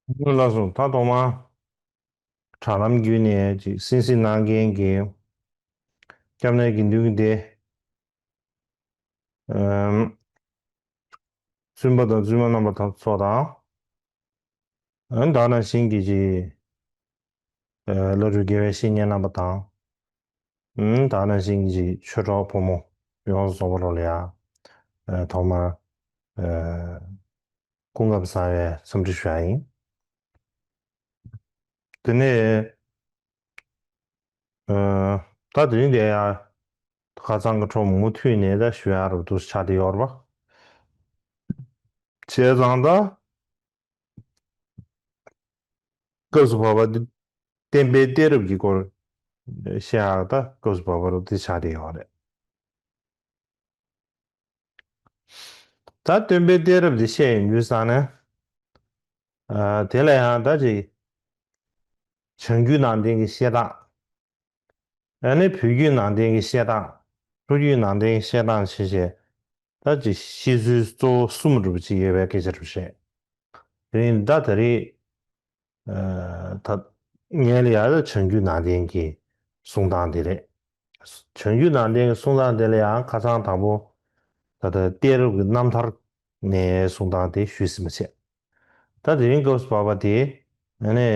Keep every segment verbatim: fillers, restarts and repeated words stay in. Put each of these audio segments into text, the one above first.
ལགས་སོ། ད་ཐོག་མར་དྲ་ལམ་བརྒྱུད་ནས་ཅིག་གསན་གཟིགས་གནང་མཁན་གྱི་སྐྱབས་གནས་དགེ་འདུན་གྱི་སྡེ། ཨམ། བཙུན་པ་དང་བཙུན་མ་རྣམ་པ་དང་ཚོ་དང་། ཨ་ནི་ད་ག་ནང་བཞིན་གྱི་ཅིག་ཨ་བླ་སྤྲུལ་དགེ་བའི་བཤེས་གཉེན་རྣམ་པ་དང་། ཨ་ནི་ད་ག་ནང་བཞིན་གྱི་ཅིག་ཆོས་གྲོགས་ཕོ་མོ་ཡོངས་སུ་རྫོགས་པ་ལོ་ལ་ཡ། ཨ་ཐོག་མར་ཨ་སྐུ་ཁམས་བཟང་བའི་འཚམས་འདྲི་ཞུ་ཡ་ཡིན། དེ་ནས་ཨ་ད་དེ་རིང་དེ་ཡ་ཁ་སང་གི་འཕྲོ་མུ་མཐུད་ནས་ད་ཞུ་ཡ་རུ་འདུག་ཆགས་བསྡད་ཡོད་རེད་པ། བྱས་ཙང་ད་སྐབས་སུ་བབ་པ་འདི་བསྟན་པའི་གཏད་རབས་ཀྱི་སྐོར་བཤད་ཡག་ད་སྐབས་སུ་བབ་པ་རུ་འདི་ཆགས་བསྡད་ཡོད་རེད། ད་བསྟན་པའི་གཏད་རབས་འདི་བཤད་ཡོང་དུས་ཙང་ནས། ཨ་དེ་ལ་ཡང་ད་ཅིག་བྱང་རྒྱུད་ནང་བསྟན་གྱི་བཤད་སྟངས། ཨ་ནི་བོད་བརྒྱུད་ནང་བསྟན་གྱི་བཤད་སྟངས། ལྷོ་བརྒྱུད་ནང་བསྟན་གྱི་བཤད་སྟངས་བྱས་བྱས། ད་ཅིག་བཤད་ཚུལ་གཙོ་བོ་གསུམ་འདྲ་པོ་ཅིག་ཡོད་པའི་སྐད་ཆ་རེད་བཤད། དེ་རིང་ད་ད་རེས་ཨ་ད་ངས་ལ་ཡ་ད་བྱང་རྒྱུད་ནང་བསྟན་གྱི་གསུང་སྟངས་དེ་རེད། བྱང་རྒྱུད་ནང་བསྟན་གྱི་གསུང་སྟངས་དེ་ལ་ཡང་ཁ་སང་དང་པོ་ད་ལྟ་གཏད་རབས་ཀྱི་རྣམ་ཐར་ནས་གསུང་སྟངས་དེ་ཞུས་ཟིན་པ་བྱས། ད་དེ་རིང་སྐབས་སུ་བབ་པ་དེ་ཨ་ནི་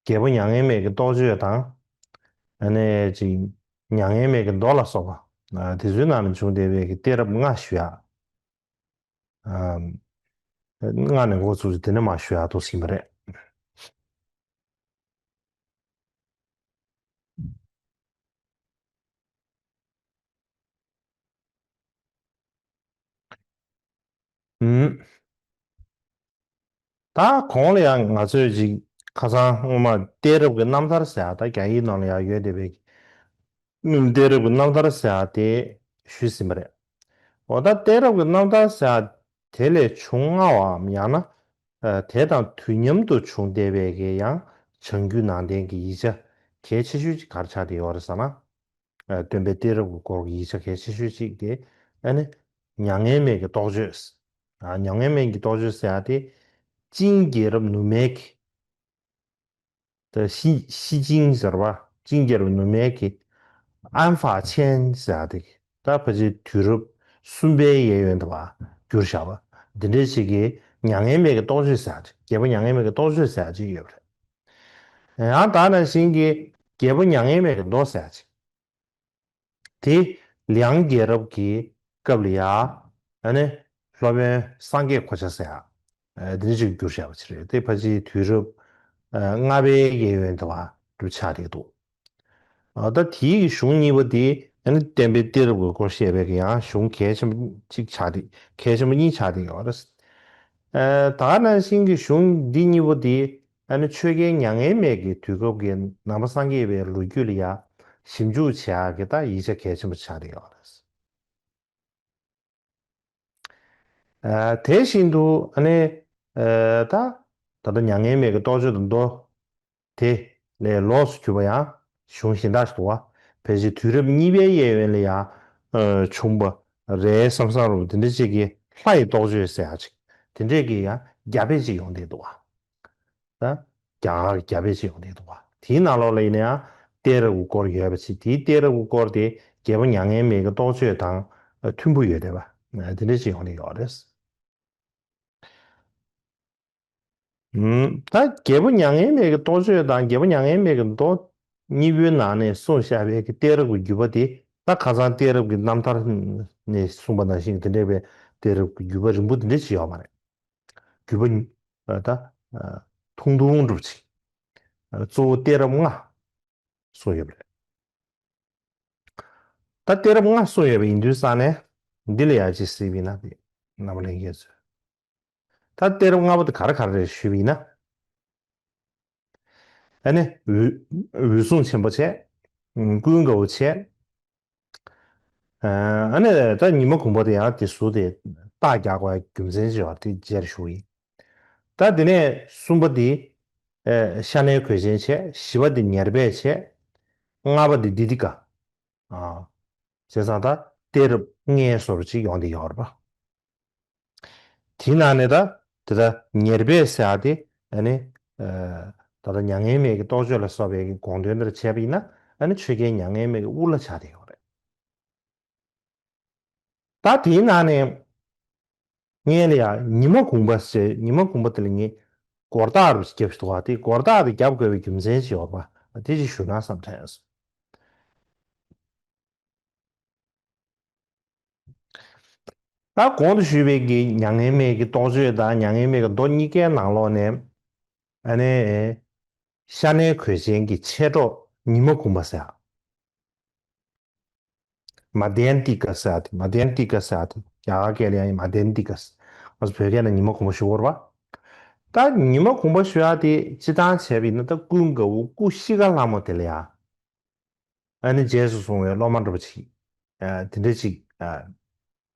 རྒྱལ་པོ་མྱ་ངན་མེད་ཀྱི་རྟོགས་བརྗོད་དང་། ཨ་ནི་ཅིག་མྱ་ངན་མེད་ཀྱི་མདོ་ལ་སོགས་པ་ཨ་དེ་ཚོའི་ནང་ནས་བྱུང་བསྡད་པའི་གི་གཏད་རབས་ལྔ་ཞུ་ཡག་ཨ་ལྔ་ནས་འགོ་ཚུགས་ཏེ་དེ་ནས་མར་ཞུ་ཡག་འདུག་ཟིན་པ་རེད། ཨུམ། ད་གོང་ལ་ཡང་ང་ཚོས་ཅིག་ཁ་སང་སྔོན་མ་གཏད་རབས་ཀྱི་རྣམ་ཐར་ཟེར་ཡག་ད་རྒྱ་ཡིག་ནང་ལ་ཡང་ཡོད་བསྡད་པའི་གཏད་རབས་ཀྱི་རྣམ་ཐར་ཟེར་ཡག་དེ་ཞུས་ཟིན་པ་རེད། འོ་ད་གཏད་རབས་ཀྱི་རྣམ་ཐར་ཟེར་ཡག་དེ་ལས་བྱུང་སྔ་བའམ་ཡང་ན་ཨ་དེ་དང་དུས་མཉམ་དུ་བྱུང་བསྡད་པའི་གི་ཡང་བྱང་རྒྱུད་ནང་བསྟན་གྱི་ཡིག་ཆ་གལ་ཆེ་ཤོས་ཅིག་ག་རེ་ཆགས་བསྡད་ཡོད་རེད་ཟེར་ན། ཨ་སྟོན་པའི་གཏད་རབས་ཀྱི་སྐོར་གྱི་ཡིག་ཆ་གལ་ཆེ་ཤོས་གཅིག་དེ་ཨ་ནི་མྱ་ངན་མེད་ཀྱི་རྟོགས་བརྗོད། ཨ་མྱ་ངན་མེད་ཀྱི་རྟོགས་བརྗོད་ཟེར་ཡག་དེ་ཅིང་རྒྱལ་རབས་ནུབ་མའི་གི་ད་ཤི་ཤི་ཅིང་ཟེར་བ་ཅིང་རྒྱལ་རབས་ནུབ་མའི་གི་ཨན་ཧྥ་ཆན་ཟེར་ཡག་དེ་ད་ཕལ་ཆེར་དུས་རབས་གསུམ་པའི་གཡས་གཡོན་དུ་བ་གྱུར་བཞག་པ་འདི་འདྲའི་ཞིག་གི་མྱ་ངན་མེད་ཀྱི་རྟོགས་བརྗོད་ཟེར་ཡག་ཅིག་རྒྱལ་པོ་མྱ་ངན་མེད་ཀྱི་རྟོགས་བརྗོད་ཟེར་ཡག་ཅིག་ཡོད་པ་རེད། ཡང་ད་ནང་བཞིན་གྱི་རྒྱལ་པོ་མྱ་ངན་མེད་ཀྱི་མདོ་ཟེར་ཡག་ཅིག་དེ་ལི་ཡང་རྒྱལ་རབས་ཀྱི་སྐབས་ལ་ཡ། ཨ་ནི་སློབ་དཔོན་སངས་རྒྱས་གོ་ཆ་ཟེར་ཡག་ཨ་དེ་འདྲ་ཅིག་གྱུར་བཞག་པ་ཅིག་རེད། དེ་ཕལ་ཆེར་དུས་རབས་ཨ་ལྔ་པའི་གཡས་གཡོན་དུ་བ་འདྲ་ཆགས་བསྡད་འདུག་ཨ་ད་དེའི་གཞུང་གཉིས་པ་དེ་ཨ་ནི་བསྟན་པའི་གཏད་རབས་ཀྱི་སྐོར་བཤད་པའི་གི་ཡང་གཞུང་གལ་ཆེན་པོ་གཅིག་ཆགས་བསྡད་གལ་ཆེན་པོ་གཉིས་ཆགས་བསྡད་ཡོད་རེད། ཨ་ད་ག་ནང་བཞིན་གྱི་གཞུང་འདི་གཉིས་པོ་དེ་ཨ་ནི་ཆོས་རྒྱལ་མྱ་ངན་མེད་ཀྱི་དུས་སྐབས་ཀྱི་ནང་པ་སངས་རྒྱས་པའི་ལོ་རྒྱུས་ལ་ཡ་ཞིབ་འཇུག་བྱེད་ཡག་གི་ད་ཡིག་ཆ་གལ་ཆེན་པོ་ཆགས་བསྡད་ཡོད་རེད། ཨ་དེ་བཞིན་དུ་ཨ་ནི་ཨ་ད་ད་ལྟ་མྱ་ངན་མེད་ཀྱི་རྟོགས་བརྗོད་དུ་མདོ་དེ་ལས་ལོགས་སུ་གྱུར་པ་ཡང་གཞུང་གཞན་དག་ཞིག་འདུག་བ། ཕལ་ཆེར་དུས་རབས་གཉིས་པའི་གཡས་གཡོན་ལ་ཡང་ཨ་བྱུང་བ་རེད་བསམ་བསམ་རུ་དེ་འདྲ་ཅིག་གི་ལྷ་ཡི་རྟོགས་བརྗོད་ཟེར་ཡག་ཅིག་དེ་འདྲས་ཀྱི་ཡང་རྒྱ་དཔེ་ཅིག་ཡོང་བསྡད་འདུག་བ། ད་རྒྱ་གར་གྱི་རྒྱ་དཔེ་ཅིག་ཡོང་བསྡད་འདུག་བ། དེའི་ནང་ལོགས་ལ་ཡིན་ན་ཡང་གཏད་རབས་ཀྱི་སྐོར་ཡོད་པ་ཅིག་དེའི་གཏད་རབས་ཀྱི་སྐོར་དེ་རྒྱལ་པོ་མྱ་ངན་མེད་ཀྱི་རྟོགས་བརྗོད་དང་མཐུན་པོ་ཡོད་བསྡད་པ་དེ་འདྲ་ཅིག་ཡོང་བསྡད་ཡོད་རེད། ད་རྒྱལ་པོ་མྱ་ངན་མེད་ཀྱི་རྟོགས་བརྗོད་དང་རྒྱལ་པོ་མྱ་ངན་མེད་ཀྱི་མདོ་གཉིས་པོའི་ནང་ནས་གསུངས་བཞག་པའི་གི་གཏད་རབས་ཀྱི་བརྒྱུད་པ་དེ་ད་ཁ་སང་གཏད་རབས་ཀྱི་རྣམ་ཐར་ནས་གསུངས་པ་ནང་བཞིན་དེ་འདྲ་བའི་གཏད་རབས་ཀྱི་བརྒྱུད་པ་རིང་པོ་དེ་འདྲ་ཅིག་ཡོད་མ་རེད། བརྒྱུད་པ་ད་ཐུང་ཐུང་འགྲུབ་ཅིག་གཙོ་བོ་གཏད་རབས་ལྔ་གསུངས་ཡོད་པ་རེད། ད་གཏད་རབས་ལྔ་གསུངས་ཡོད་པ་ཡིན་དུས་ཙང་ནས་འདི་ལ་ཡར་ཅིག་གཟིགས་པ་ཡིན་ན་དེ་རྣམ་པ་ལྷན་རྒྱས་ཚོས། ད་གཏད་རབས་ལྔ་པོ་དེ་ག་རེ་ག་རེ་རེད་ཞུས་པ་ཡིན་ན། ཨ་ནི་འོད་འོད་སྲུང་ཆེན་པོ་བྱས། ཀུན་དགའ་བོ་བྱས། ཨ་ནི་ད་ཉི་མ་གུང་པ་དེ་ཡང་དེ་ཟུར་དེ་རྟགས་རྒྱག་དགོས་རྒྱུ་མཚན་ཅིག་ཡོད་པ་དེ་རྗེས་ལ་ཞུ་གི་ཡིན། ད་དེ་ནས་གསུམ་པ་དེ་ཤ་ནའི་གོས་ཆེན་བྱས། བཞི་པ་དེ་ཉེར་སྦས་བྱས། ལྔ་པ་དེ་ཌི་ཏི་ཀ་ཨ། བྱས་ཙང་ད་གཏད་རབས་ལྔའི་བཟོ་འདྲ་ཅིག་ཡོང་བསྡད་ཡོད་རེད་པ། དེའི་ནང་ནས་ད་དེ་ད་ཉེར་སྦས་ཟེར་ཡག་དེ་ ཨ་ནི་ད་ལྟ་མྱ་ངན་མེད་ཀྱི་རྟོགས་བརྗོད་ལ་སོགས་པའི་གི་དགོངས་དོན་འདིར་བྱས་པ་ཡིན་ན། ཨ་ནི་ཆོས་རྒྱལ་མྱ་ངན་མེད་ཀྱི་དབུ་བླ་ཆགས་བསྡད་ཡོད་རེད། ད་དེའི་ནང་ནས་སྔོན་ལ་ཡང་ཉི་མ་གུང་པ་ཟེར། ཉི་མ་གུང་པ་དེ་ལ་ངས་སྒོར་རྟགས་རུ་བརྒྱབ་ཞིག་འདུག་ག་དེ་སྒོར་རྟགས་དེ་བརྒྱབ་དགོས་པའི་རྒྱུ་མཚན་ཞིག་ཡོད་པ་དེ་ཅིག་ཞུ་ན་བསམ་དྲན་སོང་། ད་གོང་དུ་ཞུས་པའི་གི་མྱ་ངན་མེད་ཀྱི་རྟོགས་བརྗོད་དང་མྱ་ངན་མེད་ཀྱི་མདོ་གཉིས་ཀའི་ནང་ལོགས་ནས། ཨ་ནི་ཤ་ནའི་གོས་ཅན་གྱི་མཆེད་གྲོགས་ཉི་མ་གུང་པ་ཟེར། མ་དན་ཏི་ཀ་ཟེར་ཏེ། མ་དན་ཏི་ཀ་ཟེར་ཏེ། རྒྱ་གར་སྐད་ལ་ཡང་མ་དན་ཏི་ཀ་ཟེར། ང་ཚོ་བོད་སྐད་ནང་ཉི་མ་གུང་པ་ཞུ་གི་ཡོད་རེད་པ། ད་ཉི་མ་གུང་པ་ཞུ་ཡག་དེ་སྤྱིར་བཏང་བྱས་པ་ཡིན་ན། ད་ཀུན་དགའ་བོ་སྐུ་གཤིས་ཀ་ལྷ་མོ་དེ་ལ་ཡ། ཨ་ནི་རྗེས་སུ་བཟུང་བའི་སློབ་མ་འདྲ་པོ་ཅིག་ཨ། དེ་འདྲ་ཅིག་ཨ།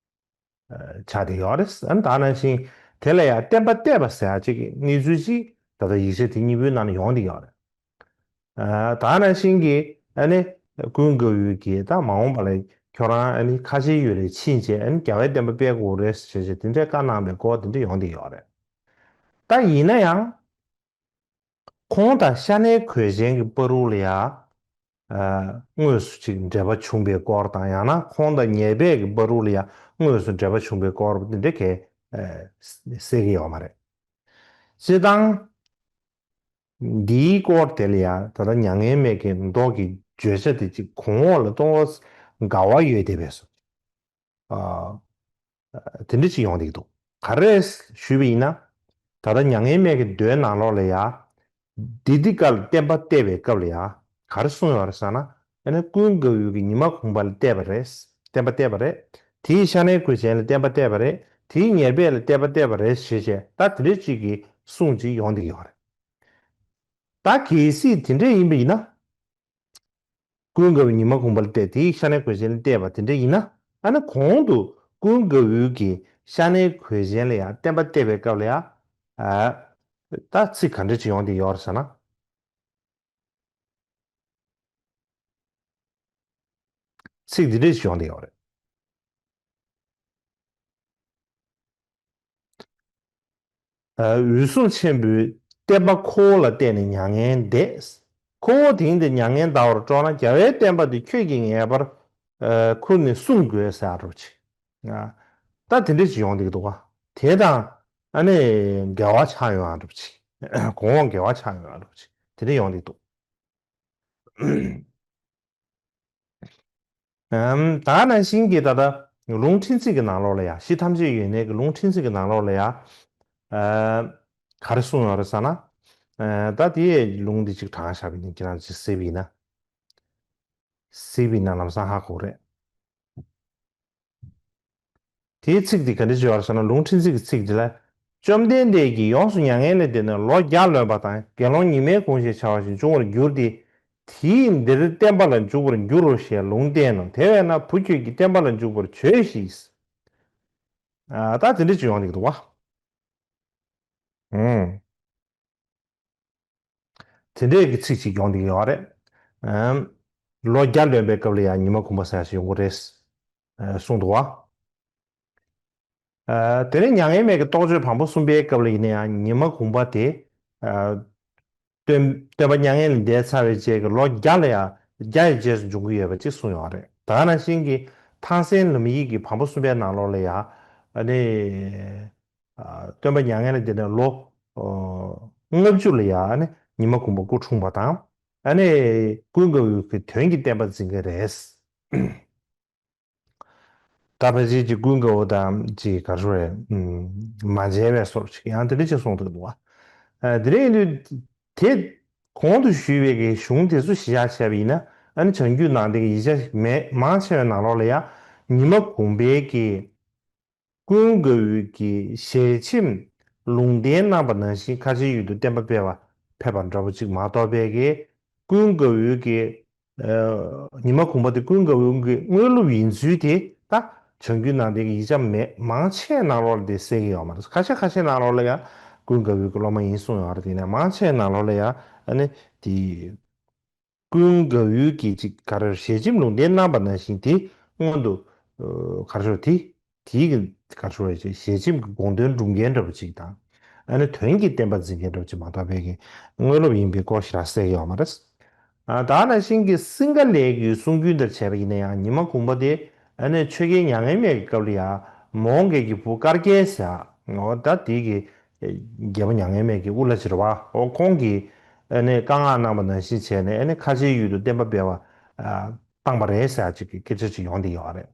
ཨ། ཆགས་བསྡད་ཡོད་རེད། ཨ་ནི་ད་ནང་བཞིན་དེ་ལ་ཡང་བསྟན་པ་གཏད་པ་ཟེར་ཡག་ཅིག་གི་གནས་ཚུལ་ཅིག་ད་ལྟ་ཡིག་ཆ་དེ་གཉིས་པོའི་ནང་ནས་ཡོང་བསྡད་ཡོད་རེད། ཨ། ད་ནང་བཞིན་གྱི་ཨ་ནི་ཀུན་དགའ་བོས་ཀྱིས་ད་མ་འོངས་པ་ལ་ཁྱོད་རང་ཨ་ནི་ཁ་ཆེའི་ཡུལ་ལ་ཕྱིན་བྱས། ཨ་ནི་རྒྱལ་བའི་བསྟན་པ་སྤེལ་དགོས་རེད་ཟེར་བྱས་དེ་འདྲའི་བཀའ་གནང་བའི་སྐོར་དེ་འདྲ་ཡོང་བསྡད་ཡོད་རེད། ད་ཡིན་ན་ཡང་། ཁོང་དང་ཤ་ནའི་གོས་ཅན་གྱི་བར་དུ་ལ་ཡ། ཨ། དངོས་སུ་ཅིག་འབྲེལ་བ་བྱུང་བའི་སྐོར་དང་། ཡང་ན་ཁོང་དང་ཉེར་སྦས་ཀྱི་བར་དུ་ལ་ཡ་དངོས་སུ་འབྲེལ་བ་བྱུང་བའི་སྐོར་འདི་འདྲ་གས་ཨ། གསལ་གྱི་ཡོད་མ་རེད། སྤྱིར་བཏང་འདིའི་སྐོར་དེ་ལ་ཡ་ད་ལྟ་མྱ་ངན་མེད་ཀྱི་མདོ་གི་བརྗོད་བྱ་དེ་ཅིག་གོང་འོག་ལ་གཏོང་བ་འགལ་བ་ཡོད་བསྡད་པས་སོ། ཨ། དེ་འདྲ་ཅིག་ཡོང་བསྡད་ཀྱི་འདུག་ག་རེ་ཞུས་པ་ཡིན་ན། ད་ལྟ་མྱ་ངན་མེད་ཀྱི་མདོའི་ནང་ལོགས་ལ་ཡ། དི་ཏི་ཀ་ལ་བསྟན་པ་གཏད་པའི་སྐབས་ལ་ཡ། ག་རེ་གསུངས་ཡོད་རེད་ཟེར་ན། ཨ་ནི་ཀུན་དགའ་བོས་ཀྱིས་ཉི་མ་གུང་པ་ལ་གཏད་པ་རེད། བསྟན་པ་གཏད་པ་རེད། དེས་ཤ་ནའི་གོས་ཅན་ལ་བསྟན་པ་གཏད་པ་རེད། དེས་ཉེར་སྦས་ལ་བསྟན་པ་གཏད་པ་རེད་ཞེས་བྱས། ད་དེ་འདྲ་ཅིག་གི་གསུང་ཅིག་ཡོང་བསྡད་ཀྱི་ཡོད་རེད། ད་གལ་སྲིད་དེ་འདྲ་ཡིན་པ་ཡིན་ན། ཀུན་དགའ་བོས་ཉི་མ་གུང་པ་ལ་གཏད། དེས་ཤ་ནའི་གོས་ཅན་ལ་གཏད་པ་དེ་འདྲ་ཡིན་ན། ཨ་ནི་གོང་དུ་ཀུན་དགའ་བོས་ཀྱིས་ཤ་ནའི་གོས་ཅན་ལ་ཡང་བསྟན་པ་གཏད་པའི་སྐབས་ལ་ཡ། ཨ། ད་ཚིག་ག་འདྲ་ཅིག་ཡོང་བསྡད་ཡོད་རེད་ཟེར་ན། ཚིག་འདི་འདྲ་ཞིག་ཡོང་བསྡད་ཡོད་རེད། ཨ། འོད་སྲུང་ཆེན་པོས་བསྟན་པ་ཁོ་བོ་ལ་བརྟེན་ནས་མྱ་ངན་འདས། ཁོ་བོ་དེང་འདིར་མྱ་ངན་འདའ་བར་སྤྲོ་ན། རྒྱལ་བའི་བསྟན་པ་འདི་ཁྱོད་ཀྱིས་ངེས་པར་ཨ། ཁུར་ནས་སྲུང་དགོས་ཟེར་ཡག་འདྲ་པོ་ཅིག་ཨ། ད་དེ་འདྲ་ཞིག་ཡོང་བསྡད་ཀྱི་འདུག་ག་དེ་དང་ཨ་ནི་འགལ་བ་ཆགས་ཡོང་ཡག་འདྲ་པོ་ཅིག་གོང་འོག་འགལ་བ་ཆགས་ཡོང་ཡག་འདྲ་པོ་ཅིག་དེ་འདྲ་ཡོང་བསྡད་ཀྱི་འདུག་ཨམ། ད་ནང་བཞིན་གྱི་ད་ལྟ་ལུང་ཕྲན་ཚེགས་ཀྱི་ནང་ལོགས་ལ་ཡ། གཞི་ཐམས་ཅད་ཡོད་གནས་ཀྱི་ལུང་ཕྲན་ཚེགས་ཀྱི་ནང་ལོགས་ལ་ཡ། ཨ། ག་རེ་གསུངས་ཡོད་རེད་ཟེར་ན། ཨ། ད་དེའི་ལུང་འདི་ཅིག་དྲངས་བཞག་པ་ཡིན་ན། ཁྱེད་རང་ཅིག་གཟིགས་པ་ཡིན་ན། གཟིགས་པ་ཡིན་ན་ལམ་སང་ཧ་གོ་རེད། དེའི་ཚིག་དེ་ག་འདྲ་ཅིག་ཡོད་རེད་ཟེར་ན། ལུང་ཕྲན་ཚེགས་ཀྱི་ཚིག་དེ་ལ། བཅོམ་ལྡན་འདས་ཀྱིས་ཡོངས་སུ་མྱ་ངན་ལས་འདས་ནས་ལོ་བརྒྱ་ལོན་པ་དང་། དགེ་སློང་ཉི་མའི་གུང་ཞེས་བྱ་བ་ཞིག་འབྱུང་བར་འགྱུར་ཏེ། དེས་འདིར་བསྟན་པ་ལ་འཇུག་པར་འགྱུར་རོ་ཞེས་ལུང་བསྟན་ནོ། དེ་བས་ན་བུ་ཁྱོད་ཀྱིས་བསྟན་པ་ལ་འཇུག་པར་བྱོས་ཞེས། ཨ། ད་དེ་འདྲ་ཅིག་ཡོང་བསྡད་ཀྱི་འདུག་ག་ཨུམ། དེ་འདྲའི་གི་ཚིག་ཅིག་ཡོང་བསྡད་ཀྱི་ཡོད་རེད། ཨམ། ལོ་བརྒྱ་ལོན་པའི་སྐབས་ལ་ཡང་ཉི་མ་གུང་པ་ཟེར་ཡག་ཅིག་ཡོང་གི་རེད། ཨ། གསུངས་འདུག་བ། ཨ། དེ་ནས་མྱ་ངན་མེད་ཀྱི་རྟོགས་བརྗོད་བམ་པོ་གསུམ་པའི་སྐབས་ལ་ཡིན་ན་ཡང་ཉི་མ་གུང་པ་དེ། ཨ། སྟོན། སྟོན་པ་མྱ་ངན་ལས་འདས་ཚར་བའི་རྗེས་ཀྱི་ལོ་བརྒྱ་ལ་ཡང་། བརྒྱ་ཡི་རྗེས་སུ་འབྱུང་གི་ཡོད་པ་ཅིག་གསུངས་ཡོད་རེད། ད་ག་ནང་བཞིན་གྱི་ཐང་སན་ལམ་ཡིག་གི་བམ་པོ་གསུམ་པའི་ནང་ལོགས་ལ་ཡང་། ཨ་ནི། ཨ། སྟོན་པ་མྱ་ངན་ལས་འདས་ནས་ལོ། ཨ། ལྔ་བཅུ་ལ་ཡང་ཨ་ནི་ཉི་མ་གུང་པ་སྐུ་འཁྲུངས་པ་དང་། ཨ་ནི་ཀུན་དགའ་བོས་ཀྱི་དོན་གྱི་བསྟན་པ་འཛིན་གྱི་རེད། ད་ཕལ་ཆེར་གྱི་ཀུན་དགའ་བོ་དང་ཅིག་ག་རེ་ཟེར་རེད། ཨུམ། མ་མཇལ་བའི་བཟོ་འདྲ་ཅིག་ཡང་དེ་འདྲ་ཅིག་གསུངས་འདུག་ག་དེ་འདྲ་ཡིན་དུས་དེ་གོང་དུ་ཞུས་པའི་གི་གཞུང་དེ་ཚོ་གཞི་བཞག་བྱས་པ་ཡིན་ན། ཨ་ནི་བྱང་རྒྱུད་ནང་བསྟན་གྱི་ཡིག་ཆ་མེད་མང་ཆེ་བའི་ནང་ལོགས་ལ་ཡང་ཉི་མ་གུང་པའི་གི་ཀུན་དགའ་བོས་ཀྱི་ཞལ་ཆེམས་ལུང་བསྟན་གནང་པ་ནང་བཞིན་ཁ་ཆེའི་ཡུལ་དུ་བསྟན་པ་སྤེལ་བར་ཕེབས་པ་འདྲ་པོ་ཅིག་མ་གཏོགས་པའི་གི་ཀུན་དགའ་བོའི་གི། ཨ། ཉི་མ་གུང་པ་དེ་ཀུན་དགའ་བོའི་གི་དངོས་སློབ་ཡིན་ཚུལ་དེ་ད་བྱང་རྒྱུད་ནང་བསྟན་གྱི་ཡིག་ཆ་མེད་མང་ཆེ་ནང་ལོགས་ལ་དེ་གསལ་གྱི་ཡོད་མ་རེད། ཁ་ཤས་ཁ་ཤས་ནང་ལོགས་ལ་ཡང་ཀུན་དགའ་བོའི་གི་སློབ་མ་ཡིན་གསུངས་ཡོད་རེད། དེ་ནས་མང་ཆེ་ནང་ལོགས་ལ་ཡང་ཨ་ནི་དེ། ཀུན་དགའ་བོའི་གི་ཅིག་ག་རེ་ཞལ་ཆེམས་ལུང་བསྟན་གནང་པ་ནང་བཞིན་དེ་སྔོན་དུ། ཨ། ག་རེ་ཟེར་དེ། དེའི་གི་ག་རེ་ཟེར་ཞལ་ཆེམས་ཀྱི་དགོངས་དོན་སྒྲུབ་མཁན་འདྲ་པོ་ཅིག་དང་། ཨ་ནི་དོན་གྱི་བསྟན་པ་འཛིན་མཁན་འདྲ་བོ་ཅིག་མ་གཏོགས་པའི་གི་དངོས་སློབ་ཡིན་པའི་སྐོར་ཞེ་དྲག་གསལ་གི་ཡོད་མ་རེད། ཨ་ད་ནང་བཞིན་གྱི་སིང་ག་ལའི་གི་གསུང་རྒྱུན་ལྟར་བྱས་པ་ཡིན་ན་ཡང་ཉི་མ་གུང་པ་དེ་ཨ་ནི་ཆོས་རྒྱལ་མྱ་ངན་མེད་ཀྱི་སྐབས་ལ་ཡང་མོའུ་འགལ་གྱི་བུ་སྐར་རྒྱལ་ཟེར་འོ་ད་དེ་གི་རྒྱལ་པོ་མྱ་ངན་མེད་ཀྱི་དབུ་བླ་ཅིག་རེད་བ། འོ་ཁོང་གིས་ཨ་ནི་བཀའ་མངགས་གནང་བ་ནང་བཞིན་བྱས་ནས་ཨ་ནི་ཁ་ཆེའི་ཡུལ་དུ་བསྟན་པ་སྤེལ་བ་ཨ་བཏང་པ་རེད་ཟེར་ཅིག་གི་སྐད་ཆ་ཅིག་ཡོང་བསྡད་ཡོད་རེད།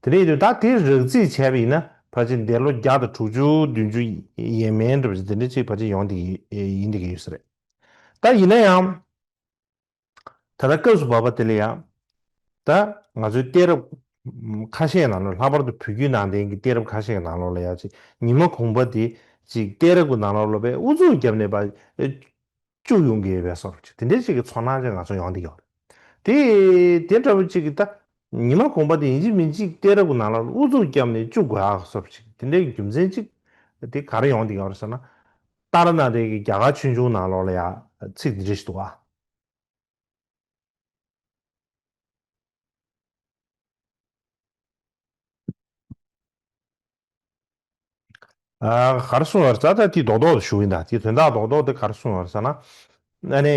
དེ་འདྲ་ཡིན་དུས་ད་དེ་རགས་རྩིས་བྱས་པ་ཡིན་ན་ཕལ་ཆེར་འདས་ལོ་བརྒྱ་དང་དྲུག་ཅུ་བདུན་ཅུ་ཡས་མས་འདྲ་བ་ཞིག་དེ་འདྲ་ཅིག་ཕལ་ཆེར་ཡོང་བསྡད་ཀྱི་ཡིན་བསྡད་ཀྱི་ཡོད་ས་རེད། ད་ཡིན་ན་ཡང་ད་ལྟ་སྐབས་སུ་བབས་པ་དེ་ལ་ཡང་ད་ང་ཚོའི་གཏད་རབས་ཁ་ཤས་ནང་ལོགས་ལྷག་པར་དུ་བོད་བརྒྱུད་ནང་བསྟན་གྱི་གཏད་རབས་ཁ་ཤས་ཀྱི་ནང་ལོགས་ལ་ཡང་ཅིག་ཉི་མ་གུང་པ་དེ་ཅིག་གཏད་རབས་ཀྱི་ནང་ལོགས་ལ་བས་ཨུ་ཚུགས་བརྒྱབ་ནས་བ་བཅུག་ཡོང་གི་ཡོད་པའི་བཟོ་འདྲ་ཅིག་དེ་འདྲའི་ཅིག་གི་ཚོར་སྣང་ཅིག་ང་ཚོ་ཡོང་བསྡད་ཡོད་རེད། དེ་དེ་འདྲ་བོ་ཅིག་གི་ད་ཉི་མ་གུང་པ་དེ་ཡིན་གཅིག་མིན་གཅིག་གཏད་རབས་ཀྱི་ནང་ལ་ཨུ་ཚུགས་བརྒྱབ་ནས་བཅུག་དགོས་ཨ་བཟོ་འདྲ་ཅིག་དེ་འདྲའི་རྒྱུ་མཚན་ཅིག་དེ་ག་རེ་ཡོང་བསྡད་ཡོད་རེད་ཟེར་ན། ཏཱ་ར་ནཱ་ཐའི་གི་རྒྱ་གར་ཆོས་འབྱུང་ནང་ལོགས་ལ་ཡང་ཚིག་འདི་འདྲ་ཞིག་འདུག་ཨ། ཨ་ག་རེ་གསུངས་ཡོད་རེད་ཟེར་ན་ད་དེ་རྡོག་རྡོག་ཏུ་ཞུ་གི་ཡིན་ད། དེ་དོན་དག་རྡོག་རྡོག་དེ་ག་རེ་གསུངས་ཡོད་རེད་ཟེར་ན། ཨ་ནི་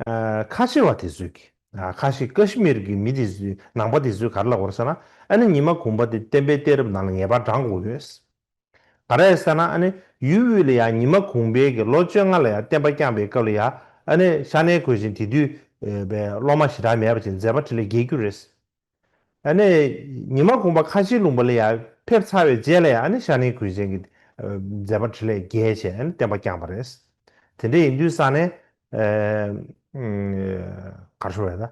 ཨ་ཁ་ཆེ་བ་དེ་ཚོས་ཀྱི་ཨ་ཁ་ཆེ་ཀ་ཤི་མིར་གྱི་མི་དེ་ཚོས་ནང་པ་དེ་ཚོས་ག་རེ་ལབ་ཡོད་རེད་ཟེར་ན། ཨ་ནི་ཉི་མ་གུང་པ་དེ་བསྟན་པའི་གཏད་རབས་ནང་ལ་ངེས་པར་བགྲང་དགོས་ཡོད། ག་རེ་ཟེར་ན་ཨ་ནི་ཡུལ་དབུས་ལ་ཡང་ཉི་མ་གུང་པའི་གི་ལོ་བཅོ་ལྔ་ལ་ཡང་བསྟན་པ་བསྐྱངས་པའི་སྐབས་ལ་ཡང་ཨ་ནི་ཤ་ནའི་གོས་ཆེན་དེ་དུས་ཨེ་བའི་སློབ་མ་ཞེ་དྲག་མེད་པ་ཅིག་མཛད་པ་འཕྲིན་ལས་རྒྱས་རྒྱུ་རེད། ཨ་ནི་ཉི་མ་གུང་པ་ཁ་ཆེའི་ལུང་པ་ལ་ཡང་ཕེབས་ཚར་བའི་རྗེས་ལ་ཡང་ཨ་ནི་ཤ་ནའི་གོས་ཆེན་གྱི་ཨེ་མཛད་པ་འཕྲིན་ལས་རྒྱས་བྱས་ཨ་ནི་བསྟན་པ་བསྐྱངས་པ་རེད། དེ་འདྲ་ཡིན་དུས་ས་ནས་ཨེ་ག་རེ་ཞུ་དགོས་རེད་ད།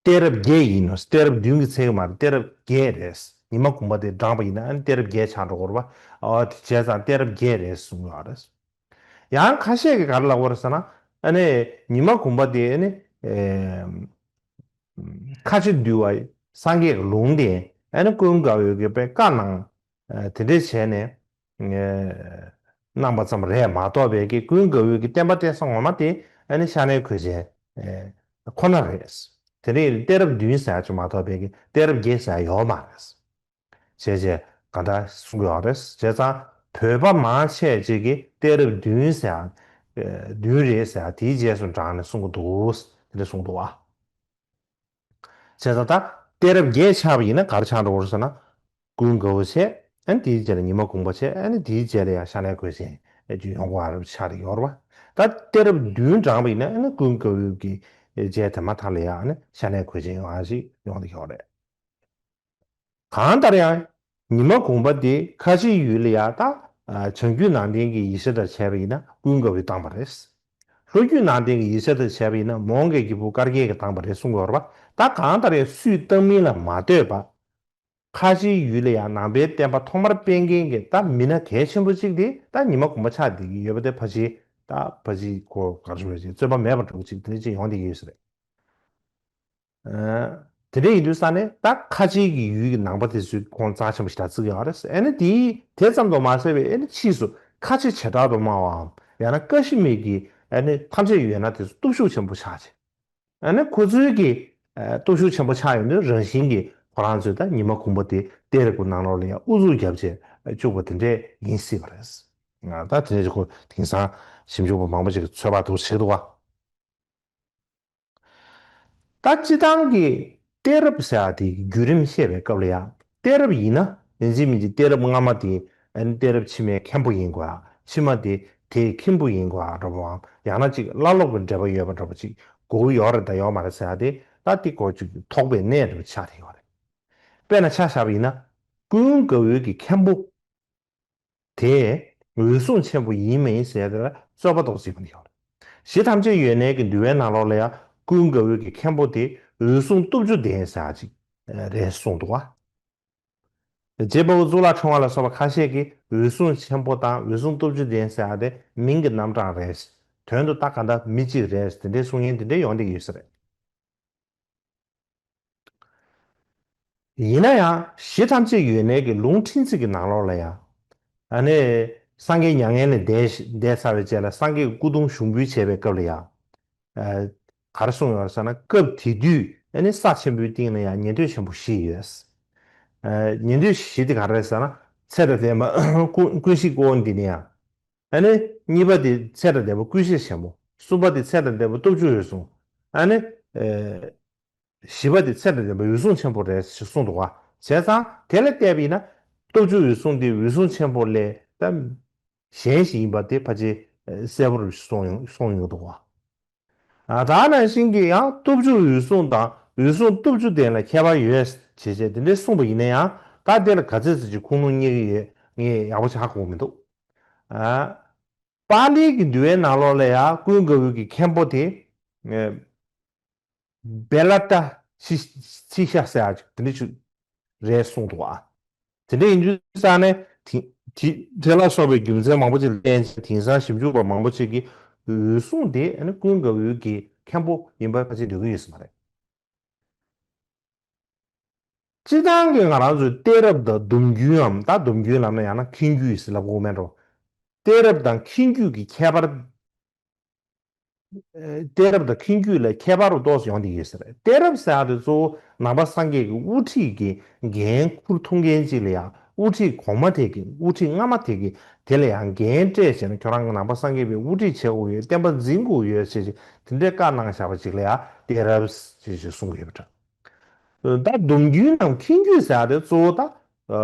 གཏད་རབས་བརྒྱད་ཡིན་ནོ། གཏད་རབས་བདུན་གྱི་ཚད་མ་རེད། གཏད་རབས་བརྒྱད་རེད། ཉི་མ་གུང་པ་དེ་བགྲངས་པ་ཡིན་ན་ཨ་ནི་གཏད་རབས་བརྒྱད་ཆགས་འགྲོ་གི་རེད་པ། ཨོ་དེ་བྱས་ཙང་གཏད་རབས་བརྒྱད་རེད་གསུངས་ཡོད་རེད། ཡང་ཁ་ཤས་ཀྱིས་ག་རེ་ལབ་ཀྱི་ཡོད་རེད་ཟེར་ན། ཨ་ནི་ཉི་མ་གུང་པ་དེ་ཨ་ནི་ཨེ་ཁ་ཆེ་འདུལ་བ་སངས་རྒྱས་ཀྱི་ལུང་བསྟན་ཨ་ནི་ཀུན་དགའ་བོས་ཀྱི་པའི་བཀའ་གནང་། ཨ་དེ་འདྲས་བྱས་ནས་ཨ་གནང་པ་ཙམ་རེད་མ་གཏོགས་པའི་གི་ཀུན་དགའ་བོའི་གི་བསྟན་པ་བསྟན་ས་ངོ་མ་དེ་ཨ་ནི་ཤ་ནའི་གོས་ཆེན་ཨ་ཁོ་ན་རེད། དེ་འདྲས་གཏད་རབས་བདུན་ཟེར་ཡ་ཅིག་མ་གཏོགས་པའི་གི་གཏད་རབས་བརྒྱད་ཟེར་ཡ་ཡོད་མ་རེད། བྱས་བྱས་ག་འདྲ་གསུང་གི་ཡོད་རེད། བྱས་ཙང་བོད་པ་མང་ཆེ་ཅིག་གིས་གཏད་རབས་བདུན་ཟེར་ཡ་ཨ་བདུན་རེད་ཟེར་ཡ་དེའི་རྗེས་སུ་འབྲངས་ནས་གསུང་གི་འདུག་དེ་འདྲས་གསུངས་འདུག་ཨ། བྱས་ཙང་ད་གཏད་རབས་བརྒྱད་ཆགས་པ་ཡིན་ན་ག་རེ་ཆགས་འགྲོ་གི་རེད་ཟེར་ན། ཀུན་དགའ་བོ་བྱས། ཨ་ནི་དེའི་རྗེས་ལ་ཉི་མ་གུང་པ་བྱས། ཨ་ནི་དེའི་རྗེས་ལ་ཡང་ཤ་ནའི་གོས་ཆེན་ཨེ་ཅིག་ཡོང་གི་རེད་ཆགས་ཡོད་རེད་པ། ད་གཏད་རབས་བདུན་བགྲངས་པ་ཡིན་ན་ཨ་ནི་ཀུན་དགའ་བོའི་གི་རྗེས་དེ་མ་ཐག་ལ་ཡང་ཨ་ནི་ཤ་ནའི་གོས་ཆེན་ཡོང་ཡ་ཞིག་ཡོང་བསྡད་ཡོད་རེད། གང་ལྟར་ཡང་ཉི་མ་གུང་པ་དེ་ཁ་ཆེའི་ཡུལ་ལ་ཡང་ད་ཨ་བྱང་རྒྱུད་ནང་བསྟན་གྱི་ཡིག་ཆ་ལྟར་བྱས་པ་ཡིན་ན་ཀུན་དགའ་བོས་བཏང་པ་རེད། ལྷོ་རྒྱུད་ནང་བསྟན་གྱི་ཡིག་ཆ་ལྟར་བྱས་པ་ཡིན་ན་མོའུ་འགལ་གྱི་བུ་སྐར་རྒྱལ་གྱིས་བཏང་པ་རེད་གསུང་གི་ཡོད་རེད་པ། ད་གང་ལྟར་ཡང་སུས་བཏང་མིན་ལ་མ་ལྟོས་པ། ཁ་ཆེའི་ཡུལ་ལ་ཡང་ནང་པའི་བསྟན་པ་ཐོག་མར་སྤེལ་མཁན་གྱི་ད་མི་སྣ་གལ་ཆེན་པོ་གཅིག་དེ་ད་ཉི་མ་གུང་པ་ཆགས་བསྡད་ཀྱི་ཡོད་པ་དེ་ཕལ་ཆེར་ད་ཕལ་ཆེར་ཁོ་ག་རེ་ཞུ་དགོས་རེད། རྩོད་པ་མེད་པ་འདྲ་བོ་གཅིག་དེ་འདྲ་ཅིག་ཡོང་བསྡད་ཀྱི་ཡོད་ས་རེད། ཨ་དེ་འདྲ་ཡིན་དུས་ས་ནས་ད་ཁ་ཆེ་གི་ཡུལ་གྱི་ནང་པ་དེ་ཚོས་ཁོང་རྩ་ཆེན་པོ་ཞེ་དྲག་བརྩི་གི་ཡོད་རེད། ཨ་ནི་དེ་དེ་ཙམ་དུ་མ་ཟད་པའི་ཨ་ནི་ཕྱིས་སུ་ཁ་ཆེ་བྱེ་བྲག་ཏུ་སྨྲ་བའམ་ཡང་ན་ཀ་ཤི་མིར་གྱི་ཨ་ནི་ཐམས་ཅད་ཡོད་ན་དེ་ཚོ་སྟོབས་ཤུགས་ཆེན་པོ་ཆགས་བྱས། ཨ་ནི་ཁོ་ཚོའི་གི་ཨ་སྟོབས་ཤུགས་ཆེན་པོ་ཆགས་ཡོང་དུས་རང་བཞིན་གྱིས་ཁོ་རང་ཚོས་ད་ཉི་མ་གུང་པ་དེ་གཏད་རབས་ཀྱི་ནང་ལོགས་ལ་ཡང་ཨུ་ཚུགས་བརྒྱབ་བྱས་བཅུག་པ་དེ་འདྲས་ཡིན་སྲིད་པ་རེད། ང་ད་དེ་འདྲས་ཁོ་དེང་སང་ཞིབ་འཇུག་པ་མང་པོ་ཞིག་གིས་ཚོད་དཔག་འདུག་བྱེད་འདུག་བ། ད་སྤྱི་བཏང་གི་གཏད་རབས་ཟེར་ཡ་དེ་བརྒྱུད་རིམ་བཤད་པའི་སྐབས་ལ་ཡང་གཏད་རབས་ཡིན་ན་ཡིན་གཅིག་མིན་གཅིག་གཏད་རབས་སྔ་མ་དེ་ཨ་ནི་གཏད་རབས་ཕྱི་མའི་མཁན་པོ་ཡིན་དགོས་ཨ། ཕྱི་མ་དེ་དེའི་མཁན་པོ་ཡིན་དགོས་ཨ་འདྲ་པོའམ་ཡང་ན་ཅིག་བླ་སློབ་ཀྱི་འབྲེལ་བ་ཡོད་པ་འདྲ་པོ་ཅིག་དགོས་ཀྱི་ཡོད་རེད་ད་ཡོད་མ་རེད་ཟེར་ཡ་དེ་ད་དེ་གོ་ཅིག་དོགས་པའི་གནས་འདྲ་པོ་ཆགས་བསྡད་ཡོད་རེད། དཔེར་ན་ཆ་བཞག་པ་ཡིན་ན་ཀུན་དགའ་བོའི་གི་མཁན་པོ། དེ་འོད་སྲུང་ཆེན་པོ་ཡིན་མིན་ཟེར་དེ་ལ་རྩོད་པ་ཏོག་ཙམ་ཡོང་གི་ཡོད་རེད། གཞི་ཐམས་ཅད་ཡོད་གནས་ཀྱི་འདུལ་བའི་ནང་ལོགས་ལ་ཡང་ཀུན་དགའ་བོའི་གི་མཁན་པོ་དེ་འོད་སྲུང་སྟོབས་བཅུ་ལྡན་ཟེར་ཅིག་རེད་གསུངས་འདུག་བ། རྗེ་དཔའ་བོ་གཙུག་ལག་ཕྲེང་བ་ལ་སོགས་པ་ཁ་ཤས་ཀྱིས་འོད་སྲུང་ཆེན་པོ་དང་འོད་སྲུང་སྟོབས་བཅུ་ལྡན་ཟེར་ཡ་དེ་མིང་གི་རྣམ་གྲངས་རེད། དོན་དུ་ད་ག་འདྲ་མི་གཅིག་རེད་དེ་འདྲའི་གསུང་མཁན་དེ་འདྲའི་ཡོང་བསྡད་ཀྱི་ཡོད་ས་རེད། ཡིན་ན་ཡང་གཞི་ཐམས་ཅད་ཡོད་གནས་ཀྱི་ལུང་ཕྲན་ཚེགས་ཀྱི་ནང་ལོགས་ལ་ཡང་། ཨ་ནི་སངས་རྒྱས་མྱ་ངན་ལས་འདས་འདས་ཚར་བའི་རྗེས་ལ་སངས་རྒྱས་ཀྱི་སྐུ་གདུང་ཞུགས་འབུལ་བྱས་པའི་སྐབས་ལ་ཡང་། ཨ་ག་རེ་གསུངས་ཡོད་ཟེར་ན་སྐབས་དེ་དུས་ཨ་ནི་ས་ཆེན་པོའི་སྟེང་ལ་ཡང་ཉན་ཐོས་ཆེན་པོ་བཞི་ཡོད། ཨ་ཉན་ཐོས་བཞི་དེ་ག་རེ་རེད་ཟེར་ན་ ཚེ་དང་ལྡན་པ་ཀུན་ཀུན་གཞི་ཀུན་འདི་ནི་ཡང་། ཨ་ནི་གཉིས་པ་དེ་ཚེ་དང་ལྡན་པ་ཀུན་ཤེས་ཆེན་པོ། གསུམ་པ་དེ་ཚེ་དང་ལྡན་པ་སྟོབས་བཅུ་འོད་སྲུང་། ཨ་ནི་ཨེ་བཞི་པ་དེ་ཚེ་དང་ལྡན་པ་འོད་སྲུང་ཆེན་པོ་རེད་ཞེས་གསུངས་འདུག་བ། བྱས་ཙང་དེ་ལ་བལྟས་པ་ཡིན་ན་སྟོབས་བཅུ་འོད་སྲུང་དེ་འོད་སྲུང་ཆེན་པོ་ལས་ད་གཞན་ཞིག་ཡིན་པ་དེ་ཕལ་ཆེར་གསལ་པོར་གསུངས་ཡོང་གསུངས་ཡོང་འདུག་བ། ཨ་ད་ནང་བཞིན་གྱི་ཡང་སྟོབས་བཅུ་འོད་སྲུང་དང་འོད་སྲུང་སྟོབས་བཅུ་ལྡན་ལ་ཁྱད་པར་ཡོད་ཅེས་བྱས་དེ་འདྲའི་གསུངས་པ་ཡིན་ན་ཡང་ད་དེ་ལ་ག་ཚོད་ཙམ་ཅིག་ཁུངས་ལུང་རྙེད་ཀྱི་ཡོད་ངས་ཡག་པོ་ཆགས་གོ་མི་འདུག་ཨ་པཱ་ལིའི་གི་འདུལ་བའི་ནང་ལོགས་ལ་ཡང་ཀུན་དགའ་བོའི་གི་མཁན་པོ་དེ་ཨ་བེ་ལ་ཏ་ཤི་ཤི་ཤ་ཟེར་ཡག་ཅིག་དེ་འདྲ་ཅིག་རེད་གསུངས་འདུག་ཨ། དེ་འདྲ་ཡིན་དུས་ཙང་ནས་དེ་དེ་དེ་ལ་སོགས་པའི་རྒྱུ་མཚན་མང་པོ་ཅིག་ལ་བརྟེན་བྱས་དེང་སང་ཞིབ་འཇུག་པ་མང་པོ་ཅིག་གིས་འོད་སྲུང་དེ་ཨ་ནི་ཀུན་དགའ་བོའི་གི་མཁན་པོ་ཡིན་པ་ཕལ་ཆེར་འདོད་ཀྱི་ཡོད་ས་མ་རེད། སྤྱིར་བཏང་གི་ང་རང་ཚོའི་གཏད་རབས་དང་སྡོམ་རྒྱུན་འམ་ད་སྡོམ་རྒྱུན་ལབ་ན་ཡང་ན་མཁན་རྒྱུད་ཟེར་ལབ་དགོས་མེད་འགྲོ། གཏད་རབས་དང་མཁན་རྒྱུད་ཀྱི་ཁྱད་པར། ཨ་གཏད་རབས་དང་མཁན་རྒྱུད་ལ་ཁྱད་པར་རུ་ཏོག་ཙམ་ཡོང་བསྡད་ཡོད་ས་རེད། གཏད་རབས་ཟེར་ཡག་དེ་གཙོ་བོ་ནང་པ་སངས་རྒྱས་ཀྱི་དབུ་ཁྲིད་ཀྱི་འགན་འཁུར་ཐུབ་མཁན་ཅིག་ལ་ཡང་དབུ་ཁྲིད་གོང་མ་དེ་གི་དབུ་ཁྲིད་སྔ་མ་དེ་གི་དེ་ལ་ཡང་འགན་སྤྲད་བྱས་ན་ཁྱོད་རང་གི་ནང་པ་སངས་རྒྱས་པའི་དབུ་ཁྲིད་བྱེད་དགོས་ཡོད། བསྟན་པ་འཛིན་དགོས་ཡོད་ཅེས་ཅིག་དེ་འདྲའི་བཀའ་གནང་བཞག་པ་ཅིག་ལ་ཡང་གཏད་རབས་ཅེས་ཅིག་གསུང་གི་ཡོད་པ་འདྲ། ད་སྡོམ་རྒྱུན་ནམ་མཁན་རྒྱུད་ཟེར་ཡག་དེ་གཙོ་བོ་ད་ཨ་ཨ་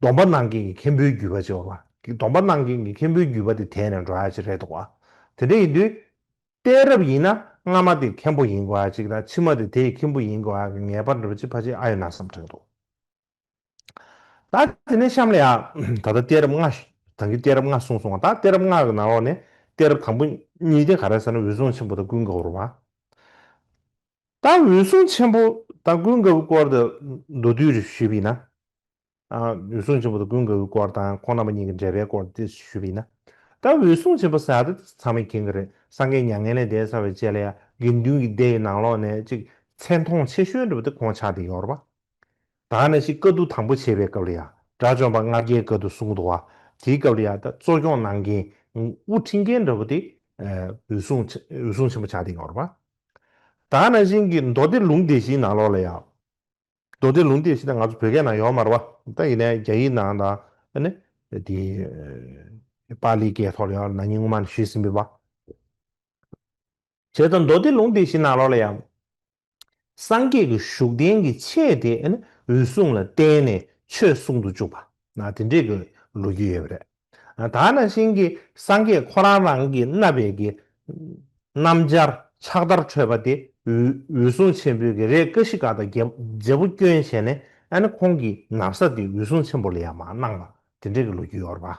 སྡོམ་པ་གནང་མཁན་གྱི་མཁན་པོའི་བརྒྱུད་པ་ཅིག་ཡོད་རེད་བ། སྡོམ་པ་གནང་མཁན་གྱི་མཁན་པོའི་བརྒྱུད་པ་དེ་དེད་ནས་འགྲོ་ཡག་ཅིག་རེད་འདུག་བ། དེ་འདྲ་ཡིན་དུས་གཏད་རབས་ཡིན་ན་སྔ་མ་དེ་མཁན་པོ་ཡིན་དགོས་ཡག་ཅིག་དང་ཕྱི་མ་དེ་དེའི་མཁན་པོ་ཡིན་དགོས་ཡག་གི་ངེས་པ་འདྲ་པོ་ཅིག་ཕལ་ཆེར་ཨ་ཡོད་ན་བསམ་དྲན་འདུག་ད་དེ་ནས་གཤམ་ལ་ཡང་ད་ལྟ་གཏད་རབས་ལྔ་ད་གིན་གཏད་རབས་ལྔ་གསུངས་སོང་བ། ད་གཏད་རབས་ལྔ་གི་ནང་ལོགས་ནས་གཏད་རབས་དང་པོ་གཉིས་དེ་ག་རེ་ཟེར་ན་འོད་སྲུང་ཆེན་པོ་དང་ཀུན་དགའ་བོ་རེད་བ། ད་འོད་སྲུང་ཆེན་པོ་དང་ཀུན་དགའ་བོའི་སྐོར་དུ་མདོར་བསྡུས་རེ་ཞུས་པ་ཡིན་ན། ཨ་འོད་སྲུང་ཆེན་པོ་དང་ཀུན་དགའ་བོའི་སྐོར་དང་ཁོང་རྣམ་པ་གཉིས་ཀྱི་འབྲེལ་བའི་སྐོར་དེ་ཞུས་པ་ཡིན་ན། ད་འོད་སྲུང་ཆེན་པོ་ཟེར་ཡག་དེ་ཚང་མས་མཁྱེན་གྱི་རེད། སངས་རྒྱས་མྱ་ངན་ལས་འདས་ཚར་བའི་རྗེས་ལ་ཡང་དགེ་འདུན་གྱི་སྡེ་ཡི་ནང་ལོགས་ནས་ཅིག་མཚན་མཐོང་ཆེ་ཤོས་འདྲ་པོ་དེ་ཁོང་ཆགས་བསྡད་ཡོད་རེད་པ། ད་ནང་བཞིན་བཀའ་བསྡུ་དང་པོ་བྱེད་པའི་སྐབས་ལ་ཡང་དགྲ་བཅོམ་པ་ལྔ་བརྒྱའི་བཀའ་བསྡུ་གསུངས་འདུག་བ། དེའི་སྐབས་ལ་ཡང་ད་གཙོ་སྐྱོང་གནང་མཁན་དབུ་ཁྲིད་མཁན་འདྲ་པོ་དེ་ཨ་འོད་སྲུང་ཆེ་འོད་སྲུང་ཆེན་པོ་ཆགས་བསྡད་ཡོད་རེད་པ། ད་ནང་བཞིན་གྱི་མདོ་སྡེ་ལུང་སྡེ་བཞིའི་ནང་ལོགས་ལ་ཡང་། མདོ་སྡེ་ལུང་སྡེ་བཞི་ད་ང་ཚོ་བོད་སྐད་ནང་ཡོད་མ་རེད་བ། ད་ཡིན་ནའི་རྒྱ་ཡིག་ནང་དང་ཨ་ནི་དེ་པཱ་ལིའི་སྐད་ཐོག་ལ་ཡང་ན་ནིང་སྔོན་མ་ནས་ཞུས་ཟིན་པའི་བ། བྱས་ཙང་མདོ་སྡེ་ལུང་སྡེ་བཞི་ནང་ལོགས་ལ་ཡང་སངས་རྒྱས་ཀྱི་བཞུགས་གདན་གྱི་ཆས་དེ་ཨ་ནི་འོད་སྲུང་ལ་བརྟེན་ནས་ཆོས་གསུང་དུ་བཅུག་པ་ན་དེ་འདྲས་ཀྱི་ལོ་རྒྱུས་ཡོད་པ་རེད། ད་ནང་བཞིན་གྱི་སངས་རྒྱས་ཁོ་རང་རང་གི་མནབས་པའི་གི་སྣམ་སྦྱར་ཕྱག་དར་འཕྲོད་པ་དེ་འོད་འོད་སྲུང་ཆེན་པོའི་གི་རས་ཀ་ཤི་ཀ་དང་རྒྱལ་རྒྱལ་པོ་བསྐྱོན་བྱས་ནས་ཨ་ནི་ཁོང་གི་ན་བཟའ་དེ་འོད་སྲུང་ཆེན་པོ་ལ་ཡང་མར་གནང་བ་དེ་འདྲའི་གི་ལོ་རྒྱུས་ཡོད་རེད་པ།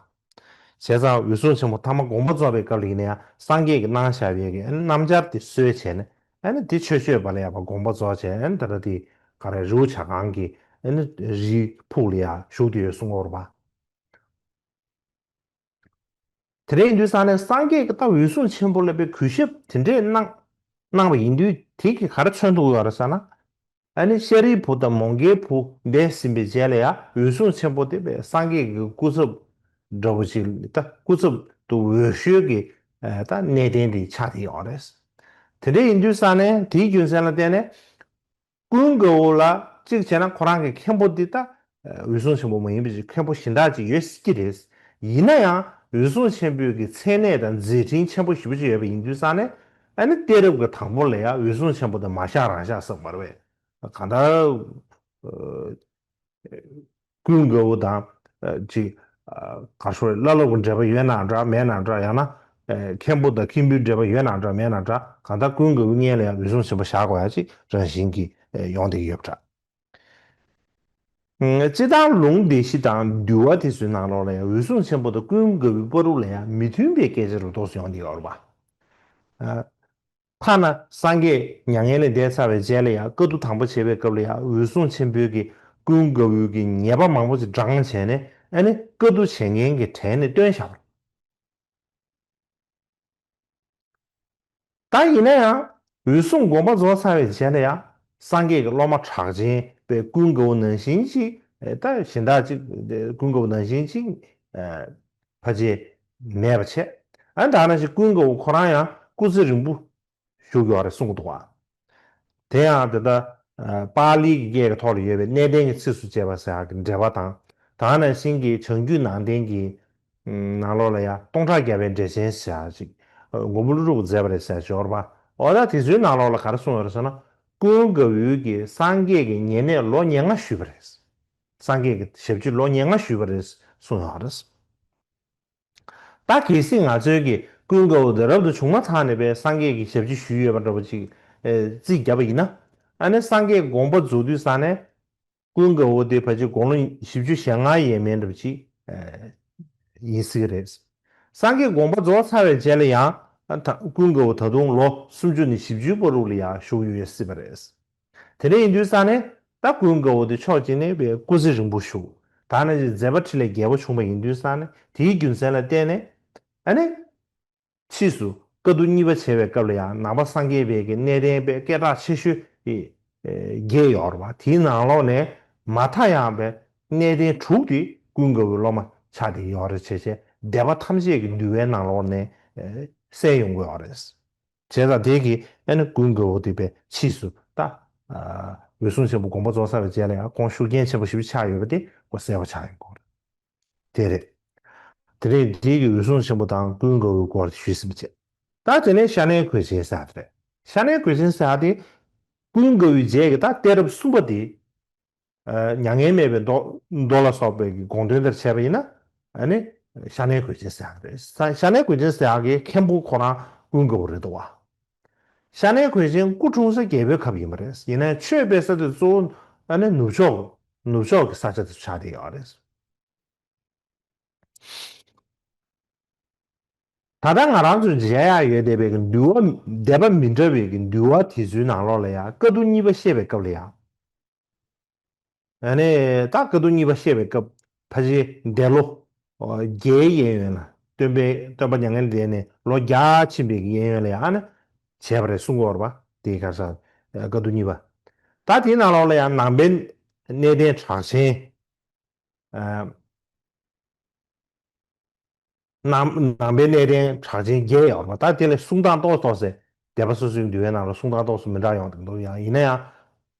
བྱས་ཙང་འོད་སྲུང་ཆེན་པོ་ཐ་མ་དགོངས་པ་རྫོགས་པའི་སྐབས་ལ་ཡིན་ན་ཡང་སངས་རྒྱས་ཀྱིས་གནང་བཞག་པའི་གི་ཨ་ནི་སྣམ་སྦྱར་དེ་གསོལ་བྱས་ནས་ཨ་ནི་དེ་ཆོས་སྤྱོད་པ་ལ་ཡང་དགོངས་པ་རྫོགས་བྱས་ཨ་ནི་ད་ལྟ་དེ་ག་རེ་རི་བོ་བྱ་རྐང་གི་ཨ་ནི་རིའི་ཕུག་ལ་ཡང་བཞུགས་བསྡད་ཡོད་གསུང་གི་ཡོད་རེད་པ། དེ་འདྲ་ཡིན་དུས་ཙང་ནས་སངས་རྒྱས་ཀྱིས་ད་འོད་སྲུང་ཆེན་པོ་ལ་དཔེ་གུས་ཞབས་དེ་འདྲས་གནང་གནང་བ་ཡིན་དུས་དེ་གིས་ག་རེ་མཚོན་ཐུབ་ཡོད་རེད་ཟེར་ན། ཨ་ནི་ཤཱ་རིའི་བུ་དང་མོའུ་འགལ་བུ་འདས་ཟིན་པའི་རྗེས་ལ་ཡང་འོད་སྲུང་ཆེན་པོ་དེ་དཔེ་སངས་རྒྱས་ཀྱི་སྐུ་ཚབ་འདྲ་བོ་ཅིག་ད་སྐུ་ཚབ་ཏུ་འོས་ཤོས་ཀྱི་ད་གནས་བརྟན་དེ་ཆགས་བསྡད་ཡོད་རེད། དེ་འདྲ་ཡིན་དུས་ཙང་ནས་དེའི་རྒྱུ་མཚན་ལ་བརྟེན་ནས། ཀུན་དགའ་བོ་ལ་གཅིག་བྱས་ན་ཁོ་རང་གི་མཁན་པོ་འདི་ད་འོད་སྲུང་ཆེན་པོ་མ་ཡིན་པ་ཅིག་མཁན་པོ་གཞན་དག་ཅིག་ཡོད་སྲིད་ཀྱི་རེད། ཡིན་ན་ཡང་འོད་སྲུང་ཆེན་པོའི་གི་མཚན་གནས་དང་མཛད་འཕྲིན་ཆེན་པོ་ཞེ་པོ་ཅིག་ཡོད་པ་ཡིན་དུས་ཙང་ནས་ཨ་ནི་གཏད་རབས་ཀྱི་དང་པོ་ལ་ཡང་འོད་སྲུང་ཆེན་པོ་དེ་མ་བཞག་རང་བཞག་ཟེར་བ་རེད་པས། གང་ལྟར། ཀུན་དགའ་བོ་དང་ཅིག་ག་ཤོར་བླ་སློབ་ཀྱི་འབྲེལ་བ་ཡོད་ན་འདྲ་མེད་ན་འདྲ་ཡང་ན་མཁན་པོ་དང་མཁན་པོའི་འབྲེལ་བ་ཡོད་ན་འདྲ་མེད་ན་འདྲ་གང་ལྟར་ཀུན་དགའ་བོའི་སྔོན་ལ་ཡང་འོད་སྲུང་ཆེན་པོ་བཞག་དགོས་ཡ་ཅིག་རང་བཞིན་གྱིས་ཡོང་བསྡད་ཀྱི་ཡོད་པ་འདྲ། སྤྱིར་བཏང་ལུང་སྡེ་བཞི་དང་འདུལ་བ་དེ་ཚོའི་ནང་ལོགས་ལ་ཡང་འོད་སྲུང་ཆེན་པོ་དང་ཀུན་དགའ་བོའི་བར་དུ་ལ་ཡང་མི་མཐུན་པའི་སྐད་ཆ་རུ་ཏོག་ཙམ་ཡོང་བསྡད་ཀྱི་ཡོད་རེད་པ། ཐ་ན་སངས་རྒྱས་མྱ་ངན་ལས་འདས་ཚར་བའི་རྗེས་ལ་ཡང་བཀའ་བསྡུ་དང་པོ་བྱེད་པའི་སྐབས་ལ་ཡང་འོད་སྲུང་ཆེན་པོའི་གི་ཀུན་དགའ་བོའི་གི་ཉེས་པ་མང་པོ་ཞིག་བགྲངས་བྱས་ནས་ཨ་ནི་བཀའ་བསྡུ་བྱེད་མཁན་གྱི་གྲས་ནས་བཏོན་བཞག་པ་རེད། ད་ཡིན་ན་ཡང་འོད་སྲུང་དགོངས་པ་རྫོགས་ཚར་བའི་རྗེས་ལ་ཡང་སངས་རྒྱས་ཀྱི་སློབ་མ་གྲགས་ཅན་པའི་ཀུན་དགའ་བོ་ནང་བཞིན་ཅིག་ད་གཞན་དག་ཅིག་ཀུན་དགའ་བོ་ནང་བཞིན་ཅིག་ཕལ་ཆེར་མེད་པ་བྱས། ཨ་ནི་ད་ནང་བཞིན་ཀུན་དགའ་བོ་ཁོ་རང་ཡང་སྐུ་ཚེ་རིང་པོ་བཞུགས་ཡོད་རེད་གསུང་གི་འདུག་བ། དེ་ཡང་དེ་ལྟར་པཱ་ལིའི་སྐད་ཀྱི་ཐོག་ལ་ཡོད་པའི་གནས་བརྟན་གྱི་ཚིགས་སུ་བཅད་པ་ཟེར་ཡག་གི་འགྲེལ་པ་དང་ ད་ག་ནང་བཞིན་གྱི་བྱང་རྒྱུད་ནང་བསྟན་གྱི་ནང་ལོགས་ལ་ཡང་སྟོང་ཕྲག་བརྒྱ་པའི་འགྲེལ་ཆེན་ཟེར་ཡག་ཅིག་མགོན་པོ་ཀླུ་སྒྲུབ་ཀྱིས་མཛད་པ་རེད་ཟེར་ཡག་ཅིག་ཡོད་རེད་པ། འོ་ད་དེ་ཚོའི་ནང་ལོགས་ལ་ག་རེ་གསུངས་ཡོད་རེད་ཟེར་ན། ཀུན་དགའ་བོས་ཀྱིས་སངས་རྒྱས་ཀྱི་ཉེ་གནས་ལོ་ཉེར་ལྔ་ཞུས་པ་རེད། སངས་རྒྱས་ཀྱི་ཞབས་ཕྱི་ལོ་ཉེར་ལྔ་ཞུས་པ་རེད་གསུངས་ཡོད་རེད། ད་གལ་སྲིད་ང་ཚོའི་གི་ཀུན་དགའ་བོ་དེ་རབ་ཏུ་བྱུང་མ་ཐག་ནས་པའི་སངས་རྒྱས་ཀྱི་ཞབས་ཕྱི་ཞུས་ཡོད་པ་འདྲ་པོ་ཅིག་ཨེ་རྩིས་བརྒྱབ་པ་ཡིན་ན། ཨ་ནི་སངས་རྒྱས་དགོངས་པ་རྫོགས་དུས་ཙ་ནས་ཀུན་དགའ་བོ་དེ་ཕལ་ཆེར་དགུང་ལོ་བཞི་བཅུ་ཞེ་ལྔ་ཡས་མས་འདྲ་པོ་ཅིག་ཨེ་ཡིན་སྲིད་ཀྱི་རེད། སངས་རྒྱས་དགོངས་པ་རྫོགས་ཚར་བའི་རྗེས་ལ་ཡང་ཨ་ད་ཀུན་དགའ་བོ་ད་དུང་ལོ་སུམ་ཅུ་ནས་བཞི་བཅུའི་བར་དུ་ལ་ཡང་བཞུགས་ཡོད་སྲིད་པ་རེད། དེ་འདྲ་ཡིན་དུས་ཙ་ནས་ད་ཀུན་དགའ་བོ་དེ་ཕྱོགས་གཅིག་ནས་པའི་སྐུ་ཚེ་རིང་པོ་བཞུགས། ད་ནི་མཛད་པ་འཕྲིན་ལས་རྒྱས་པོ་བྱུང་བ་ཡིན་དུས་ཙ་ནས་དེའི་རྒྱུ་མཚན་ལ་བརྟེན་ནས་ཨ་ནི་ཕྱིས་སུ་བཀའ་བསྡུ་གཉིས་པ་བྱས་པའི་སྐབས་ལ་ཡང་ནང་པ་སངས་རྒྱས་པའི་གི་གནས་བརྟན་པའི་སྐད་གྲགས་ཆེ་ཤོས་ཀྱི་བརྒྱད་ཡོད་རེད་པ། དེའི་ནང་ལོགས་ནས་མ་མཐའ་ཡང་པའི་གནས་བརྟན་དྲུག་དེ་ཀུན་དགའ་བོའི་སློབ་མ་ཆགས་བསྡད་ཡོད་རེད། བྱས་བྱས་སྡེ་པ་ཐམས་ཅད་ཀྱི་འདུལ་བའི་ནང་ལོགས་ནས་གསལ་ཡོང་གི་ཡོད་རེད། བྱས་ཙང་དེ་གིས་ཨ་ནི་ཀུན་དགའ་བོ་དེ་པའི་ཕྱིས་སུ་ད་ཨ་འོད་སྲུང་ཆེན་པོ་དགོངས་པ་རྫོགས་ཚར་བའི་རྗེས་ལ་ཡང་ཁོང་ཤུགས་རྐྱེན་ཆེན་པོ་ཞེ་པོ་ཆགས་ཡོད་པ་དེ་ཁོ་གསལ་པོ་ཆགས་ཡོང་གི་རེད། དེ་རེད། དེ་རིང་འདི་གི་འོད་སྲུང་ཆེན་པོ་དང་ཀུན་དགའ་བོའི་སྐོར་ཞུས་ཟིན་པ་བྱས། ད་དེ་ནས་ཤ་ནའི་གོས་ཆེན་ཟེར་བ་དེ་རེད། ཤ་ནའི་གོས་ཆེན་ཟེར་བ་དེ་ཀུན་དགའ་བོའི་རྗེས་ཀྱི་ད་གཏད་རབས་གསུམ་པ་དེ། ཨ་མྱ་ངན་མེད་པའི་མདོ་མདོ་ལ་སོགས་པའི་གི་དགོངས་དོན་ལྟར་བྱས་པ་ཡིན་ན། ཨ་ནི་ཤ་ནའི་གོས་ཆེན་ཟེར་ཡག་རེད། ས་ཤ་ནའི་གོས་ཆེན་ཟེར་ཡག་གི་མཁན་པོ་ཁོ་རང་ཀུན་དགའ་བོ་རེད་འདུག་བ། ཤ་ནའི་གོས་ཆེན་སྐུ་འཁྲུངས་ས་རྒྱལ་པོའི་ཁབ་ཡིན་པ་རེད། ཡིན་ནའི་ཆོས་སྤེལ་ས་དེ་གཙོ་བོ་ཨ་ནི་ནུབ་ཕྱོགས་ནུབ་ཕྱོགས་ཀྱི་ས་ཆ་དེ་ཆགས་བསྡད་ཡོད་རེད། ད་ལྟ་ང་རང་ཚོས་མཇལ་ཡག་ཡོད་བསྡད་པའི་གི་འདུལ་བ་སྡེ་པ་མི་འདྲ་བའི་གི་འདུལ་བ་དེ་ཚོའི་ནང་ལོགས་ལ་ཡང་བཀའ་བསྡུ་གཉིས་པ་བཤད་པའི་སྐབས་ལ་ཡང་། ཨ་ནི་ད་བཀའ་བསྡུ་གཉིས་པ་བཤད་པའི་སྐབས་ཕལ་ཆེར་འདས་ལོ་བརྒྱའི་གཡས་གཡོན་ལ་སྟོན་པའི་སྟོན་པ་མྱ་ངན་ལས་འདས་ནས་ལོ་བརྒྱ་ཕྱིན་པའི་གི་གཡས་གཡོན་ལ་ཡང་ཨ་ནི་བྱས་པ་རེད་གསུང་གི་ཡོད་རེད་པ། དེའི་ཁ་སང་བཀའ་བསྡུ་གཉིས་པ། ད་དེའི་ནང་ལོགས་ལ་ཡང་ནང་པའི་གནས་བརྟན་གྲགས་ཆེན། ཨ། ནང་ནང་པའི་གནས་བརྟན་གྲགས་ཆེན་བརྒྱད་ཡོད་རེད་པ། ད་དེ་ལས་གསུང་སྟངས་ཏོག་ཙམ་ཏོག་ཙམ་སྡེ་པ་སོ་སོའི་འདུལ་བའི་ནང་ལ་གསུང་སྟངས་ཏོག་ཙམ་མི་འདྲ་ཡོང་གི་འདུག་ཡང་ཡིན་ན་ཡང་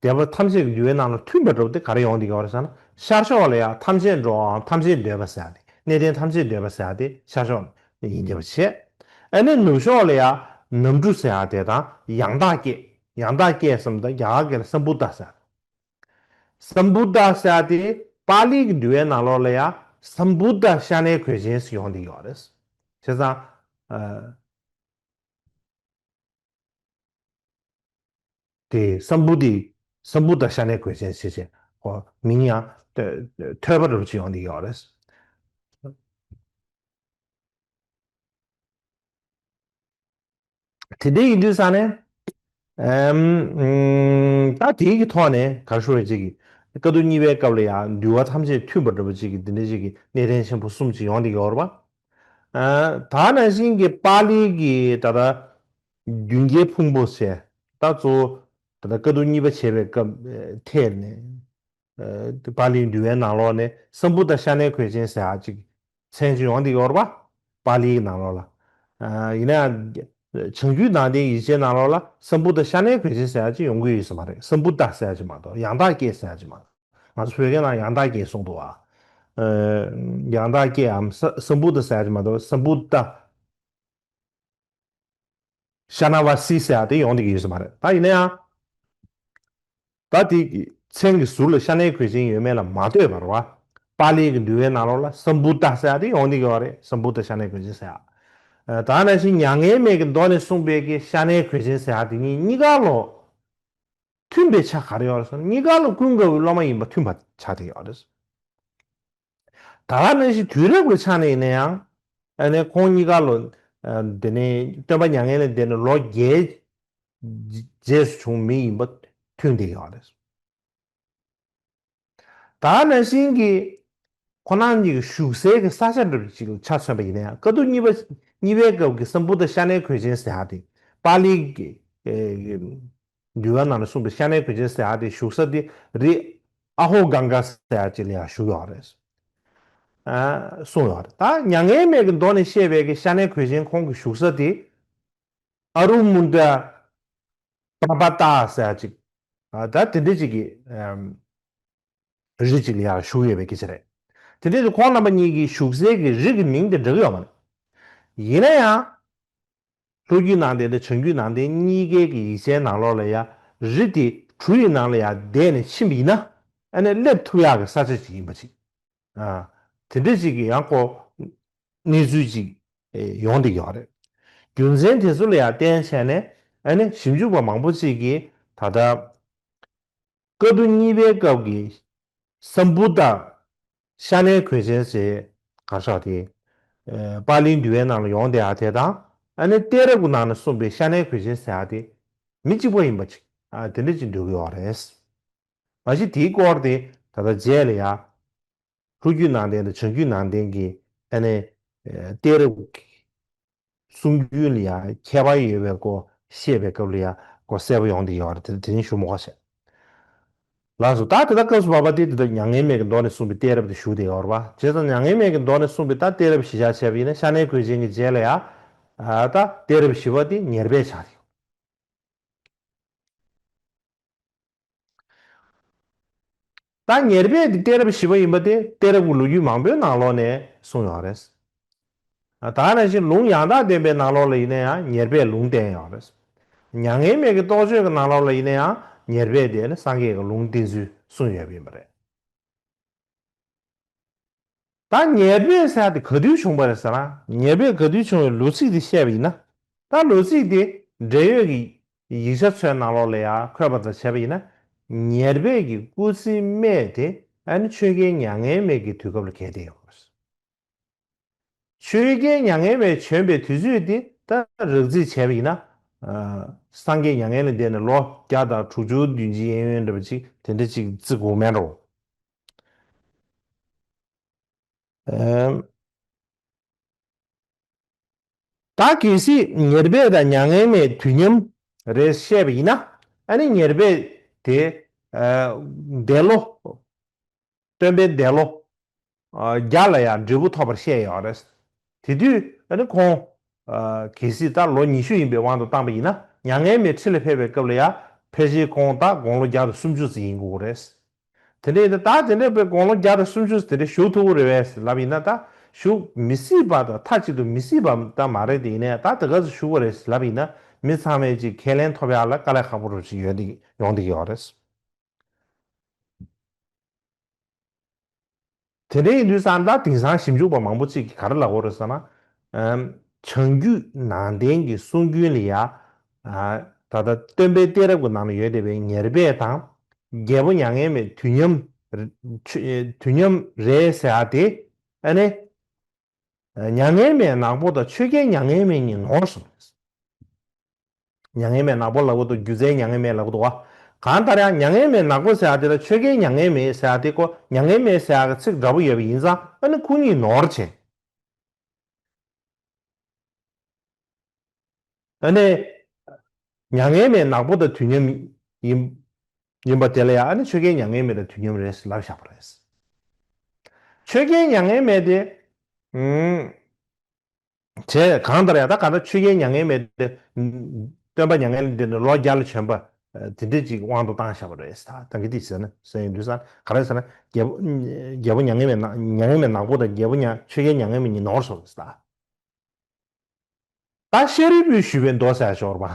སྡེ་པ་ཐམས་ཅད་ཀྱི་འདུལ་བའི་ནང་ལ་མཐུན་པ་འདྲ་པོ་དེ་ག་རེ་ཡོང་གི་ཡོད་རེད་ཟེར་ན། ཤར་ཕྱོགས་ལ་ཡང་ཐམས་ཅད་འགྲོའམ་ཐམས་ཅད་སྡོད་པ་ཟེར་ཡ་དེ། གནས་བརྟན་ཐམས་ཅད་སྡོད་པ་ཟེར་ཡ་དེ་ཤར་ཕྱོགས་ཡིན་གྱི་ཡོད་པ་བྱས། ཨ་ནི་ནུབ་ཕྱོགས་ལ་ཡང་ནམ་གྲུ་ཟེར་ཡ་དེ་དང་ཡང་དག་སྐྱེས། ཡང་དག་སྐྱེས་ཟེར་ན་ད་རྒྱ་གར་སྐད་ལ་སམ་བྷུ་ཏ་ཟེར། སམ་བྷུ་ཏ་ཟེར་ཡ་དེ་པཱ་ལིའི་འདུལ་བའི་ནང་ལོགས་ལ་ཡང་སམ་བྷུ་ཏ་ཤ་ནའི་གོས་ཆེན་ཟེར་ཡོང་བསྡད་ཡོད་རེད། བྱས་ཙང་ཨ་དེ་སམ་བྷུ་ཏི་སམ་བྷུ་ཏ་ཤ་ནའི་གོས་ཆེན་ཟེར་བྱས་ཁོ་མིང་ཡང་ཐོས་པ་འདྲ་པོ་ཅིག་ཡོང་བསྡད་ཡོད་རེད། དེ་འདྲ་ཡིན་དུས་ཙང་ནས། ཨམ། ད་དེའི་གི་ཐོག་ནས་ག་རེ་ཞུ་བ་ཅིག་གི་བཀའ་བསྡུ་གཉིས་པའི་སྐབས་ལ་ཡང་འདུལ་བ་ཐམས་ཅད་མཐུན་པ་འདྲ་པོ་ཅིག་གི་འདི་འདྲ་ཅིག་གི་གནས་བརྟན་ཆེན་པོ་གསུམ་ཅིག་ཡོང་བསྡད་ཀྱི་ཡོད་རེད་པ། ཨ། ད་ནང་བཞིན་གྱི་པཱ་ལིའི་གི་ད་ལྟ་མདུན་བསྐྱེད་ཕུང་པོ་ཟེར། ད་གཙོ་བོ་ད་ལྟ་བཀའ་བསྡུ་གཉིས་པ་བྱས་པའི་སྐབས་ཐད་ནས། ཨ། པཱ་ལིའི་འདུལ་བའི་ནང་ལོགས་ནས་སམ་བྷུ་ཏ་ཤ་ནའི་གོས་ཆེན་ཟེར་ཡག་ཅིག་མཚན་ཅིག་ཡོང་བསྡད་ཡོད་རེད་པ། པཱ་ལིའི་ནང་ལོགས་ལ། ཨ། ཡིན་ན་ཡང་བྱང་རྒྱུད་ནང་བསྟན་ཡིག་ཆའི་ནང་ལོགས་ལ་སམ་བྷུ་ཏ་ཤ་ནའི་གོས་ཆེན་ཟེར་ཡག་ཅིག་ཡོང་གི་ཡོད་ས་མ་རེད། སམ་བྷུ་ཏ་ཟེར་ཡག་ཅིག་མ་གཏོགས་ཡང་དག་སྐྱེས་ཟེར་ཡག་ཅིག་མ་གཏོགས། ང་ཚོ་བོད་སྐད་ནང་ཡང་དག་སྐྱེས་གསུངས་འདུག་བ། ཨ། ཡང་དག་སྐྱེས་འམ་ས་སམ་བྷུ་ཏ་ཟེར་ཡག་ཅིག་མ་གཏོགས་སམ་བྷུ་ཏ། ཤ་ན་ཝ་སི་ཟེར་ཡག་དེ་ཡོང་བསྡད་ཀྱི་ཡོད་ས་མ་རེད། ད་ཡིན་ན་ཡང་། ད་དེ་མཚན་གྱི་ཟུར་ལ་ཤ་ནའི་གོས་ཆེན་ཡོད་མེད་ལ་མ་ལྟོས་པར་བ། པཱ་ལིའི་གི་འདུལ་བའི་ནང་ལོགས་ལ་སམ་བྷུ་ཏ་ཟེར་ཡག་དེ་ཡོང་བསྡད་ཀྱི་ཡོད་རེད། སམ་བྷུ་ཏ་ཤ་ནའི་གོས་ཆེན་ཟེར་ཡག་ཨ། ད་ནང་བཞིན་མྱ་ངན་མེད་ཀྱི་མདོ་ནས་གསུངས་པའི་གི་ཤ་ནའི་གོས་ཆེན་ཟེར་ཡག་དེ་གཉིས་གཉིས་ཀ་ལོ། མཐུན་པའི་ཆ་ག་རེ་ཡོད་རེད་ཟེར་ན། གཉིས་ཀ་ལོ་ཀུན་དགའ་བོའི་སློབ་མ་ཡིན་པ་མཐུན་པ་ཆགས་བསྡད་ཡོད་རེད། ད་ག་ནང་བཞིན་དུས་རབས་ཀྱི་ཆ་ནས་ཡིན་ན་ཡང་། ཨ་ནི་ཁོང་གཉིས་ཀ་ལོ། ཨ། དེ་ནས་སྟོན་པ་མྱ་ངན་ལས་འདས་ནས་ལོ་བརྒྱད་རྗེས་སུ་བྱུང་མི་ཡིན་པ་མཐུན་བསྡད་ཡོད་རེད། ད་ག་ནང་བཞིན་གྱི་ཁོང་རྣམ་གཉིས་ཀྱི་བཞུགས་སའི་གི་ས་ཆ་འདྲ་པོ་ཅིག་ལ་ཆ་མཚོན་པ་ཡིན་ན་ཡང་། བཀའ་བསྡུ་གཉིས་པ་གཉིས་པའི་སྐབས་ཀྱི་སམ་བྷུ་ཏ་ཤ་ནའི་གོས་ཆེན་ཟེར་ཡག་དེ་པཱ་ལིའི་གི་ཨེ། འདུལ་བ་ནང་ལ་གསུངས་པའི་ཤ་ནའི་གོས་ཆེན་ཟེར་ཡག་དེ་བཞུགས་ས་དེ་རི་ཨ་ཧོ་གངྒཱ་ཟེར་ཡག་ཅིག་ལ་ཡང་བཞུགས་ཡོད་རེད། ཨ། གསུངས་ཡོད་རེད། ད་མྱ་ངན་མེད་ཀྱི་མདོ་ནས་བཤད་པའི་གི་ཤ་ནའི་གོས་ཆེན་ཁོང་གི་བཞུགས་ས་དེ་ཨ་རུ་མུན་དྲ་པྲ་པ་ཏ་ཟེར་ཡག་ཅིག་ཨ། ད་དེ་འདྲ་ཅིག་གི་ཨམ། རི་གཅིག་ལ་ཡར་བཞུགས་ཡོད་པའི་སྐད་ཆ་རེད། དེ་འདྲའི་ཁོང་རྣམ་པ་གཉིས་ཀྱི་བཞུགས་སའི་གི་རི་གི་མིང་དེ་འགྲིག་གི་ཡོད་མ་རེད། ཡིན་ན་ཡང་། ལྷོ་རྒྱུད་ནང་བསྟན་དང་བྱང་རྒྱུད་ནང་བསྟན་གཉིས་ཀའི་གི་ཡིག་ཆའི་ནང་ལོགས་ལ་ཡང་རི་དེ་གྲུ་ཡི་ནང་ལ་ཡང་བསྡད་ནས་ཕྱིན་པ་ཡིན་ན། ཨ་ནི་སླེབས་ཐུབ་ཡག་གི་ས་ཆ་ཅིག་ཡིན་པ་ཅིག་ཨ། དེ་འདྲ་ཅིག་གི་ཡང་ཁོ་གནས་ཚུལ་ཅིག་ཡོང་བསྡད་ཡོད་རེད། རྒྱུ་མཚན་དེ་ཚོ་ལ་ཡང་བརྟེན་བྱས་ནས། ཨ་ནི་ཞིབ་འཇུག་པ་མང་པོ་ཅིག་གིས་ད་ལྟ་བཀའ་བསྡུ་གཉིས་པའི་སྐབས་ཀྱི་ས་འབུ་དང་ཤ་ནའི་གོས་ཆེན་ཟེར་ག་ཤག་དེ། ཨ། པཱ་ལིའི་འདུལ་བའི་ནང་ལ་ཡོང་བསྡད་ཡག་དེ་དང་། ཨ་ནི་གཏད་རབས་ཀྱི་ནང་ནས་གསུངས་པའི་ཤ་ནའི་གོས་ཆེན་ཟེར་ཡག་དེ་མི་གཅིག་པ་ཡིན་པ་ཅིག་ཨ། དེ་འདྲ་ཅིག་འདོད་ཀྱི་ཡོད་རེད། མ་གཞི་དེའི་སྐོར་དེ་ད་ལྟ་རྗེས་ལ་ཡང་། ལྷོ་རྒྱུད་ནང་བསྟན་དང་བྱང་རྒྱུད་ནང་བསྟན་གྱི། ཨ་ནི། ཨ། གཏད་རབས་ཀྱི་གསུང་རྒྱུན་ལ་ཡང་ཁྱད་པར་ཡོད་པའི་སྐོར་བཤད་པའི་སྐབས་ལ་ཡང་སྐོར་གསལ་པོ་ཡོང་བསྡད་ཡོད་རེད། དེ་དེ་རིང་ཞུ་མི་དགོས་བྱས། ལགས་སོ། ད་དེ་ལྟར་སྐབས་སུ་བབ་པ་དེ་དེ་ལྟར་མྱ་ངན་མེད་ཀྱི་མདོ་ནས་གསུངས་པའི་གཏད་རབས་དེ་ཞུ་བསྡད་ཡོད་རེད་པ། བྱས་ཙང་མྱ་ངན་མེད་ཀྱི་མདོ་ནས་གསུངས་པའི་ད་གཏད་རབས་བཞི་ཆ་བྱས་པ་ཡིན་ན། ཤ་ནའི་གོས་ཆེན་གྱི་རྗེས་ལ་ཡང་། ཨ། ད་གཏད་རབས་བཞི་པ་དེ་ཉེར་སྦས་ཆགས་ཡོད། ད་ཉེར་སྦས་དེ་གཏད་རབས་བཞི་པ་ཡིན་པ་དེ་གཏད་རབས་ཀྱི་ལོ་རྒྱུས་མང་པོའི་ནང་ལོགས་ནས་གསུངས་ཡོད་རེད། ཨ། ད་ག་ནང་བཞིན་ལུང་ཡང་དག་བསྟན་པའི་ནང་ལོགས་ལ་ཡིན་ན་ཡང་ཉེར་སྦས་ལུང་བསྟན་ཡོད་རེད། མྱ་ངན་མེད་ཀྱི་རྟོགས་བརྗོད་ཀྱི་ནང་ལོགས་ལ་ཡིན་ན་ཡང་ཉེར་སྦས་དེ་ནི་སངས་རྒྱས་ཀྱི་ལུང་བསྟན་ཚུལ་གསུངས་ཡོད་པ་ཡིན་པ་རེད། ད་ཉེར་སྦས་ཟེར་ཡག་དེ་ག་དུས་བྱུང་བ་རེད་ཟེར་ན། ཉེར་སྦས་ག་དུས་བྱུང་བའི་ལོ་ཚིགས་དེ་བཤད་པ་ཡིན་ན། ད་ལོ་ཚིགས་དེ་འབྲེལ་ཡོད་ཀྱི་ཡིག་ཆ་ཚོའི་ནང་ལོགས་ལ་ཡང་འཁོད་པ་དང་བྱས་པ་ཡིན་ན། ཉེར་སྦས་ཀྱི་སྐུ་ཚེའི་སྨད་དེ་ཨ་ནི་ཆོས་རྒྱལ་མྱ་ངན་མེད་ཀྱི་དུས་སྐབས་ལ་འཁེལ་བསྡད་ཡོད་རེད། ཆོས་རྒྱལ་མྱ་ངན་མེད་བྱོན་པའི་དུས་ཚོད་དེ་ད་རགས་རྩིས་བྱས་པ་ཡིན་ན། ཨ། སངས་རྒྱས་མྱ་ངན་ལས་འདས་ནས་ལོ་བརྒྱ་དང་དྲུག་ཅུ་བདུན་ཅུ་གཡས་གཡོན་འདྲ་པོ་ཅིག་དེ་འདྲ་ཅིག་བརྩི་དགོས་མེད་འགྲོ། ཨ། ད་གལ་སྲིད་ཉེར་སྦས་དང་མྱ་ངན་མེད་དུས་མཉམ་རེད་བཤད་པ་ཡིན་ན། ཨ་ནི་ཉེར་སྦས་དེ། ཨ། འདས་ལོ། སྟོན་པའི་འདས་ལོ། ཨ། བརྒྱ་ལ་ཡང་འབྲས་བུ་ཐོབ་པར་བཤད་ཡོད་རེད། དེ་དུས་ཨ་ནི་ཁོང་། ཨ། གལ་སྲིད་ད་ལོ་ཉི་ཤུ་ཡིན་པའི་དབང་དུ་བཏང་པ་ཡིན་ན། མྱ་ངན་མེད་ཁྲི་ལ་ཕེབས་པའི་སྐབས་ལ་ཡང་ཕལ་ཆེར་ཁོང་ད་དགུང་ལོ་བརྒྱ་དང་སུམ་ཅུ་ཙམ་ཡིན་དགོས་རེད། དེ་འདྲ་ཡིན་ད་ད་དེ་འདྲ་བའི་དགུང་ལོ་བརྒྱ་དང་སུམ་ཅུ་ཙམ་དེ་འདྲ་བཞུགས་ཐུབ་ཀྱི་རེད་པས་ལབ་ཡིན་ན། ད་བཞུགས་མི་སྲིད་པ་དང་མཐའ་གཅིག་ཏུ་མི་སྲིད་པ་ད་མ་རེད། དེ་ཡིན་ནའི་ད་དེ་ག་ཚོད་བཞུགས་པ་རེད་ལབ་ཡིན་ན། མི་ཚང་མས་ཅིག་ཁས་ལེན་ཐོབ་ཡག་ལ་དཀའ་ལས་ཁག་པོ་རུ་ཅིག་ཡོང་བསྡད་ཡོང་བསྡད་ཀྱི་ཡོད་རེད། དེ་འདྲ་ཡིན་དུས་ཙང་ད་དེང་སང་ཞིབ་འཇུག་པ་མང་པོ་ཅིག་གིས་ག་རེ་ལབ་ཀྱི་ཡོད་རེད་ཟེར་ན། ཨམ། བྱང་རྒྱུད་ནང་བསྟན་གྱི་གསུང་རྒྱུན་ལ་ཡ། ཨ། ད་ལྟ་སྟོན་པའི་གཏད་རབས་ཀྱི་ནང་ན་ཡོད་བསྡད་པའི་ཉེར་སྦས་དང་རྒྱལ་པོ་མྱ་ངན་མེད་དུས་མཉམ་རེ། ཆོས། དུས་མཉམ་རེད་ཟེར་ཡག་དེ། ཨ་ནི། མྱ་ངན་མེད་ནག་པོ་དང་ཆོས་རྒྱལ་མྱ་ངན་མེད་གཉིས་ནོར་སོང་། མྱ་ངན་མེད་ནག་པོ་ལབ་ཀྱི་འདུག་སྒྱུ་རྩལ་མྱ་ངན་མེད་ལབ་ཀྱི་འདུག་བ། གང་ལྟར་ཡང་མྱ་ངན་མེད་ནག་པོ་ཟེར་ཡག་དེ་དང་ཆོས་རྒྱལ་མྱ་ངན་མེད་ཟེར་ཡག་དེ་ཁོ་མྱ་ངན་མེད་ཟེར་ཡག་གི་ཚིག་འདྲ་པོ་ཡོད་པ་ཡིན་ཙང་། ཨ་ནི་ཁོ་གཉིས་ནོར་བྱས། ཨ་ནི། མྱ་ངན་མེད་ནག་པོ་དང་དུས་མཉམ་ཡིན། ཡིན་པ་དེ་ལ་ཡང་ཨ་ནི་ཆོས་རྒྱལ་མྱ་ངན་མེད་དང་དུས་མཉམ་རེད་ལབ་བཞག་པ་རེད། ཆོས་རྒྱལ་མྱ་ངན་མེད་དེ། ཨུམ། བྱས། གང་ལྟར་ཡང་ད་གང་ལྟར་ཆོས་རྒྱལ་མྱ་ངན་མེད་དེ། སྟོན་པ་མྱ་ངན་ལས་འདས་ནས་ལོ་བརྒྱ་ལ་བྱོན་པ་དེ་འདྲ་ཅིག་དབང་དུ་བཏང་བཞག་པ་རེད། ད་ད་གི་དེ་ཟེར་ན་ཟེར་ཡོང་དུས་ཙང་ག་རེ་ཟེར་ན། རྒྱལ་པོ། རྒྱལ་པོ་མྱ་ངན་མེད་ནག་མྱ་ངན་མེད་ནག་པོ་དང་རྒྱལ་པོ་མྱ། ཆོས་རྒྱལ་མྱ་ངན་མེད་གཉིས་ནོར་སོང་ཟེར། ད། ད་ཤཱ་རིའི་བུས་ཞུས་པའི་མདོ་ཟེར་ཡག་ཅིག་ཡོད་རེད་པ།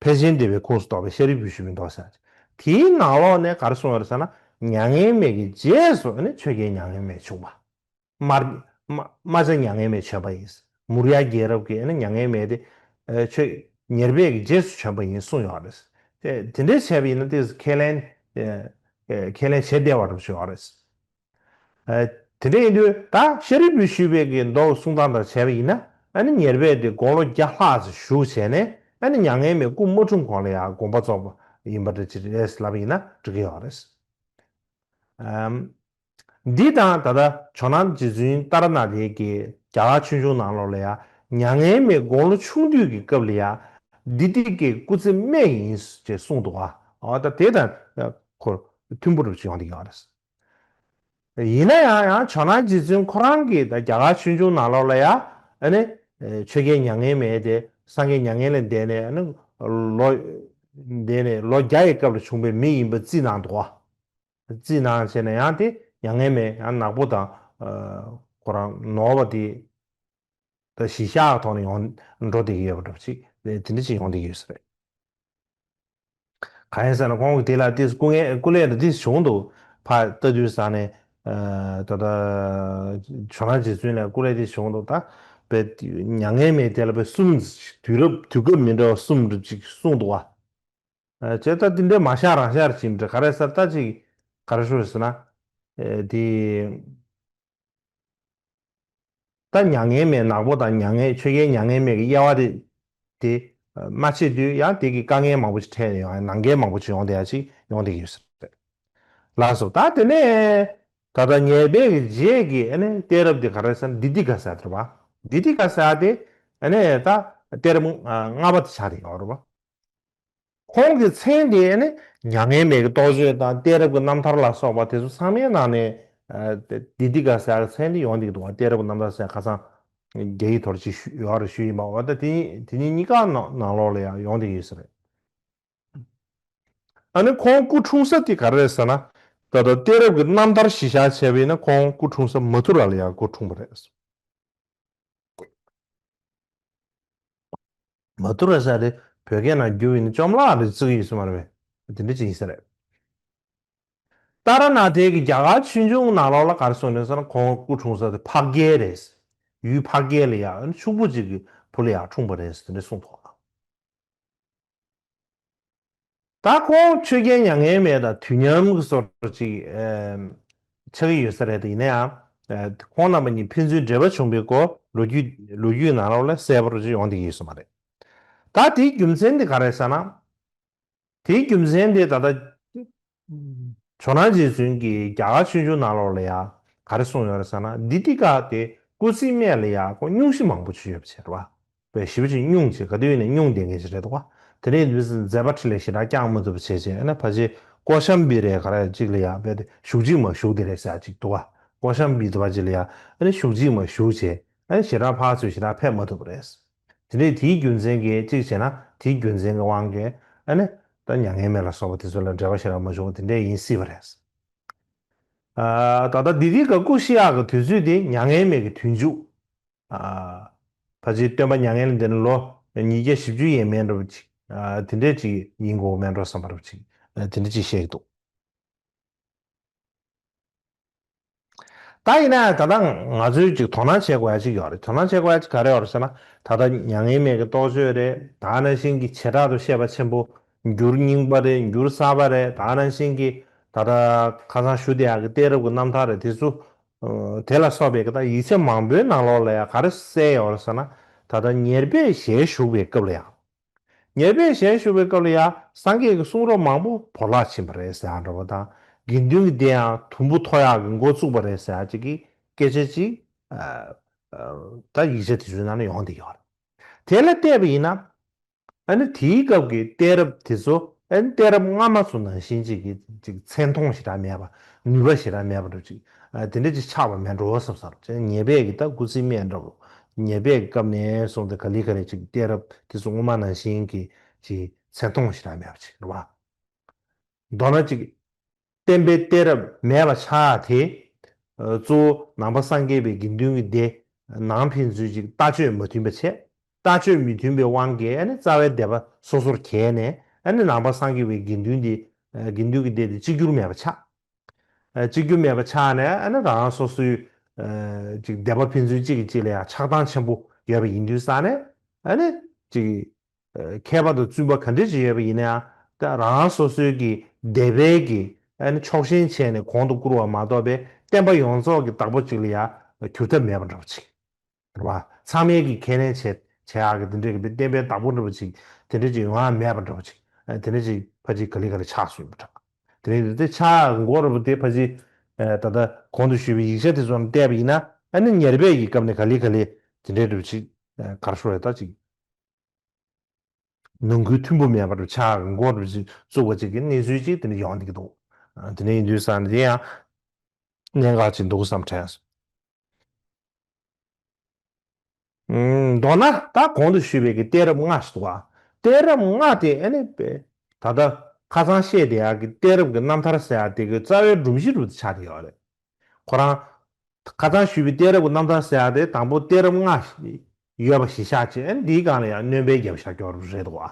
ཕལ་ཆེན་སྡེ་པའི་ཁོངས་སུ་གཏོགས་པའི་ཤཱ་རིའི་བུས་ཞུས་པའི་མདོ་ཟེར་ཡག་ཅིག་དེའི་ནང་ལོགས་ནས་ག་རེ་གསུངས་ཡོད་རེད་ཟེར་ན། མྱ་ངན་མེད་ཀྱི་རྗེས་སུ་ནི་ཆོས་རྒྱལ་མྱ་ངན་མེད་བྱུང་བ། རྨ། རྨ། རྨ་བྱ་མྱ་ངན་མེད་བྱོན་པ་ཡིན། མུར་ཡ་རྒྱལ་རབས་ཀྱི་ནི་མྱ་ངན་མེད་དེ། ཨ། ཆོས། ཉེར་སྦས་ཀྱི་རྗེས་སུ་བྱོན་པ་ཡིན་གསུངས་ཡོད་རེད། དེ། དེ་འདྲ་བྱས་པ་ཡིན་ན་དེ་ཁས་ལེན། ཨ། ཁས་ལེན་བྱེད་བདེ་བ་འདྲ་པོ་ཡོད་རེད། ཨ། དེ་འདྲ་ཡིན་དུས་ད་ཤཱ་རིའི་བུས་ཞུས་པའི་གི་མདོ་གསུང་སྟངས་དང་བྱས་པ་ཡིན་ན། ཨ་ནི་ཉེར་སྦས་དེ་དགུང་ལོ་བརྒྱ་ལྷག་ཙམ་བཞུགས་བྱས་ནས། ཨ་ནི་མྱ་ངན་མེད་སྐུ་མ་འཁྲུངས་གོང་ལ་ཡང་དགོངས་པ་རྫོགས་པ་ཡིན་པ་འདྲ་ཅིག་རེད་ལབ་པ་ཡིན་ན་འགྲིག་གི་ཡོད་རེད། ཨམ། འདི་དང་ད་ལྟ་ཇོ་ནང་རྗེ་བཙུན་ཏཱ་ར་ནཱ་ཐའི་གི་རྒྱ་གར་ཆོས་འབྱུང་ནང་ལོགས་ལ་ཡང་མྱ་ངན་མེད་དགུང་ལོ་ཆུང་དུས་ཀྱི་སྐབས་ལ་ཡང་བདུད་སྡེ་བརྒྱད་སྐུ་ཚེ་སྨད་ཡིན་ཅེས་གསུངས་འདུག་ག་འོ་ད་དེ་དང་ཁོ་མཐུན་པོ་རུ་ཡོང་བསྡད་ཡོད་རེད། ཡིན་ན་ཡང་ཡང་ཇོ་ནང་རྗེ་བཙུན་ཁོ་རང་གིས་ད་རྒྱ་གར་ཆོས་འབྱུང་ནང་ལོགས་ལ་ཡང་ཨ་ནི་ཆོས་རྒྱལ་མྱ་ངན་མེད་དེ་སངས་རྒྱས་མྱ་ངན་ལས་འདས་ནས་ཨ་ནི་ལོ། འདས་ནས་ལོ་བརྒྱ་ཡི་སྐབས་ལ་བྱུང་བའི་མི་ཡིན་པ་རྩིས་གནང་འདུག་ག་རྩིས་གནང་བྱས་ན་ཡང་དེ་ མྱ་ངན་མེད་ཡང་ནག་པོ་དང་ཁོ་རང་ནོར་བ་དེ་ད་གཞི་བཞག་ཐོག་ནས་ཡོང་འགྲོ་བསྡད་ཀྱི་ཡོད་པ་འདྲ་པོ་ཅིག་དེ་འདྲ་ཅིག་ཡོང་བསྡད་ཀྱི་ཡོད་ས་རེད། གང་ཡིན་ཟེར་ན་ཁོང་གིས་དེ་ལ་ཏིས་སྐུ་ངལ་སྐུ་ལས་དང་ཏིས་བྱུང་འདུག་ཕ་ལྟ་དུས་ས་ནས་ད་ལྟ་ཇོ་ནང་རྗེ་བཙུན་ལ་སྐུ་ལས་ཏིས་བྱུང་འདུག་ད་པས་མྱ་ངན་མེད་དེ་ལ་པས་གསུམ་དུས་རབས་དུས་སྐབས་མི་འདྲ་བ་གསུམ་འདྲ་ཅིག་གསུངས་འདུག་བ། བྱས་ད་དེ་འདྲའི་མ་ཤར་རང་ཤར་ཅིག་འདྲ་ག་རེ་ཟེར་ད་ཅིག་ག་རེ་ཞུ་ཟེར་ན། དེ། ད་མྱ་ངན་མེད་ནག་པོ་དང་མྱ་ངན་ཆོས་རྒྱལ་མྱ་ངན་མེད་ཀྱི་དབྱེ་བ་དེ་དེ་མ་ཕྱེ་དུས་ཡང་དེ་གི་དཀའ་ངལ་མང་པོ་ཞིག་འཕྲད་ནས་ཡོང་ནང་འགལ་མང་པོ་ཞིག་ཡོང་བསྡད་ཡ་ཅིག་ཡོང་བསྡད་ཀྱི་ཡོད་ས་རེད། ལགས་སོ། ད་དེ་ནས་ད་ལྟ་ཉེར་སྦས་ཀྱི་རྗེས་ཀྱི་ཨ་ནི་གཏད་རབས་དེ་ག་རེ་ཟེར་ན་དི་ཏི་ཀ་ཟེར་ཡ་དེ་རེད་པ། དི་ཏི་ཀ་ཟེར་ཡ་དེ་ཨ་ནི་ད་གཏད་རབས་ལྔ་པ་དེ་ཆགས་བསྡད་ཡོད་རེད་པ། ཁོང་གི་མཚན་དེ་ནི་མྱ་ངན་མེད་ཀྱི་རྟོགས་བརྗོད་དང་གཏད་རབས་ཀྱི་རྣམ་ཐར་ལ་སོགས་པ་དེ་ཚོ་ཚང་མའི་ནང་ནས་ཨ་དི་ཏི་ཀ་ཟེར་ཡག་མཚན་དེ་ཡོང་བསྡད་ཀྱི་འདུག་བ། གཏད་རབས་ཀྱི་རྣམ་ཐར་ཟེར་ཁ་སང་རྒྱ་ཡིག་ཐོར་ཅིག་ཞུ་ཡོད་རེད་ཞུ་ཡིན་པ། འོ་ད་དེ་དེ་གཉིས་གཉིས་ཀ་ནང་ནང་ལོགས་ལ་ཡང་ཡོང་བསྡད་ཀྱི་ཡོད་ས་རེད། ཨ་ནི་ཁོང་སྐུ་འཁྲུངས་ས་དེ་ག་རེ་རེད་ཟེར་ན། ད་ལྟ་གཏད་རབས་ཀྱི་རྣམ་ཐར་གཞི་བཞག་བྱས་པ་ཡིན་ན་ཁོང་སྐུ་འཁྲུངས་ས་མ་ཐུ་ར་ལ་ཡང་སྐུ་འཁྲུངས་པ་རེད། མ་ཐུ་ར་ཟེར་དེ་བོད་སྐད་ནང་བསྒྱུར་བ་ཡིན་ན་བཅོམ་བརླག་རེད་བརྩི་གི་ཡོད་ས་མ་རེད་པས། དེ་འདྲ་ཅིག་ཡིན་ས་རེད། ཏཱ་ར་ནཱ་ཐའི་གི་རྒྱ་གར་ཆོས་འབྱུང་ནང་ལོགས་ལ་ག་རེ་གསུངས་ནས་ཟེར་ན་ཁོང་སྐུ་འཁྲུངས་ས་དེ་འཕགས་རྒྱལ་རེད། ཡུལ་འཕགས་རྒྱལ་ལ་ཡ་ཕྱུག་པོ་ཅིག་གི་བུ་ལ་ཡ་འཁྲུངས་པ་རེད་དེ་འདྲ་གསུངས་ཐོག་ད་ཁོང་ཆོས་རྒྱལ་མྱ་ངན་མེད་དང་དུས་མཉམ་གྱི་བཟོ་འདྲ་ཅིག་ཨེམ་ཆགས་ཀྱི་ཡོད་ས་རེད། དེ་ཡིན་ན་ཡང་ཨེ་ཁོང་རྣམ་པ་གཉིས་ཕན་ཚུན་འབྲེལ་བ་བྱུང་བའི་སྐོར་ལོ་རྒྱུས་ལོ་རྒྱུས་ནང་ལོགས་ལ་གསལ་པོ་ཅིག་ཡོང་བསྡད་ཀྱི་ཡོད་ས་མ་རེད། ད་དེའི་རྒྱུ་མཚན་དེ་ག་རེ་ཟེར་ན། དེའི་རྒྱུ་མཚན་དེ་ད་ལྟ་ཇོ་ནང་རྗེ་བཙུན་གྱིས་རྒྱ་གར་ཆོས་འབྱུང་ནང་ལོགས་ལ་ཡ་ག་རེ་གསུངས་ཡོད་རེད་ཟེར་ན། དི་ཏི་ཀ་དེ་སྐུ་ཚེའི་སྨད་ལ་ཡ་ཁོ་སྙུང་གཞི་མང་པོ་བྱས་ཡོད་པ་བྱས་རེད་བ། པས་ཞེ་པོ་ཅིག་སྙུང་བྱས་ག་དུས་ཡིན་ནའི་སྙུང་བསྡད་མཁན་ཞིག་རེད་འདུག་བ། དེ་ནས་མཛད་པ་འཕྲིན་ལས་ཞེ་དྲག་བསྐྱངས་མ་ཐུབ་པ་བྱས་བྱས་ཨ་ནི་ཕལ་ཆེར་ཀོ་ཤམ་བི་རེད་ག་རེ་ཅིག་ལ་ཡ་རྦད་དེ་བཞུགས་གཅིག་མ་བཞུགས་དེ་རེད་ཟེར་ཡ་ཅིག་འདུག་བ། ཀོ་ཤམ་བི་དེ་བ་ཅིག་ལ་ཡ་ཨ་ནི་བཞུགས་གཅིག་མ་བཞུགས་བྱས་ཨ་ནི་ཞེ་དྲག་ཕར་ཚུར་ཞེ་དྲག་ཕེབས་མ་ཐུབ་པ་རེད། དེ་ནས་དེའི་རྒྱུ་མཚན་གྱིས་གཅིག་བྱས་ན་དེའི་རྒྱུ་མཚན་གྱི་དབང་གིས་ཨ་ནི་ད་མྱ་ངན་མེད་ལ་སོགས་པ་དེ་ཚོ་ལ་འབྲེལ་བ་ཞེ་དྲག་མ་བྱུང་བ་དེ་འདྲ་ཡིན་སྲིད་པ་རེད། ཨ་ད་ལྟ་དི་ཏི་ཀ་སྐུ་གཤེགས་ཡག་གི་དུས་ཚོད་དེ་མྱ་ངན་མེད་ཀྱི་དུས་མཇུག་ཨ་ཕལ་ཆེར་སྟོན་པ་མྱ་ངན་ལས་འདས་ནས་ལོ་ཉིས་བརྒྱ་བཞི་བཅུ་ཡས་མས་འདྲ་པོ་ཅིག་ཨ་དེ་འདྲས་ཅིག་ཡིན་དགོས་མེད་འགྲོ་བསམ་པ་འདྲ་པོ་ཅིག་ཨ་དེ་འདྲས་ཅིག་བཤད་ཀྱི་འདུག་ད་ཡིན་ན་ད་ལྟ་ང་ཚོས་ཅིག་དོ་སྣང་བྱེད་དགོས་ཡ་ཅིག་ཡོད་རེད། དོ་སྣང་བྱེད་དགོས་ཡ་ཅིག་ག་རེ་ཡོད་རེད་ཟེར་ན། ད་ལྟ་མྱ་ངན་མེད་ཀྱི་རྟོགས་བརྗོད་རེད། ད་ནང་བཞིན་གྱི་བྱེ་བྲག་ཏུ་བཤད་པ་ཆེན་པོ་འགྱུར་རྙིང་པ་རེད། འགྱུར་གསར་པ་རེད། ད་ནང་བཞིན་གྱི་ད་ལྟ་ཁ་སང་ཞུ་བསྡད་ཡ་གི་གཏད་རབས་ཀྱི་རྣམ་ཐར་རེད། དེ་ཚོ་དེ་ལ་སོགས་པའི་གི་ད་ཡིག་ཆ་མང་པོའི་ནང་ལོགས་ལ་ཡ་ག་རེ་གསལ་ཡོད་རེད་ཟེར་ན། ད་ལྟ་ཉེར་སྦས་ཞལ་བཞུགས་པའི་སྐབས་ལ་ཡ། ཉེར་སྦས་ཞལ་བཞུགས་པའི་སྐབས་ལ་ཡང་སངས་རྒྱས་ཀྱི་གསུང་རབ་མང་པོ་བོར་བརླག་ཕྱིན་པ་རེད་ཟེར་ཡ་འདྲ་པོ་དང་། དགེ་འདུན་གྱི་སྡེ་ཡང་དུམ་བུ་མཐོ་ཡག་གི་འགོ་བཙུགས་པ་རེད་ཟེར་ཡ་ཅིག་གི་སྐད་ཆ་ཅིག་ཨ་ཨ་ད་ཡིག་ཆ་དེ་ཚོའི་ནང་ན་ཡོང་བསྡད་ཡོད་རེད། དེ་ལ་བལྟས་པ་ཡིན་ན། ཨ་ནི་དེའི་སྐབས་ཀྱི་གཏད་རབས་དེ་ཚོ་ཨ་ནི་གཏད་རབས་སྔ་མ་ཚོ་ནང་བཞིན་ཅིག་གི་ཅིག་མཚན་མཐོང་ཞེ་དྲག་མེད་པ། ནུས་པ་ཞེ་དྲག་མེད་པ་འདྲ་ཅིག་ཨ་དེ་འདྲ་ཅིག་ཆགས་པ་མེད་འགྲོ་བསམ་བསམ་བྱས། ཉེར་སྦས་ཀྱི་ད་སྐུ་ཚེའི་སྨད་འདྲ་པོ། ཉེར་སྦས་ཀྱི་སྐབས་ནས་བཟུང་སྟེ་ག་ལེ་ག་ལེ་ཅིག་གཏད་རབས་དེ་ཚོ་སྔོན་མ་ནང་བཞིན་གྱི་ཅིག་མཚན་མཐོང་ཞེ་དྲག་མེད་པ་ཅིག་རེད་བ། མདོར་ན་ཅིག་བསྟན་པའི་གཏད་རབས་མེད་པ་ཆགས་དེ། ཨ་གཙོ་བོ་ནང་པ་སངས་རྒྱས་པའི་དགེ་འདུན་གྱི་སྡེ་ནང་ཕན་ཚུན་ཅིག་ལྟ་སྤྱོད་མ་མཐུན་པ་བྱས། ལྟ་སྤྱོད་མི་མཐུན་པའི་དབང་གིས་ཨ་ནི་རྩ་བའི་སྡེ་པ་སོ་སོར་གྱེས་ནས་ཨ་ནི་ནང་པ་སངས་རྒྱས་པའི་དགེ་འདུན་འདི་ཨ་དགེ་འདུན་གྱི་སྡེ་འདི་གཅིག་གྱུར་མེད་པ་ཆགས། ཨ་གཅིག་གྱུར་མེད་པ་ཆགས་ནས་ཨ་ནི་རང་རང་སོ་སོའི་ཨ་ཅིག་སྡེ་པ་ཕན་ཚུན་གཅིག་གིས་གཅིག་ལ་ཡང་ཆགས་སྡང་ཆེན་པོ་ཡོད་པ་ཡིན་དུས་ཙང་ནས་ཨ་ནི་ཅིག་ཨ་མཁས་པ་དང་བཙུན་པ་ག་འདྲ་ཅིག་ཡོད་པ་ཡིན་ན་ཡང་ད་རང་རང་སོ་སོའི་གི་སྡེ་པའི་གི་ཨ་ནི་ཕྱོགས་ཞེན་བྱས་ནས་གོང་དུ་བཀུར་བ་མ་གཏོགས་པའི་བསྟན་པ་ཡོངས་རྫོགས་ཀྱི་བདག་པོ་གཅིག་ལ་ཡང་གྱུར་ཐབས་མེད་པ་འདྲ་པོ་ཅིག་རེད་བ། ཚང་མས་གི་ཁས་ལེན་བྱེད་བྱེད་ཡག་གི་དེ་འདྲའི་གི་བསྟན་པའི་བདག་པོ་འདྲ་པོ་ཅིག་དེ་འདྲ་ཅིག་ཡོང་ཡག་མེད་པ་འདྲ་པོ་ཅིག་ཨ་དེ་འདྲ་ཅིག་ཕ་ཅིག་ག་ལེ་ག་ལེ་ཆགས་སོང་ཡོད་པ་འདྲ། དེ་ནས་དེ་ཆགས་འགོ་ར་པོ་དེ་ཕ་ཅིག་ཨ་ད་ལྟ་གོང་དུ་ཞུས་པའི་ཡིག་ཆ་དེ་ཚོ་ལ་བལྟས་པ་ཡིན་ན་ཨ་ནི་ཉེར་སྦས་ཀྱི་སྐབས་ནས་ག་ལེ་ག་ལེ་དེ་འདྲའི་འདྲ་པོ་ཅིག་ཨ་ག་རེ་ཞུ་རེད་ད་ཅིག་ནང་ཁུལ་མཐུན་པོ་མེད་པ་འདྲ་པོ་ཆགས་འགོ་འདྲ་པོ་ཅིག་བཙུགས་པ་ཅིག་གི་གནས་ཚུལ་ཅིག་དེ་འདྲ་ཡོང་བསྡད་ཀྱི་འདུག་ཨ་དེ་འདྲ་ཡིན་དུས་ཙང་ནས་དེ་ཡང་གནད་འགག་ཅིག་འདུག་བསམ་དྲན་སོང་། ཨུམ། མདོར་ན་ད་གོང་དུ་ཞུས་པའི་གི་གཏད་རབས་ལྔ་ཞིག་འདུག་ག་གཏད་རབས་ལྔ་དེ་ཨ་ནི་པས་ད་ལྟ་ཁ་སང་བཤད་བསྡད་ཡག་གི་གཏད་རབས་ཀྱི་རྣམ་ཐར་ཟེར་ཡག་དེ་གི་རྩ་བའི་སྒྲོམ་གཞི་རུ་ཆགས་བསྡད་ཡོད་རེད། ཁོ་རང་ཁ་སང་ཞུས་པའི་གཏད་རབས་ཀྱི་རྣམ་ཐར་ཟེར་ཡ་དེ་དང་པོ་གཏད་རབས་ལྔ་ཡོད་པ་གཞི་བཞག་བྱས། འདིའི་སྒང་ལ་ཡང་སྣོན་པ་བརྒྱབ་བཞག་ཀྱོག་རེད་འདུག་ཨ།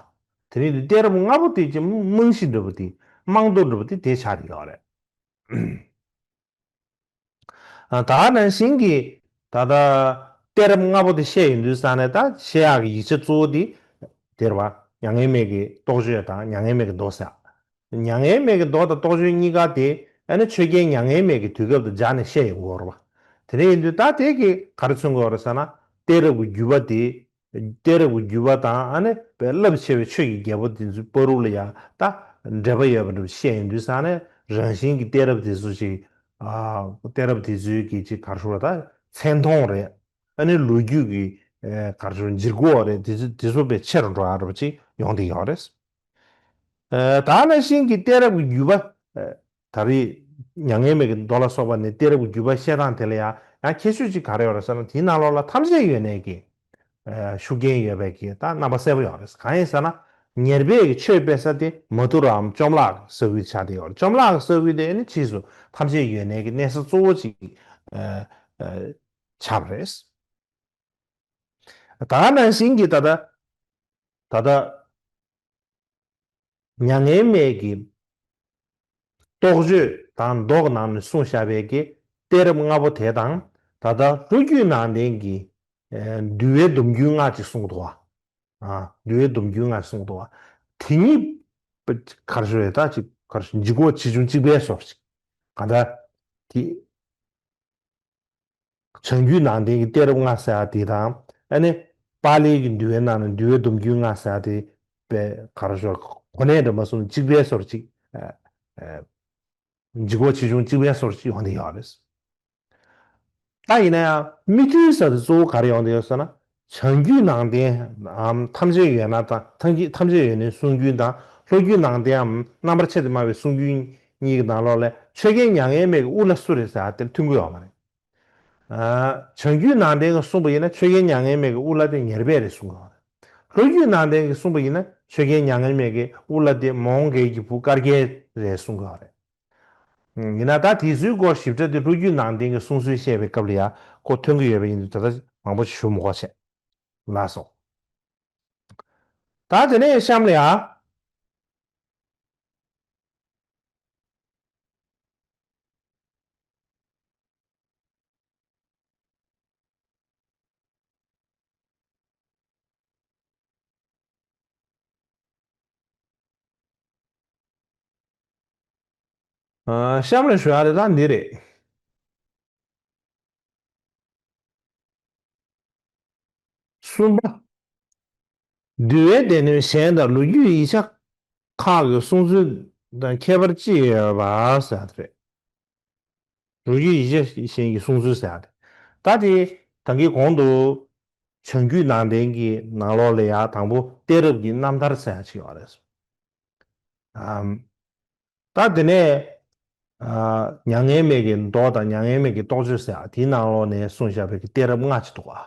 དེ་རིང་འདི་གཏད་རབས་ལྔ་པོ་དེ་ཅིག་རྨང་གཞི་འདྲ་པོ་དེ་རྨང་རྡོ་འདྲ་པོ་དེ་དེ་ཆགས་ཀྱི་ཡོད་རེད། ད་ག་ནང་བཞིན་གྱི་ད་ལྟ་གཏད་རབས་ལྔ་པོ་དེ་བཤད་ཡོང་དུས་ཙང་ནས། ད་བཤད་ཡག་གི་ཡིག་ཆ་གཙོ་བོ་དེ་དེ་རེད་པ། མྱ་ངན་མེད་ཀྱི་རྟོགས་བརྗོད་དང་མྱ་ངན་མེད་ཀྱི་མདོ་ཟེར། མྱ་ངན་མེད་ཀྱི་མདོ་དང་རྟོགས་བརྗོད་གཉིས་ཀ་དེ་ཨ་ནི་ཆོས་རྒྱལ་མྱ་ངན་མེད་ཀྱི་དུས་སྐབས་དང་སྦྱར་ནས་བཤད་ཡོང་གི་ཡོད་རེད་པ། དེ་འདྲ་ཡིན་དུས་ད་དེ་གིས་ག་རེ་མཚོན་གྱི་ཡོད་རེད་ཟེར་ན། གཏད་རབས་ཀྱི་བརྒྱུད་པ་དེ། གཏད་རབས་ཀྱི་བརྒྱུད་པ་དང་ཨ་ནི་རླབས་ཆེ་བའི་ཆོས་ཀྱི་རྒྱལ་པོ་དེ་ཚོའི་བར་དུ་ལ་ཡང་ད་འབྲེལ་བ་ཡོད་པ་འདྲ་བཤད་ཡོང་དུས་ཙང་ནས། རང་བཞིན་གྱི་གཏད་རབས་དེ་ཚོ་ཅིག་ཨ། གཏད་རབས་དེ་ཚོའི་གི་ཅིག་ག་རེ་ཞུ་དགོས་རེད། ད་མཚན་མཐོང་རེད། ཨ་ནི་ལོ་རྒྱུས་ཀྱི་ཨ། ག་རེ་ཞུ། འཇིགས་སྐུལ་བ་རེད། དེ་ཚོ་དེ་ཚོ་དཔེ་ཆེ་རུ་འགྲོ་ཡག་འདྲ་པོ་ཅིག་ཡོང་བསྡད་ཡོད་རེད། ཨ། ད་ག་ནང་བཞིན་གྱི་གཏད་རབས་ཀྱི་བརྒྱུད་པ། ཨ། ད་རེས་མྱ་ངན་མེད་ཀྱི་མདོ་ལ་སོགས་པ་ནས་གཏད་རབས་ཀྱི་བརྒྱུད་པ་བཤད་སྟངས་དེ་ལ་ཡང་ཡང་ཁྱད་ཆོས་ཅིག་ག་རེ་ཡོད་རེད་ཟེར་ན། དེའི་ནང་ལོགས་ལ་ཐམས་ཅད་ཡོད་གནས་ཀྱི་ཨ། ཤུགས་རྐྱེན་ཡོད་པའི་གི་ད་རྣམ་པ་གསལ་པོ་ཡོད་རེད། གང་ཡིན་ཟེར་ན། ཉེར་སྦས་ཀྱི་ཆོས་སྤེལ་ས་དེ་མ་ཐུ་རའམ་བཅོམ་བརླག་གི་ས་ཁུལ་ཆགས་བསྡད་ཡོད་རེད། བཅོམ་བརླག་གི་ས་ཁུལ་དེ་ནི་ཕྱིས་སུ་ཐམས་ཅད་ཡོད་གནས་ཀྱི་གནས་ས་གཙོ་བོ་ཅིག་ཨ། ཨ། ཆགས་པ་རེད། ད་ག་ནང་བཞིན་གྱི་ད་ལྟ་ད་ལྟ་མྱ་ངན་མེད་ཀྱི་རྟོགས་བརྗོད་དང་མདོ་གི་ནང་ནས་གསུངས་བཞག་པའི་གི་གཏད་རབས་ལྔ་པོ་དེ་དང་། ད་ལྟ་ལྷོ་རྒྱུད་ནང་བསྟན་གྱི་ཨ། འདུལ་བའི་སྡོམ་རྒྱུན་ལྔ་ཅིག་གསུངས་འདུག་བ། ཨ། འདུལ་བའི་སྡོམ་རྒྱུན་ལྔ་གསུངས་འདུག་བ། དེ་གཉིས་ག་རེ་ཞུ་རེད། ད་ཅིག་ག་རེ་ཞུ། ལྗིད་ཁོག་ཆེ་ཆུང་གཅིག་པའི་བཟོ་འདྲ་ཅིག་གང་ལྟར་དེ། བྱང་རྒྱུད་ནང་བསྟན་གྱི་གཏད་རབས་ལྔ་ཟེར་ཡ་དེ་དང་། ཨ་ནི་པཱ་ལིའི་གི་འདུལ་བའི་ནང་ནས་འདུལ་བའི་སྡོམ་རྒྱུན་ལྔ་ཟེར་ཡ་དེ་དཔེ་ག་རེ་ཞུ། གོ་གནས་འདྲ་མ་སོང་གཅིག་པའི་བཟོ་འདྲ་ཅིག་ཨ། ཨ། ལྗིད་ཁོག་ཆེ་ཆུང་གཅིག་པའི་བཟོ་འདྲ་ཅིག་ཡོང་བསྡད་ཡོད་རེད། ད་ཡིན་ན་ཡང་མི་མཐུན་ས་དེ་གཙོ་བོ་ག་རེ་ཡོང་བསྡད་ཡོད་ཟེར་ན། བྱང་རྒྱུད་ནང་བསྟན་འམ་ཐམས་ཅད་ཡོད་ན་དང་། ཐམས་ཅད་ཐམས་ཅད་ཡོད་ནའི་གསུང་རྒྱུན་དང་། ལྷོ་རྒྱུད་ནང་བསྟན་འམ་རྣམ་པར་ཕྱེ་སྟེ་སྨྲ་བའི་གསུང་རྒྱུན་གཉིས་ཀྱི་ནང་ལོགས་ལ་ཆོས་རྒྱལ་མྱ་ངན་མེད་ཀྱི་དབུ་བླ་སུ་རེད་ཟེར་ཡ་དེ་མཐུན་གྱི་ཡོད་མ་རེད། ཨ། བྱང་རྒྱུད་ནང་བསྟན་གྱིས་གསུངས་པ་ཡིན་ན། ཆོས་རྒྱལ་མྱ་ངན་མེད་ཀྱི་དབུ་བླ་དེ་ཉེར་སྦས་རེད་གསུང་གི་ཡོད་རེད། ལྷོ་རྒྱུད་ནང་བསྟན་གྱིས་གསུངས་པ་ཡིན་ན། ཆོས་རྒྱལ་མྱ་ངན་མེད་ཀྱི་དབུ་བླ་དེ་མོའུ་འགལ་གྱི་བུ་དཀར་རྒྱལ་རེད་གསུང་གི་ཡོད་རེད། ཡིན་ན་ད་དེ་ཚོའི་སྐོར་ཞིབ་ཕྲ་དེ་ལྷོ་རྒྱུད་ནང་བསྟན་གྱི་གསུང་སྲོལ་བཤད་པའི་སྐབས་ལ་ཡང་ཁོ་ཐོན་གྱི་ཡོད་པ་ཡིན་དུས། ད་ལྟ་མང་པོ་ཞིག་ཞུ་མི་དགོས་བྱས། ལགས་སོ། ད་དེ་ནས་གཤམ་ལ་ཡང་། ཨ། གཤམ་ལ་ཞུ་ཡ་དེ་ད་འདི་རེད། གསུམ་པ། འདུལ་བའི་སྡེ་སྣོད་གཞན་དང་ལོ་རྒྱུས་ཡིག་ཆ་ཁག་གི་གསུང་ཚུལ་དང་ཁྱད་པར་ཅི་ཡོད་པ་ཟེར་བ་དེ་རེད། ལོ་རྒྱུས་ཡིག་ཆ་གཞན་གྱི་གསུང་ཚུལ་ཟེར་བ་དེ། ད་དེ་ད་གིན་གོང་དུ་བྱང་རྒྱུད་ནང་བསྟན་གྱི་ནང་ལོགས་ལ་ཡང་དང་པོ་གཏད་རབས་ཀྱི་རྣམ་ཐར་ཟེར་ཡ་ཅིག་ཡོད་རེད། ཨམ། ད་དེ་ནས། ཨ། མྱ་ངན་མེད་ཀྱི་མདོ་དང་མྱ་ངན་མེད་ཀྱི་རྟོགས་བརྗོད་ཟེར་ཡ་དེའི་ནང་ལོགས་ནས་གསུངས་བཞག་པའི་གི་གཏད་རབས་ལྔ་ཅིག་འདུག་ཨ།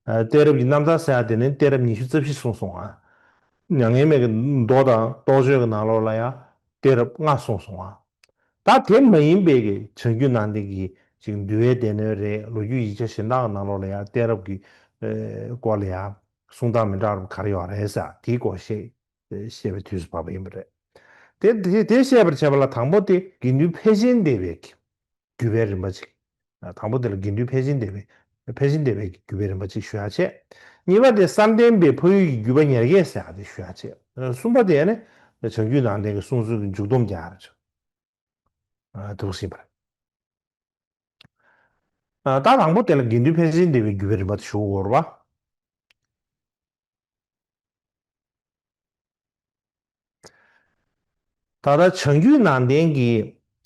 ཨ། གཏད་རབས་ཀྱི་རྣམ་ཐར་ཟེར་ཡ་དེ་ནི་གཏད་རབས་ཉི་ཤུ་རྩ་བཞི་གསུངས་སོང་ཨ། མྱ་ངན་མེད་ཀྱི་མདོ་དང་རྟོགས་བརྗོད་ཀྱི་ནང་ལོགས་ལ་ཡང་གཏད་རབས་ལྔ་གསུངས་སོང་ཨ། ད་དེ་མ་ཡིན་པའི་གི་བྱང་རྒྱུད་ནང་བསྟན་གྱི་ཅིག་འདུལ་བའི་སྡེ་སྣོད་རེད། ལོ་རྒྱུས་ཡིག་ཆ་གཞན་དག་གི་ནང་ལོགས་ལ་ཡང་གཏད་རབས་ཀྱི་ཨེ། སྐོར་ལ་ཡང་གསུང་སྟངས་མི་འདྲ་བ་ག་རེ་ཡོད་རེད་ཟེར་དེའི་སྐོར་བཤད། བཤད་པའི་དུས་སུ་བབས་པ་ཡིན་པ་རེད། དེ་དེ་དེ་བཤད་པར་བྱ་བ་ལ་དང་པོ་དེ་དགེ་འདུན་ཕལ་ཆེན་སྡེ་པའི་བརྒྱུད་པའི་རིམ་པ་ཅིག་དང་པོ་དེ་ལ་དགེ་འདུན་ཕལ་ཆེན་སྡེ་པའི་ཕལ་ཆེན་སྡེ་པའི་བརྒྱུད་པའི་རིམ་པ་ཅིག་ཞུ་ཡ་བྱས། གཉིས་པ་དེ་བསམ་གཏན་པའི་འཕགས་ཡུལ་གྱི་བརྒྱུད་པ་ཉེར་བརྒྱད་ཟེར་ཡ་དེ་ཞུ་ཡ་བྱས། གསུམ་པ་དེ་ནི་བྱང་རྒྱུད་ནང་བསྟན་གྱི་གསུང་སྲོལ་གྱི་མཇུག་སྡོམ་རྒྱག་ཡ་རེད། དེ་འདྲ་ཞིག་ཡིན་པ་རེད། ད་དང་པོ་དེ་ལ་དགེ་འདུན་ཕལ་ཆེན་སྡེ་པའི་བརྒྱུད་པའི་རིམ་པ་དེ་ཞུ་དགོས་རེད་པ། ད་ལྟ་བྱང་རྒྱུད་ནང་བསྟན་གྱི་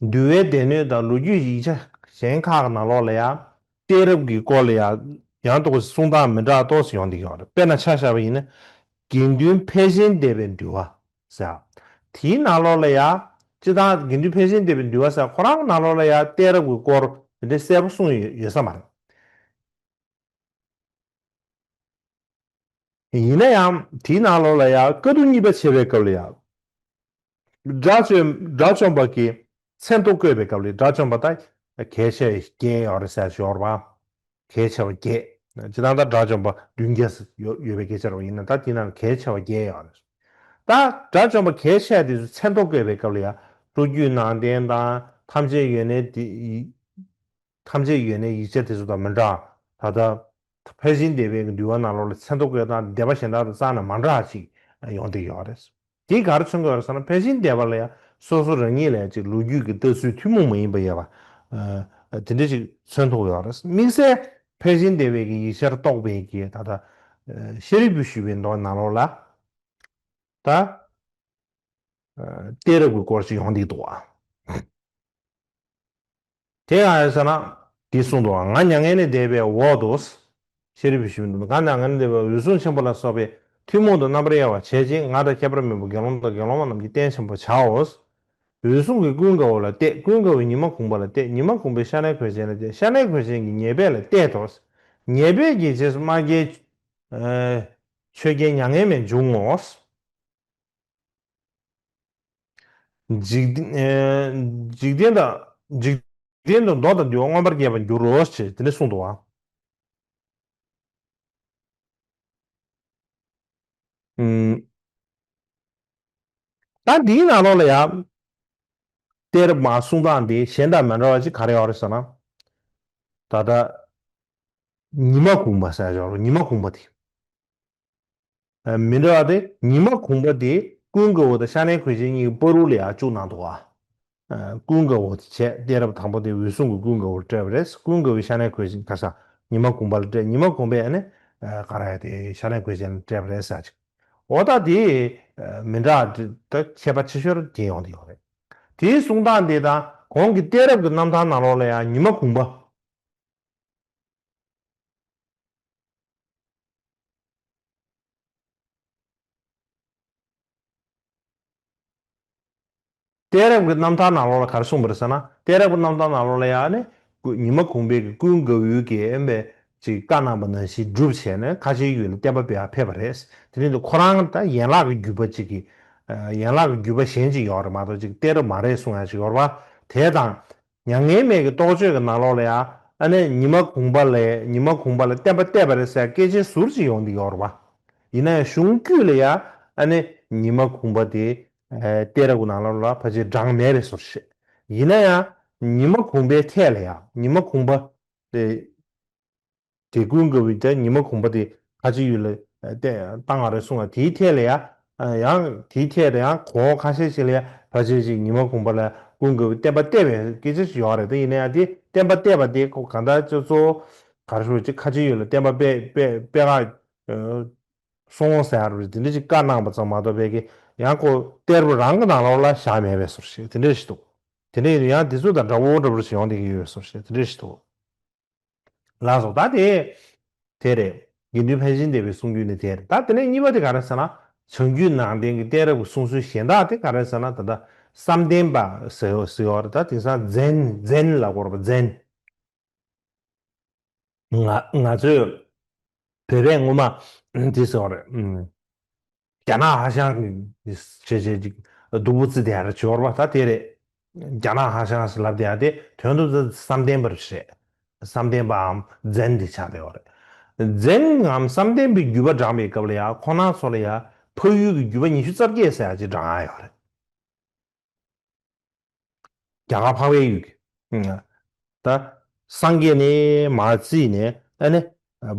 འདུལ་བའི་སྡེ་སྣོད་དང་ལོ་རྒྱུས་ཡིག་ཆ་གཞན་ཁག་གི་ནང་ལོགས་ལ་ཡང་གཏད་རབས་ཀྱི་སྐོར་ལ་ཡང་ཡང་དག་གསུང་སྟངས་མི་འདྲ་ཏོག་ཙམ་ཡོང་བསྡད་ཀྱི་ཡོད་རེད། དཔེར་ན་ཆ་བཞག་པ་ཡིན་ན། དགེ་འདུན་ཕལ་ཆེན་སྡེ་པའི་འདུལ་བ་ཟེར། དེའི་ནང་ལོགས་ལ་ཡང་སྤྱིར་བཏང་དགེ་འདུན་ཕལ་ཆེན་སྡེ་པའི་འདུལ་བ་ཟེར་ཁོ་རང་ནང་ལོགས་ལ་ཡང་གཏད་རབས་ཀྱི་སྐོར་དེ་འདྲ་གསལ་པོ་གསུངས་ཡོད་ཡོད་ས་མ་རེད། ཡིན་ན་ཡང་དེའི་ནང་ལོགས་ལ་ཡང་བཀའ་བསྡུ་གཉིས་པ་བྱེད་པའི་སྐབས་ལ་ཡང་། དགྲ་བཅོམ་དགྲ་བཅོམ་པ་གི་མཚན་ཐོ་བཀོད་པའི་སྐབས་ལ། དགྲ་བཅོམ་པ་དང་ གལ་ཆེ་བ་བརྒྱད་ཡོད་རེད་ཟེར་ཞོར་བ། གལ་ཆེ་བ་བརྒྱད། ཇི་ལྟར་ད་དགྲ་བཅོམ་པ་བདུན་བརྒྱ་ཡོད་པའི་སྐད་ཆ་རེད་པ། ཡིན་ན་ད་དེ་ནང་གལ་ཆེ་བ་བརྒྱད་ཡོད་རེད། ད་དགྲ་བཅོམ་པ་གལ་ཆེ་བ་དེ་ཚོ་མཚན་ཐོ་བཀོད་པའི་སྐབས་ལ་ཡང་སྤྲོ་བརྒྱུད་ནང་བསྟན་དང་ཐམས་ཅད་ཡོན་གནས་དེ། ཐམས་ཅད་ཡོན་གནས་ཡིག་ཆ་དེ་ཚོ་དང་མི་འདྲ། ད་ལྟ་ཕར་ཕྱིན་བདེ་བའི་འདུལ་བ་ནང་ལོགས་ལ་མཚན་ཐོ་བཀོད་སྟངས་དེ་སྡེ་པ་གཞན་དག་དང་རྩ་ནས་མ་འདྲ་ཅིག་ཡོང་བསྡད་ཡོད་རེད། དེས་ག་རེ་མཚོན་གྱི་ཡོད་རེད་ཟེར་ན། ཕར་ཕྱིན་བདེ་བ་ལ་ཡང་སོ་སོ་རང་ཉིད་ལ་ཡང་ཅིག་ལོ་རྒྱུས་ཀྱི་ལྟ་ཚུལ་ཐུན་མོང་མ་ཡིན་པ་ཡོད་པ། དེ་འདྲ་ཅིག་མཚོན་ཐུབ་ཡོད་རེད། དམིགས་བསལ་ཕར་ཕྱིན་བདེ་བའི་གི་ཡིག་ཆར་གཏོགས་པའི་གི་ད་ལྟ་ཤཱ་རིའི་བུ་ཞུས་པའི་མདོ་ནང་ལོགས་ལ། ད། གཏད་རབས་ཀྱི་སྐོར་ཞིག་ཡོང་བསྡད་འདུག་བ། དེ་གང་ཡིན་ཟེར་ན། འདི་གསུངས་འདུག་བ། ང་མྱ་ངན་ལས་འདས་པའི་འོག་ཏུ། ཤཱ་རིའི་བུས་ཞུས་འདུག་ང་མྱ་ངན་ལས་འདས་པའི་འོད་སྲུང་ཆེན་པོ་ལ་སོགས་པས་ཐུན་མོང་དུ་རྣམ་པར་དབྱེ་བ་བྱེད་ཅིང་། ང་དང་ཁྱད་པར་མེད་པར་དགེ་སློང་དང་དགེ་སློང་མ་རྣམས་ཀྱི་རྟེན་ཆེན་པོར་བྱའོ། འོད་སྲུང་གིས་ཀུན་དགའ་བོ་ལ་གཏད། ཀུན་དགའ་བོས་ཉི་མ་གུང་པ་ལ་གཏད། ཉི་མ་གུང་པས་ཤ་ནའི་གོས་ཅན་ལ་གཏད། ཤ་ནའི་གོས་ཅན་གྱིས་ཉེར་སྦས་ལ་གཏད་དོ། ཉེར་སྦས་ཀྱི་རྗེས་སུ་མ་རྒན་ཆོས་རྒྱལ་མྱ་ངན་མེད་འབྱུང་ངོ་། འཇིག་འཇིག་རྟེན་དང་འཇིག་རྟེན་དུ་མདོ་དང་འདུལ་བ་མངོན་པར་རྒྱས་པར་འགྱུར་རོ་ཞེས་དེ་ནས་གསུངས་འདུག་བ། ད་འདིའི་ནང་ལོགས་ལ་ཡང་གཏད་རབས་མ་གསུང་སྟངས་འདི་གཞན་དང་མི་འདྲ་བ་ཅིག་ག་རེ་ཡོད་རེད་ཟེར་ན། ད་ལྟ་ཉི་མ་གུང་པ་ཟེར་ཡོད་རེད། ཉི་མ་གུང་པ་དེ། མི་འདྲ་བ་དེ་ཉི་མ་གུང་པ་དེ་ཀུན་དགའ་བོ་དང་ཤ་ནའི་གོས་ཅན་གཉིས་ཀྱི་བར་དུ་ལ་ཡང་བཅུག་གནང་འདུག་བ། ཀུན་དགའ་བོ་དེ་བྱས། གཏད་རབས་དང་པོ་དེ་འོད་སྲུང་གིས་ཀུན་དགའ་བོར་སྤྲད་པ་རེད། ཀུན་དགའ་བོས་ཤ་ནའི་གོས་ཅན་ག་ས་ཉི་མ་གུང་པ་ལ་སྤྲད། ཉི་མ་གུང་པས་ཨ་ནི་ག་རེ་དེ་ཤ་ནའི་གོས་ཅན་ལ་སྤྲད་པ་རེད་ཟེར་ཅིག་འོ་ད་དེ་མི་འདྲ་ད་ཁྱད་པར་ཆེ་ཤོས་དེ་ཡོང་གི་ཡོད་རེད། དེའི་གསུང་སྟངས་དེ་དང་གོང་གི་གཏད་རབས་ཀྱི་རྣམ་ཐར་ནང་ལོགས་ལ་ཡང་ཉི་མ་གུང་པ། གཏད་རབས་ཀྱི་རྣམ་ཐར་ནང་ལོགས་ལ་ག་རེ་གསུངས་པ་རེད་ཟེར་ན། གཏད་རབས་ཀྱི་རྣམ་ཐར་ནང་ལོགས་ལ་ཡང་ནི་ཉི་མ་གུང་པས་ཀྱི་ཀུན་དགའ་བོའི་གི་ཨེ་མས་ཅིག་བཀའ་གནང་པ་ནང་བཞིན་སྒྲུབ་བྱས་ནས་ཁ་ཆེའི་ཡུལ་ལ་བསྟན་པ་སྤེལ་བར་ཕེབས་པ་རེད། དེ་ནས་ཁོ་རང་ད་ཡན་ལག་གི་བརྒྱུད་པ་ཅིག་གི་ཡན་ལག་གི་བརྒྱུད་པ་གཞན་ཅིག་ཡོད་རེད་མ་གཏོགས་ཅིག་གཏད་རབས་མ་རེད་གསུང་ཡ་ཅིག་ཡོད་རེད་པ། དེ་དང་། མྱ་ངན་མེད་ཀྱི་རྟོགས་བརྗོད་ཀྱི་ནང་ལོགས་ལ་ཡང་ཨ་ནི་ཉི་མ་གུང་པ་ལ་ཉི་མ་གུང་པ་ལ་བསྟན་པ་གཏད་པ་རེད་ཟེར་སྐད་ཆའི་ཟུར་ཅིག་ཡོང་གི་ཡོད་རེད་པ། ཡིན་ན་ཡང་གཞུང་རྒྱུད་ལ་ཡང་ཨ་ནི་ཉི་མ་གུང་པ་དེ་གཏད་རབས་ཀྱི་ནང་ལོགས་ལ་ཕལ་ཆེར་བགྲངས་མེད་པའི་བཟོ་ཞིག་ཡིན་ན་ཡང་ཉི་མ་གུང་པའི་ཐད་ལ་ཡང་ཉི་མ་གུང་པ་དེ། དེ་ཀུན་དགའ་བོའི་ད་ཉི་མ་གུང་པ་དེ་ཁ་ཆེའི་ཡུལ་ལ་བཏང་བ་རེད་གསུངས་པ་དེའི་ཐད་ལ་ཡང་ཡང་དེའི་ཐད་ལ་ཡང་གོ་ཁ་ཤས་ཤིག་ལ་ཡང་ཕལ་ཆེར་ཅིག་ཉི་མ་གུང་པ་ལ་ཀུན་དགའ་བོས་བསྟན་པ་གཏད་པའི་སྐད་ཆ་ཞིག་ཡོད་རེད། དེ་ཡིན་ན་ཡང་དེ་བསྟན་པ་གཏད་པ་དེ་ཁོ་གང་ལྟར་ཅིག་གཙོ་བོ་ག་རེ་ཞུ་ཅིག་ཁ་ཆེའི་ཡུལ་ལ་བསྟན་པ་སྤེལ་སྤེལ་སྤེལ་ག་སོང་ཟེར་ཡ་རེད། དེ་འདྲ་ཅིག་བཀའ་གནང་པ་ཙམ་མ་གཏོགས་པའི་གི་ཡང་ཁོ་གཏད་རབས་རང་གི་ནང་ལོགས་ལ་བཞག་མེད་པའི་བཟོ་ཞིག་དེ་འདྲ་ཞིག་འདུག་དེ་འདྲ་ཡིན་ཡང་དེ་ཚོ་དང་འདྲ་བོ་འདྲ་བོ་ཞིག་ཡོང་བསྡད་ཀྱི་ཡོད་བཟོ་ཞིག་དེ་འདྲ་ཞིག་འདུག་ལགས་སོ། ད་དེ་དེ་རེད། དགེ་འདུན་ཕན་ཆད་འདས་པའི་གསུང་རྒྱུན་ནི་དེ་རེད། ད་དེ་ནས་གཉིས་པ་དེ་ག་རེ་ཟེར་ན། བྱང་རྒྱུད་ནང་བསྟན་གྱི་གཏད་རབས་ཀྱི་གསུང་སྲོལ་གཞན་དག་དེ་ག་རེ་ཟེར་ན། ད་ལྟ་བསམ་གཏན་པ་ཟེར་ཡོད་ཟེར་ཡོད་རེད། ད་དེང་སང་ཛེན་ཛེན་ལབ་དགོས་རེད་པ། ཛེན། ང་ང་ཚོས་བོད་པས་སྔོན་མ་དེ་ཟེར་བ་རེད། རྒྱ་ནག་ཧ་ཤང་གི་བྱས་བྱས་ཅིག་སྡུག་པོ་བརྩི་བསྡད་ཡ་རེད་བྱས་པ་རེད་པ། ད་དེ་རེད། རྒྱ་ནག་ཧ་ཤང་ཟེར་ལབ་བསྡད་ཡ་དེ་དོན་དུ་བསམ་གཏན་པ་རེད། བསམ་གཏན་པའམ་ཛེན་དེ་ཆགས་བསྡད་ཡོད་རེད། ཛེན་ངམ་བསམ་གཏན་པའི་བརྒྱུད་པ་བགྲངས་པའི་སྐབས་ལ་ཡང་ཁོང་རྣམ་ཚོ་ལ་ཡང་འཕགས་ཡུལ་གྱི་བརྒྱུད་པ་ཉི་ཤུ་རྩ་བརྒྱད་ཟེར་ཡ་ཅིག་བགྲང་ཡ་ཡོད་རེད། རྒྱ་གར་འཕགས་པའི་ཡུལ་གྱི། ད་སངས་རྒྱས་ནས་མར་བརྩིས་ནས་ཨ་ནི་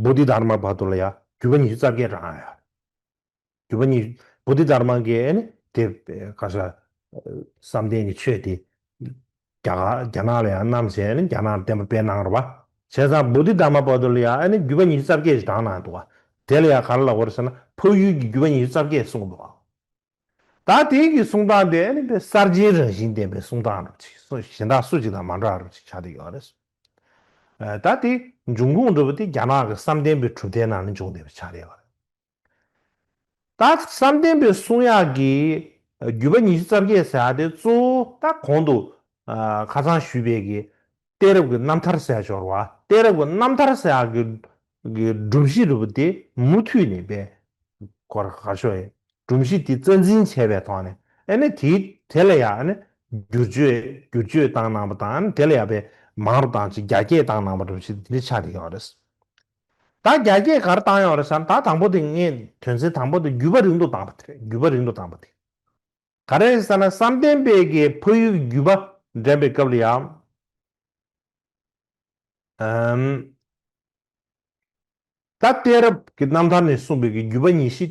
བོ་དྷི་དྷརྨ་བར་དུ་ལ་ཡ་བརྒྱུད་པ་ཉི་ཤུ་རྩ་བརྒྱད་བགྲང་ཡ། བརྒྱུད་པ་ཉི་བོ་དྷི་དྷརྨ་གི་ཨ་ནི་དེ་ག་ས་བསམ་གཏན་གྱི་ཆོས་དེ་རྒྱ་གར་རྒྱ་ནག་ལ་ཡང་བསྣམས་བྱས་ཨ་ནི་རྒྱ་ནག་ལ་བསྟན་པ་སྤེལ་གནང་རེད་པ། བྱས་ཙང་བོ་དྷི་དྷརྨ་བར་དུ་ལ་ཡང་ཨ་ནི་བརྒྱུད་པ་ཉི་ཤུ་རྩ་བརྒྱད་ཞིག་བགྲངས་གནང་འདུག་པ། དེ་ལ་ཡང་ག་རེ་ལབ་དགོས་རེད་ཟེར་ན་འཕགས་ཡུལ་གྱི་བརྒྱུད་པ་ཉི་ཤུ་རྩ་བརྒྱད་གསུངས་འདུག་པ། ད་དེ་གི་གསུང་སྟངས་དེ་ཨ་ནི་དཔེ་གསར་བརྗེའི་རང་བཞིན་ལྡན་པའི་གསུང་སྟངས་རུ་ཅིག་སོ་གཞན་དག་སུ་ཅིག་དང་མ་འདྲ་བ་རུ་ཅིག་ཆགས་བསྡད་ཡོད་རེད། ད་དེ་འབྱུང་ཁུངས་འདྲ་བོ་དེ་རྒྱ་ནག་གི་བསམ་གཏན་པའི་གྲུབ་མཐའི་ནང་ནས་འབྱུང་བསྡད་པ་ཆགས་བསྡད་ཡོད་རེད། ད་བསམ་གཏན་པའི་གསུང་ཡག་གི་བརྒྱུད་པ་ཉི་ཤུ་རྩ་བརྒྱད་ཟེར་ཡག་དེ་གཙོ་བོ་ད་གོང་དུ་ཁ་སང་ཞུས་པའི་གི་གཏད་རབས་ཀྱི་རྣམ་ཐར་ཟེར་ཡག་ཞོར་བ་གཏད་རབས་ཀྱི་རྣམ་ཐར་ཟེར་ཡག་གི་གི་སྒྲོམ་གཞི་རུ་དེ་མུ་མཐུད་ནས་པས་གོ་ར་ག་ཤོ་ཡི་སྒྲོམ་གཞི་དེ་རྩ་འཛིན་བྱས་པའི་ཐོག་ནས་ཨ་ནི་དེ་དེ་ལ་ཡང་ཨ་ནི་བསྒྱུར་བཅོས་བསྒྱུར་བཅོས་བཏང་གནང་པ་དང་ཨ་ནི་དེ་ལ་ཡང་པས་ མང་རུ་བཏང་ཅིག་རྒྱ་སྐྱེད་བཏང་གནང་བ་འདྲ་བོ་ཞིག་དེ་འདྲ་ཆགས་བསྡད་ཡོད་རེད། ད་རྒྱ་སྐྱེད་ག་རེ་བཏང་ཡོད་རེད་ཟེར་ན། ད་དང་པོ་དེ་ངས་དོན་ཚན་དང་པོ་དེ་རྒྱུད་པ་རིང་དུ་བཏང་བ་དེ་རེད། རྒྱུད་པ་རིང་དུ་བཏང་བ་དེ། ག་རེ་ཟེར་ན། བསམ་གཏན་པའི་གི་ཕ་ཡུལ་རྒྱུད་པ་འདྲེན་པའི་སྐབས་ལ་ཡང་། ཨམ། ད་གཏད་རབས་ཀྱི་རྣམ་ཐར་ནས་གསུངས་པའི་གི་རྒྱུད་པ་ཉི་ཤུ་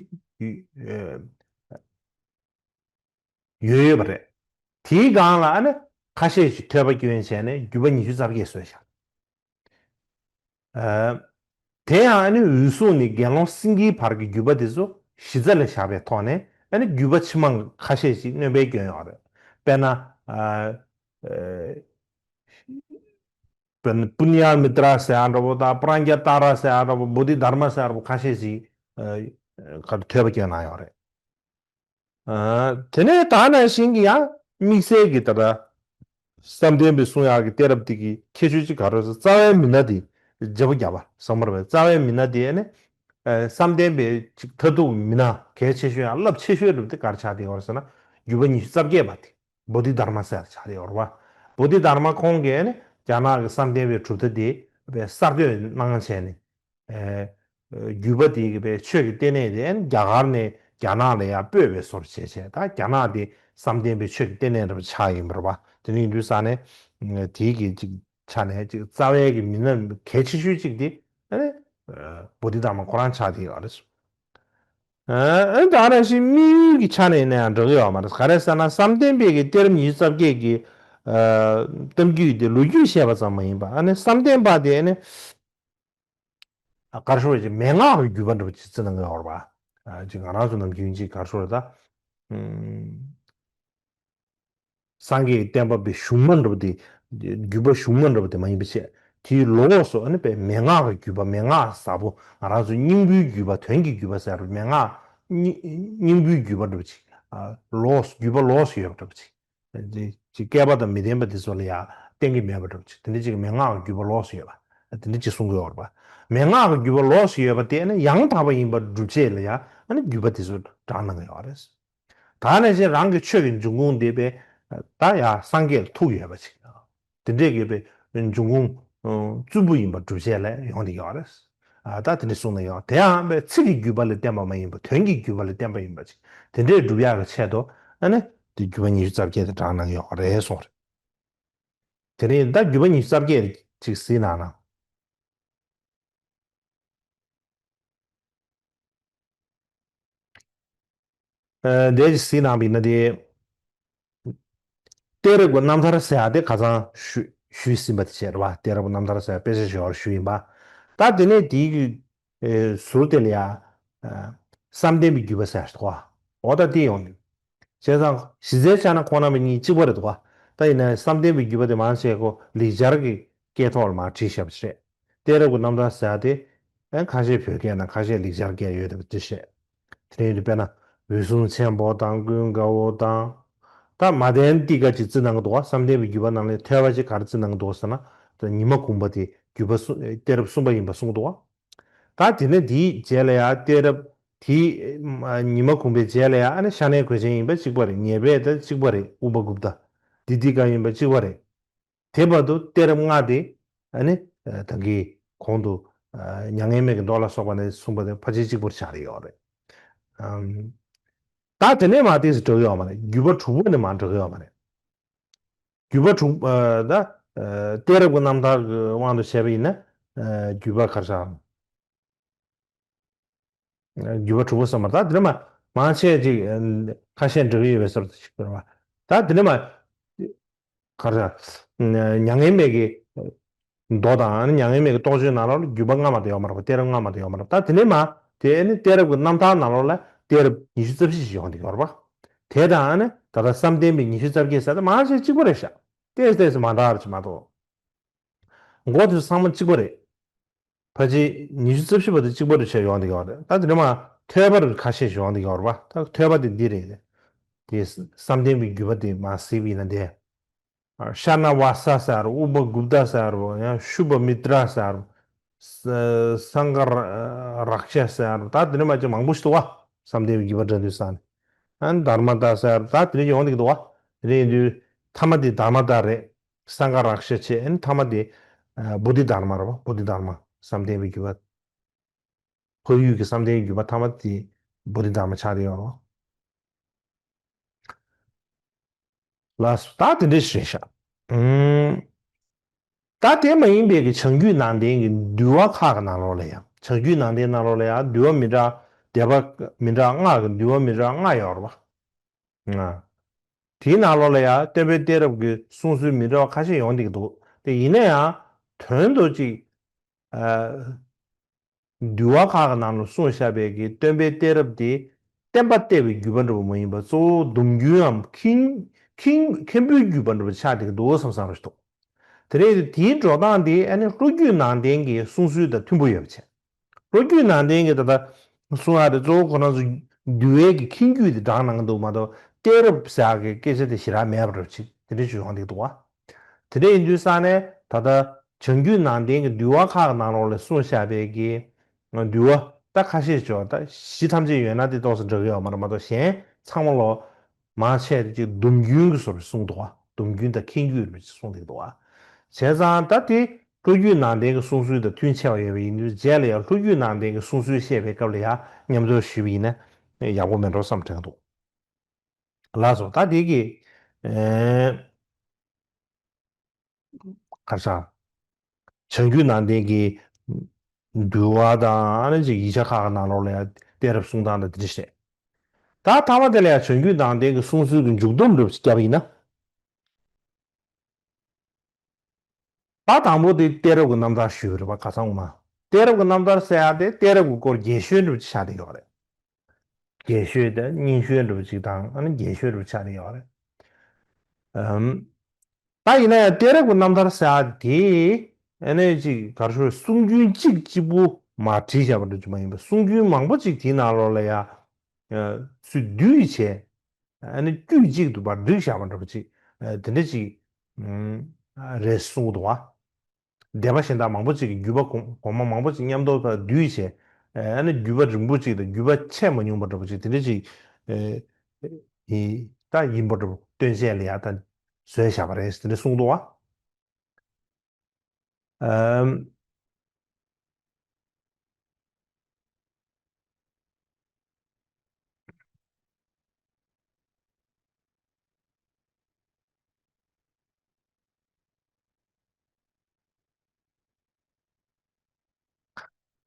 ཡོད་ཡོད་པ་རེད། དེའི་སྒང་ལ་ཨ་ནི་ཁ་ཤས་ཤིག་ཐོས་པ་སྐྱོན་བྱས་ནས་རྒྱུད་པ་ཉི་ཤུ་རྩ་བརྒྱད་བཟོས་བཞག་ཨ། དེ་ཡང་ཨ་ནི་འོད་སྲུང་ནས་དགེ་སློང་སེང་གེའི་བར་གྱི་རྒྱུད་པ་དེ་ཚོ་གཞི་རྩ་ལ་བཞག་པའི་ཐོག་ནས། ཨ་ནི་རྒྱུད་པ་ཕྱི་མ་ཁ་ཤས་ཤིག་སྣོན་པ་སྐྱོན་ཡོད་རེད། དཔེར་ན། ཨ། ཨ། དཔེར་ན་པུ་ཎྱ་མི་ཏྲ་ཟེར་ཡག་འདྲ་པོ་དང་པྲཛྙཱ་ཏཱ་ར་ཟེར་ཡག་འདྲ་པོ། བོ་དྷི་དྷརྨ་ཟེར་ཡག་འདྲ་པོ་ཁ་ཤས་ཤིག་ཨ། ག་རེ་ཐོས་པ་སྐྱོན་གནང་ཡོད་རེད། ཨ། དེ་ནས་ད་ནང་བཞིན་གྱི་ཡང་དམིགས་བསལ་གྱི་ད་ལྟ་བསམ་གཏན་པའི་གསུང་ཡག་གི་གཏད་རབས་དེ་གི་ཁྱད་ཆོས་གཅིག་ག་རེ་ཟེར། རྩ་བའི་མི་སྣ་དེ་བརྗེ་པོ་བརྒྱབ་པ་བཟང་མོ་རེད་པས། རྩ་བའི་མི་སྣ་དེ་ནི་ཨ། བསམ་གཏན་པའི་གཅིག་མཐར་ཐུག་མི་སྣ་གལ་ཆེ་ཤོས་ཡང་རླབས་ཆེ་ཤོས་རེད་པ་དེ་ག་རེ་ཆགས་བསྡད་ཡོད་རེད་ཟེར་ན། རྒྱུད་པ་ཉི་ཤུ་རྩ་བརྒྱད་པ་དེ་བོ་དྷི་དྷརྨ་ཟེར་ཆགས་བསྡད་ཡོད་རེད་པ། བོ་དྷི་དྷརྨ་ཁོང་གིས་ནི་རྒྱ་ནག་གི་བསམ་གཏན་པའི་གྲུབ་མཐའ་དེ་དཔེ་གསར་གཏོད་གནང་བྱས་ནས། ཨ། རྒྱུད་པ་དེ་གི་པའི་ཆོས་ཀྱི་ལྟེ་གནས་དེ་རྒྱ་གར་ནས་རྒྱ་ནག་ལ་ཡར་སྤོས་པའི་བཟོ་འདྲ་བྱས་བྱས། ད་རྒྱ་ནག་དེ་བསམ་གཏན་པའི་ཆོས་ཀྱི་ལྟེ་གནས་འདྲ་པོ་ཆགས་ཡིན་པ་རེད་པ། དེ་འདྲ་ཡིན་དུས་ཙང་ནས་དེའི་གི་ཅིག་ཆ་ནས་ཅིག་རྩ་བའི་གི་མི་སྣ་གལ་ཆེ་ཤོས་ཅིག་དེ་ཨ་ནི་བོ་དྷི་དྷརྨ་ཁོ་རང་ཆགས་བསྡད་ཡོད་རེད། ཨ་ནི་ད་ག་ནང་བཞིན་དམིགས་ཡུལ་གྱི་ཆ་ནས་ཡིན་ན་ཡང་འགྲོ་གི་ཡོད་མ་རེད། ག་རེ་ཟེར་ན། བསམ་གཏན་པའི་གི་གཏད་རབས་ཉི་ཤུ་རྩ་བརྒྱད་ཀྱི་ཨ། གཏམ་རྒྱུད་དེ་ལོ་རྒྱུས་བཤད་པ་ཙམ་མ་ཡིན་པ། ཨ་ནི་བསམ་གཏན་པ་དེ་ཨ་ནི། ཨ། ག་རེ་ཞུ་དགོས་རེད། མན་ངག་གི་བརྒྱུད་པ་འདྲ་པོ་ཅིག་བརྩི་གནང་གི་ཡོད་རེད་པ། ཨ། ཅིག་ང་རང་ཚོ་ནམ་རྒྱུན་ཅིག་ག་རེ་ཞུ་དགོས་རེད་ད། ཨུམ། སངས་རྒྱས་ཀྱི་བསྟན་པ་པའི་གཞུང་མ་འདྲ་པོ་དེ། བརྒྱུད་པ་གཞུང་མ་འདྲ་པོ་དེ་མ་ཡིན་པ་བྱས། དེའི་ལོགས་སུ་ཨ་ནི་དཔེ་མན་ངག་གི་བརྒྱུད་པ། མན་ངག་ཟབ་པོ། ང་རང་ཚོ་སྙིང་པོའི་བརྒྱུད་པ། དོན་གྱི་བརྒྱུད་པ་ཟེར་བ། མན་ངག་སྙིང་སྙིང་པོའི་བརྒྱུད་པ་འདྲ་པོ་ཅིག་ཨ། ལོགས་སུ། བརྒྱུད་པ་ལོགས་སུ་ཡོད་པ་འདྲ་པོ་ཅིག་དེ་ཅིག་བསྐལ་པ་དང་མི་ལྡན་པ་དེ་ཚོ་ལ་ཡང་བསྟན་གྱི་མེད་པ་འདྲ་པོ་ཅིག་དེ་འདྲ་ཅིག་མན་ངག་གི་བརྒྱུད་པ་ལོགས་སུ་ཡོད་པ། དེ་འདྲ་ཅིག་གསུང་གི་ཡོད་རེད་པ། མན་ངག་གི་བརྒྱུད་པ་ལོགས་སུ་ཡོད་པ་དེ་ནི་ཡང་དག་པ་ཡིན་པར་སྒྲུབ་བྱེད་ལ་ཡང་ཨ་ནི་བརྒྱུད་པ་དེ་ཚོ་དྲངས་གནང་གི་ཡོད་རེད། ད་ནང་བཞིན་རང་གི་ཆོས་ཀྱི་འབྱུང་ཁུངས་དེ་དཔེ་ད་ཡང་སངས་རྒྱས་ལ་ཐུག་ཡོད་པ་ཅིག་དེ་འདྲས་ཀྱི་དཔེ་འབྱུང་ཁུངས་ཨ། རྩུབ་པོ་ཡིན་པར་སྒྲུབ་བྱེད་ལ་ཡོང་གི་ཡོད་རེད། ཨ། ད་དེ་འདྲས་གསུངས་གནང་ཡོད། དེ་ཡང་དཔེ་ཚིག་གི་བརྒྱུད་པ་ལ་བརྟེན་པ་མ་ཡིན་པ། དོན་གྱི་བརྒྱུད་པ་ལ་བརྟེན་པ་ཡིན་པ་ཅིག་དེ་འདྲས་སྒྲུབ་ཡག་གི་ཆེད་དུ་ཨ་ནི་དེ་བརྒྱུད་པ་ཉི་ཤུ་རྩ་བརྒྱད་དེ་དྲངས་གནང་གི་ཡོད་རེད་གསུངས་རེད། དེ་རིང་ད་བརྒྱུད་པ་ཉི་ཤུ་རྩ་བརྒྱད་ཅིག་གཟིགས་གནང་ན། ཨ། དེ་གཟིགས་གནང་བ་ཡིན་ན་དེ། གཏད་རབས་ཀྱི་རྣམ་ཐར་ཟེར་ཡག་དེ་ཁ་སང་ཞུ་ཞུས་ཟིན་པ་དེ་བྱས་རེད་པ། གཏད་རབས་ཀྱི་རྣམ་ཐར་ཟེར་ཡག་དཔེ་ཆ་ཞིག་ཡོད་རེད། ཞུས་ཡིན་པ། ད་དེ་ནས་དེའི་གི་ཨེ། ཟུར་དེ་ལ་ཡ། ཨ། བསམ་གཏན་པའི་བརྒྱུད་པ་ཟེར་ཡག་ཞིག་འདུག་ག་འོ་ད་དེ་ཡོང་དུས། བྱས་ཙང་གཞི་རྩའི་ཆ་ནས་ཁོང་རྣམ་པ་གཉིས་གཅིག་པ་རེད་འདུག་ག་ད་ཡིན་ན་བསམ་གཏན་པའི་བརྒྱུད་པ་དེ་མང་ཆེ་ཁོ་ལེགས་སྦྱར་གྱི་སྐད་ཐོག་ལ་མར་བྲིས་བཞག་པ་ཞིག་རེད། གཏད་རབས་ཀྱི་རྣམ་ཐར་ཟེར་ཡག་དེ། ཨ། ཁ་ཤས་བོད་སྐད་ནང་ཁ་ཤས་ལེགས་སྦྱར་སྐད་ཡོད་པ་དེ་བཤད། དེ་རིང་དུ་དཔེར་ན་འོད་སྲུང་ཆེན་པོ་དང་ཀུན་དགའ་བོ་དང་། ད་མ་བདེན་ཏིག་ཀ་ཅིག་བརྩི་གནང་གི་འདུག་ག་བསམ་གཏན་པའི་བརྒྱུད་པ་ནང་ལས་ཐོས་པ་ཅིག་ག་རེ་བརྩི་གནང་གི་འདུག་ག་ཟེར་ན། ད་ཉི་མ་གུང་པ་དེ་བརྒྱུད་པ་གསུ་གཏད་རབས་གསུམ་པ་ཡིན་པ་གསུངས་འདུག་ག་ད་དེ་ནས་དེའི་རྗེས་ལ་ཡང་གཏད་རབས་དེའི་ཉི་མ་གུང་པའི་རྗེས་ལ་ཡང་ཨ་ནི་ཤ་ནའི་གོས་ཆེན་ཡིན་པ་གཅིག་པ་རེད། ཉེར་སྦས་དང་གཅིག་པ་རེད། ཨུ་པ་གུཔྟ། དི་ཏི་ཀ་ཡིན་པ་གཅིག་པ་རེད། དེ་བར་དུ་གཏད་རབས་ལྔ་དེ་ཨ་ནི་ད་གིན་གོང་དུ་མྱ་ངན་མེད་ཀྱི་མདོ་ལ་སོགས་པ་ནས་གསུངས་པ་དེ་ཕལ་ཆེར་གཅིག་པར་ཆགས་ཀྱི་ཡོད་རེད། ཨམ། ད་དེ་ནས་མར་ཏོག་ཙམ་འགྲོ་གི་ཡོད་མ་རེད། བརྒྱུད་པ་དྲུག་པ་ནས་མར་འགྲོ་གི་ཡོད་མ་རེད། བརྒྱུད་པ་དྲུག་ཨ། ད་ཨ། གཏད་རབས་ཀྱི་རྣམ་ཐར་གྱི་དབང་དུ་བྱས་པ་ཡིན་ན། ཨ། བརྒྱུད་པ་ག་རེ་ཟེར། བརྒྱུད་པ་དྲུག་པ་ཟེར་མ་རེད། ད་དེ་ནས་མར་མང་ཆེ་ཅིག་ཁ་ཤས་འགྲོ་གི་ཡོད་པའི་བཟོ་འདྲ་ཞིག་རེད་པ། ད་དེ་ནས་མར་ག་རེ་ཟེར། མྱ་ངན་མེད་ཀྱི་མདོ་དང་མྱ་ངན་མེད་ཀྱི་རྟོགས་བརྗོད་ནང་ལོགས་ལ་བརྒྱུད་པ་ལྔ་མ་གཏོགས་ཡོད་མ་རེད་པ། གཏད་རབས་ལྔ་མ་གཏོགས་ཡོད་མ་རེད་པ། ད་དེ་ནས་མར་དེ་ནི་གཏད་རབས་ཀྱི་རྣམ་ཐར་ནང་ལོགས་ལ་གཏད་རབས་ཉི་ཤུ་རྩ་བཞི་ཞིག་ཡོང་གི་ཡོད་རེད་པ། དེ་དང་ནི་ད་ལྟ་བསམ་གཏན་པའི་ཉི་ཤུ་རྩ་བརྒྱད་ཟེར་ད་མང་ཆེ་གཅིག་པ་རེད་ཤག་ཏོག་ཙམ་ཏོག་ཙམ་མ་འདྲ་བ་ཅིག་མ་གཏོགས། མགོ་དེ་ཚོ་ཚང་མ་གཅིག་པ་རེད། ཕལ་ཆེར་ཉི་ཤུ་རྩ་བཞི་པ་དེ་གཅིག་པ་རེད་བྱས་ཡོང་བསྡད་ཡོད་རེད། ད་དེ་ནས་མར་ཐོས་པ་རེ་ཁ་ཤས་ཤིག་ཡོང་བསྡད་ཡོད་རེད་པ། ད་ཐོས་པ་དེ་འདི་རེད། དེ་བསམ་གཏན་པའི་བརྒྱུད་པ་དེ་མར་གཟིགས་པ་ཡིན་ན་དེ། ཤ་ན་ཝ་ས་ཟེར་རོ། ཨུ་པ་གུཔྟ་ཟེར་རོ། ཡང་ཤུ་པ་མི་ཏྲ་ཟེར་རོ། ས་སངྒ་རཀྵ་ཟེར་རོ། ད་དེ་ནས་མར་ཅིག་མང་པོ་ཞིག་འདུག་པ། བསམ་གཏན་པའི་བརྒྱུད་པ་འདྲ་འདུག་ས་ནས། ཨ་ནི་དྷརྨ་ཏ་ཟེར་རོ། ད་དེ་ནས་ཡོང་བསྡད་ཀྱི་འདུག་པ། དེ་ནས་ཡིན་དུས་ཐ་མ་དེ་དྷརྨ་ཏ་རེད། སངྒ་རཀྵ་བྱས། ཨ་ནི་ཐ་མ་དེ་ཨ་བོ་དྷི་དྷརྨ་རེད་པ། བོ་དྷི་དྷརྨ་བསམ་གཏན་པའི་བརྒྱུད་པ། འཕགས་ཡུལ་གྱི་བསམ་གཏན་བརྒྱུད་པ་ཐ་མ་དེ་བོ་དྷི་དྷརྨ་ཆགས་བསྡད་ཡོད་རེད་པ། ལགས་སོ། ད་དེ་འདྲ་ཞིག་རེད་ཤག་ཨུམ། ད་དེ་མ་ཡིན་པའི་གི་བྱང་རྒྱུད་ནང་བསྟན་གྱི་འདུལ་བ་ཁག་གི་ནང་ལོགས་ལ་ཡང་། བྱང་རྒྱུད་ནང་བསྟན་ནང་ལོགས་ལ་ཡང་འདུལ་བ་མི་འདྲ། སྡེ་པ་མི་འདྲ་ལྔ་གི་འདུལ་བ་མི་འདྲ་ལྔ་ཡོད་རེད་པ། ལྔ། དེའི་ནང་ལོགས་ལ་ཡང་སྟོན་པའི་གཏད་རབས་ཀྱི་གསུང་སྲོལ་མི་འདྲ་བ་ཁ་ཤས་ཡོང་བསྡད་ཀྱི་འདུག་དེ་ཡིན་ན་ཡང་དོན་དུ་ཅིག་ཨ། འདུལ་བ་ཁག་གི་ནང་ལ་གསུངས་བཞག་པའི་གི་སྟོན་པའི་གཏད་རབས་དེ་བསྟན་པ་གཏད་པའི་བརྒྱུད་པ་འདྲ་པོ་མ་ཡིན་པ། གཙོ་བོ་སྡོམ་རྒྱུན་འམ་མཁན་མཁན་མཁན་པོའི་བརྒྱུད་པ་འདྲ་པོ་ཆགས་བསྡད་ཀྱི་འདུག་བསམ་བསམ་རེ་ཞིག་འདུག་དེ་རེད། དེའི་འགྲོ་སྟངས་དེ་ཨ་ནི་ལྷོ་རྒྱུད་ནང་བསྟན་གྱི་གསུང་སྲོལ་དང་མཐུན་པོ་ཡོད་པ་བྱས། ལྷོ་རྒྱུད་ནང་བསྟན་གྱི་ད་ལྟ་གསུང་ཡག་དེ་གཙོ་བོ་ཁོ་རང་ཚོ་འདུལ་བའི་གི་མཁན་བརྒྱུད་དེ་དྲངས་གནང་གི་འདུག་མ་གཏོགས། གཏད་རབས་ཟེར་ཡག་གི་སྐད་ཆ་དེ་ཞེ་དྲག་མེད་པ་འདྲ་པོ་ཅིག་དེ་འདྲ་ཅིག་ཡོང་བསྡད་ཀྱི་འདུག་བ། དེ་འདྲ་ཡིན་དུས་ཙང་ནས་ད་ལྟ་བྱང་རྒྱུད་ནང་བསྟན་གྱི་འདུལ་བ་ཁག་གི་ནང་ལོགས་ལ་གསུངས་བཞག་པའི་གི་འདུལ་བ་ད་ཁ་ཤས་ཅིག་ད་བཞི་ཐམས་ཅད་ཡོད་ན་དེ་ཏོག་ཙམ་འདྲ་གི་ཡོད་མ་རེད་མ་གཏོགས། གཞན་ཚང་མ་ལོ་མང་ཆེ་བ་ཅིག་སྡོམ་རྒྱུན་གྱི་བཟོ་འདྲ་གསུངས་འདུག་བ། སྡོམ་རྒྱུན་དང་མཁན་བརྒྱུད་རེ་ཅིག་གསུངས་བསྡད་འདུག་བ། བྱས་ཙང་ད་དེ་ལྷོ་རྒྱུད་ནང་བསྟན་གྱི་གསུང་སྲོལ་དང་མཐུན་ཆེ་བ་ཡོད་པ་ཡིན་དུས། རྗེས་ལ་ཡང་ལྷོ་རྒྱུད་ནང་བསྟན་གྱི་གསུང་སྲོལ་བཤད་པའི་སྐབས་ལ་ཡང་མཉམ་དུ་ཞུས་པ་ཡིན་ན་ཡག་པོ་མེད་འགྲོ་བསམ་དྲན་འདུག་ལགས་སོ། ད་དེ་གི་ཨེ། ག་རེ་ཟེར། བྱང་རྒྱུད་ནང་བསྟན་གྱི་འདུལ་བ་དང་ཨ་ནི་ཅིག་ཡིག་ཆ་ཁག་གི་ནང་ལོགས་ལ་ཡང་གཏད་རབས་གསུང་སྟངས་དང་དེ་འདྲ་བཤད། ད་ཐ་མ་དེ་ལ་ཡང་བྱང་རྒྱུད་ནང་བསྟན་གྱི་གསུང་སྲོལ་གྱི་མཇུག་སྡོམ་འདྲ་པོ་ཞིག་བརྒྱབ་པ་ཡིན་ན། ད་དང་པོ་དེ་གཏད་རབས་ཀྱི་རྣམ་ཐར་ཞུས་པ་རེད་པ། ཁ་སང་འོ་མ། གཏད་རབས་ཀྱི་རྣམ་ཐར་ཟེར་ཡག་དེ་གཏད་རབས་ཀྱི་སྐོར་རྒྱས་ཤོས་འདྲ་པོ་ཅིག་ཆགས་བསྡད་ཡོད་རེད། རྒྱས་ཤོས་དང་སྙན་ཤོས་འདྲ་པོ་ཅིག་དང་། ཨ་ནི་རྒྱས་ཤོས་འདྲ་པོ་ཆགས་བསྡད་ཡོད་རེད། ཨམ། ད་ཡིན་ན་ཡང་གཏད་རབས་ཀྱི་རྣམ་ཐར་ཟེར་ཡག་དེ་ཨ་ནི་ཅིག་ག་རེ་ཞུ། གསུང་རྒྱུན་གཅིག་གཅིག་པུ་མར་བྲིས་བཞག་པ་འདྲ་པོ་ཅིག་མ་ཡིན་པ། གསུང་རྒྱུན་མང་པོ་ཅིག་དེའི་ནང་ལོགས་ལ་ཡང་ཚུར་བསྡུས་བྱས། ཨ་ནི་དཀྱུས་གཅིག་ཏུ་ཕར་བསྒྲིགས་བཞག་པ་འདྲ་པོ་ཅིག་ཨ། དེ་འདྲ་ཅིག་ཨ། རེད་གསུངས་འདུག་བ། སྡེ་པ་གཞན་དག་མང་པོ་ཅིག་གིས་བརྒྱུད་པ་གོང་གོང་མ་མང་པོ་ཅིག་མཉམ་དུ་ཕར་བསྡུས་བྱས། ཨ་ནི་བརྒྱུད་པ་རིང་པོ་ཅིག་དང་བརྒྱུད་པ་ཆད་མ་མྱོང་པ་འདྲ་པོ་ཅིག་དེ་འདྲ་ཅིག་ཨ། ཡིན། ད་ཡིན་པ་འདྲ་པོ་སྟོན་ཆེད་ལ་ཡང་ད་བཟོས་བཞག་པ་རེད་དེ་འདྲ་གསུངས་འདུག་བ། ཨམ།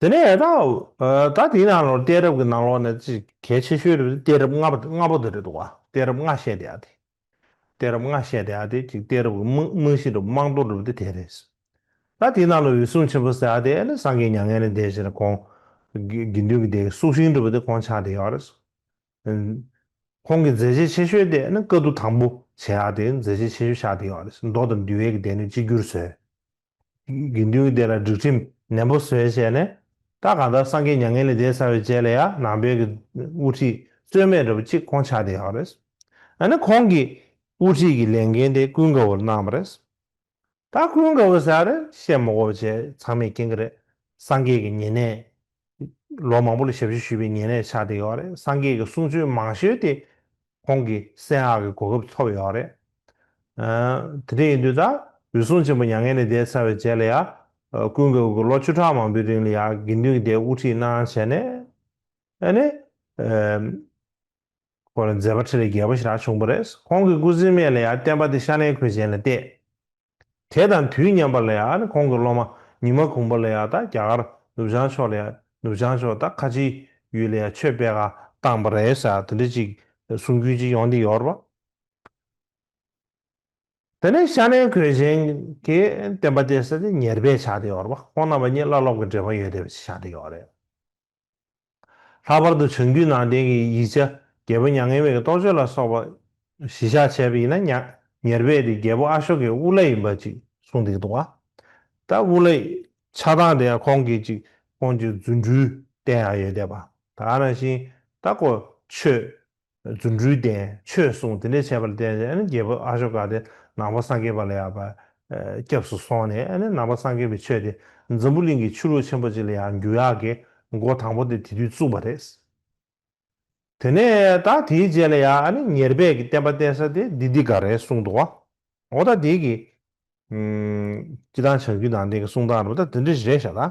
དེ་ནས་ད་ཨ། ད་དེའི་ནང་ལོགས་གཏད་རབས་ཀྱི་ནང་ལོགས་ནས་ཅིག་གལ་ཆེ་ཤོས་རེད། གཏད་རབས་ལྔ་པ་ལྔ་པོ་དེ་རེད་འདུག་བ། གཏད་རབས་ལྔ་བཤད་བསྡད་ཡག་དེ། གཏད་རབས་ལྔ་བཤད་བསྡད་ཡག་དེ་ཅིག་གཏད་རབས་ཀྱི་རྨང་རྨང་གཞི་འདྲ་པོ་རྨང་རྡོ་འདྲ་པོ་དེ་དེ་རེད། ད་དེའི་ནང་ལ་འོད་སྲུང་ཆེན་པོ་ཟེར་ཡག་དེ་ནི་སངས་རྒྱས་མྱ་ངན་ལས་འདས་ཞེས་ཁོང་དགེ་དགེ་འདུན་གྱི་སྡེའི་སྲོག་ཤིང་འདྲ་པོ་དེ་ཁོང་ཆགས་བསྡད་ཡོད་རེད། ཁོང་གི་མཛད་རྗེས་ཆེ་ཤོས་དེ་ནི་བཀའ་བསྡུ་དང་པོ་བྱེད་ཡག་དེ་མཛད་རྗེས་ཆེ་ཤོས་ཆགས་བསྡད་ཡོད་རེད། མདོ་དང་འདུལ་བའི་གི་སྡེ་སྣོད་གཅིག་གྱུར་བཟོས། དགེ་འདུན་གྱི་སྡེ་ལ་སྒྲིག་ཁྲིམས་ནན་པོ་བཟོས་བྱས་ནས། ད་གང་ལྟར་སངས་རྒྱས་མྱ་ངན་ལས་འདས་ཚར་བའི་རྗེས་ལ་ཡང་ནང་པའི་གི་དབུ་ཁྲིད་རྩོད་མེད་འདྲ་པོ་གཅིག་ཁོང་ཆགས་བསྡད་ཡོད་རེད། ཨ་ནི་ཁོང་གི་དབུ་ཁྲིད་ཀྱི་ལས་འགན་དེ་ཀུན་དགའ་བོར་གནང་བ་རེད། ད་ཀུན་དགའ་བོ་ཟེར་ཡག་དེ་བཤད་མ་དགོས་པ་བྱས་ཚང་མས་མཁྱེན་གྱི་རེད། སངས་རྒྱས་ཀྱི་ཉེ་གནས། ལོ་མང་པོ་ལ་ཞབས་ཕྱི་ཞུས་པའི་ཉེ་གནས་ཆགས་བསྡད་ཡོད་རེད། སངས་རྒྱས་ཀྱི་གསུང་ཆོས་མང་ཤོས་དེ་ཁོང་གིས་གསན་ཡག་གི་གོ་སྐབས་ཐོབ་ཡོད་རེད། ཨ། དེ་འདྲ་ཡིན་དུས་ད་འོད་སྲུང་ཆེན་པོ་མྱ་ངན་ལས་འདས་ཚར་བའི་རྗེས་ལ་ཡང་ཀུན་དགའ་བོ་གིས་ལོ་བཅུ་ཕྲག་མང་པོའི་རིང་ལ་ཡང་དགེ་འདུན་གྱི་སྡེའི་དབུ་ཁྲིད་གནང་བྱས་ནས། ཨ་ནི་ཨ། ཁོ་ལ་མཛད་པ་འཕྲིན་ལས་རྒྱས་པ་ཞེ་དྲག་བྱུང་བ་རེད། ཁོང་གི་སྐུ་ཚེའི་སྨད་ལ་ཡང་བསྟན་པ་དེ་ཤ་ལན་ཁོལ་ཅན་ལ་གཏད། དེ་དང་དུས་མཉམ་པ་ལ་ཡང་ཁོང་གི་སློབ་མ་ཉི་མ་གུང་པ་ལ་ཡང་ད་རྒྱ་གར་ནུབ་བྱང་ཕྱོགས་ལ་ཡང་ནུབ་བྱང་ཕྱོགས་ད་ཁ་ཆེའི་ཡུལ་ལ་ཡང་ཆོས་སྤེལ་ག་བཏང་བ་རེད་ཟེར་དེ་འདྲ་ཅིག་གསུང་རྒྱུན་ཅིག་ཡོང་བསྡད་ཡོད་རེད་པ། དེ་ནས་ཤ་ལན་ཁོལ་ཅན་གྱི་བསྟན་པ་གཏད་ས་དེ་ཉེར་སྦས་ཆགས་བསྡད་ཡོད་རེད་པ། ཁོང་རྣམ་པ་གཉིས་བླ་སློབ་ཀྱི་འབྲེལ་བ་ཡོད་བསྡད་པ་ཞིག་ཆགས་བསྡད་ཡོད་རེད། ལྷག་པར་དུ་བྱང་རྒྱུད་ནང་བསྟན་གྱི་ཡིག་ཆ་རྒྱལ་པོ་མྱ་ངན་མེད་ཀྱི་རྟོགས་བརྗོད་ལ་སོགས་པ་གཞི་བཞག་བྱས་པ་ཡིན་ན། ཉ་ཉེར་སྦས་དེ་རྒྱལ་པོ་ཨ་ཤོ་ཀའི་དབུ་བླ་ཡིན་པ་ཅིག་གསུངས་བསྡད་ཀྱི་འདུག་བ། ད་དབུ་བླ་ཆགས་སྟངས་དེ་ཡང་ཁོང་གིས་ཅིག་ཁོང་གི་རྫུ་འཕྲུལ་བསྟན་ཡག་ཡོད་བསྡད་པ། ད་ག་ནང་བཞིན་ད་ཁོ་ཆོས་རྫུ་འཕྲུལ་བསྟན། ཆོས་གསུངས། དེ་འདྲ་བྱས་པ་ལ་བརྟེན་ནས་ཨ་ནི་རྒྱལ་པོ་ཨ་ཤོ་ཀ་དེ་ནང་པ་སངས་རྒྱས་པ་ལ་ཡང་སྐྱབས་སུ་སོང་ནས། ཨ་ནི་ནང་པ་སངས་རྒྱས་པའི་ཆོས་དེ་འཛམ་བུ་གླིང་གི་ཆོས་ལུགས་ཆེན་པོ་ཅིག་ལ་ཡང་འགྱུར་ཡག་གི་འགོ་དང་པོ་དེ་དེ་དུས་བཙུགས་པ་རེད། དེ་ནས་ད་དེའི་རྗེས་ལ་ཡང་ཨ་ནི་ཉེར་སྦས་ཀྱི་བསྟན་པ་བསྟན་ས་དེ་ཌི་ལྡི་ག་རེད་གསུངས་འདུག་བ། འོ་ད་དེ་གི་ སྤྱི་བཏང་བྱ་རྒྱུད་ནང་བསྟན་གྱི་གསུང་སྟངས་རེད་པ། ད་དེ་འདྲ་ཞིག་རེད་ཤག་ད་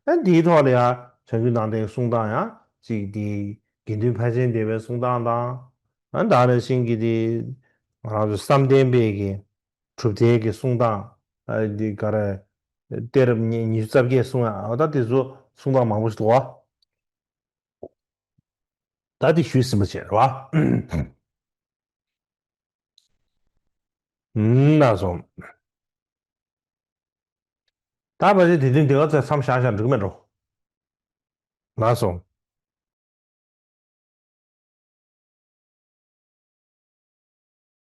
ཨ་འདིའི་ཐོག་ལ་ཡང་བྱ་རྒྱུད་ནང་བསྟན་གྱི་གསུང་སྟངས་ཡང་ཅིག་དེ་དགེ་འདུན་ཕལ་ཆེན་སྡེ་པའི་གསུང་སྟངས་དང་། ཨ་ད་ནང་བཞིན་གྱི་དེ་ང་རང་ཚོ་བསམ་གཏན་པའི་གི་གྲུབ་མཐའི་གི་གསུང་སྟངས། ཨ་དེ་ག་རེ། གཏེར་ཉི་ཉི་ཤུ་རྩ་བརྒྱད་གསུང་ཡ། ཨ་ད་དེ་ཚོ་གསུང་སྟངས་མང་པོ་ཞིག་འདུག་བ། ད་དེ་ཞུས་ཟིན་པ་བྱས་རེད་བ། ན་སོང་། ད་ཕལ་ཆེར་དེ་དུས་འདི་ག་ཚོད་མཚམས་བཞག་བཞག་འགྲིག་མེད་འགྲོ། ན་སོང་།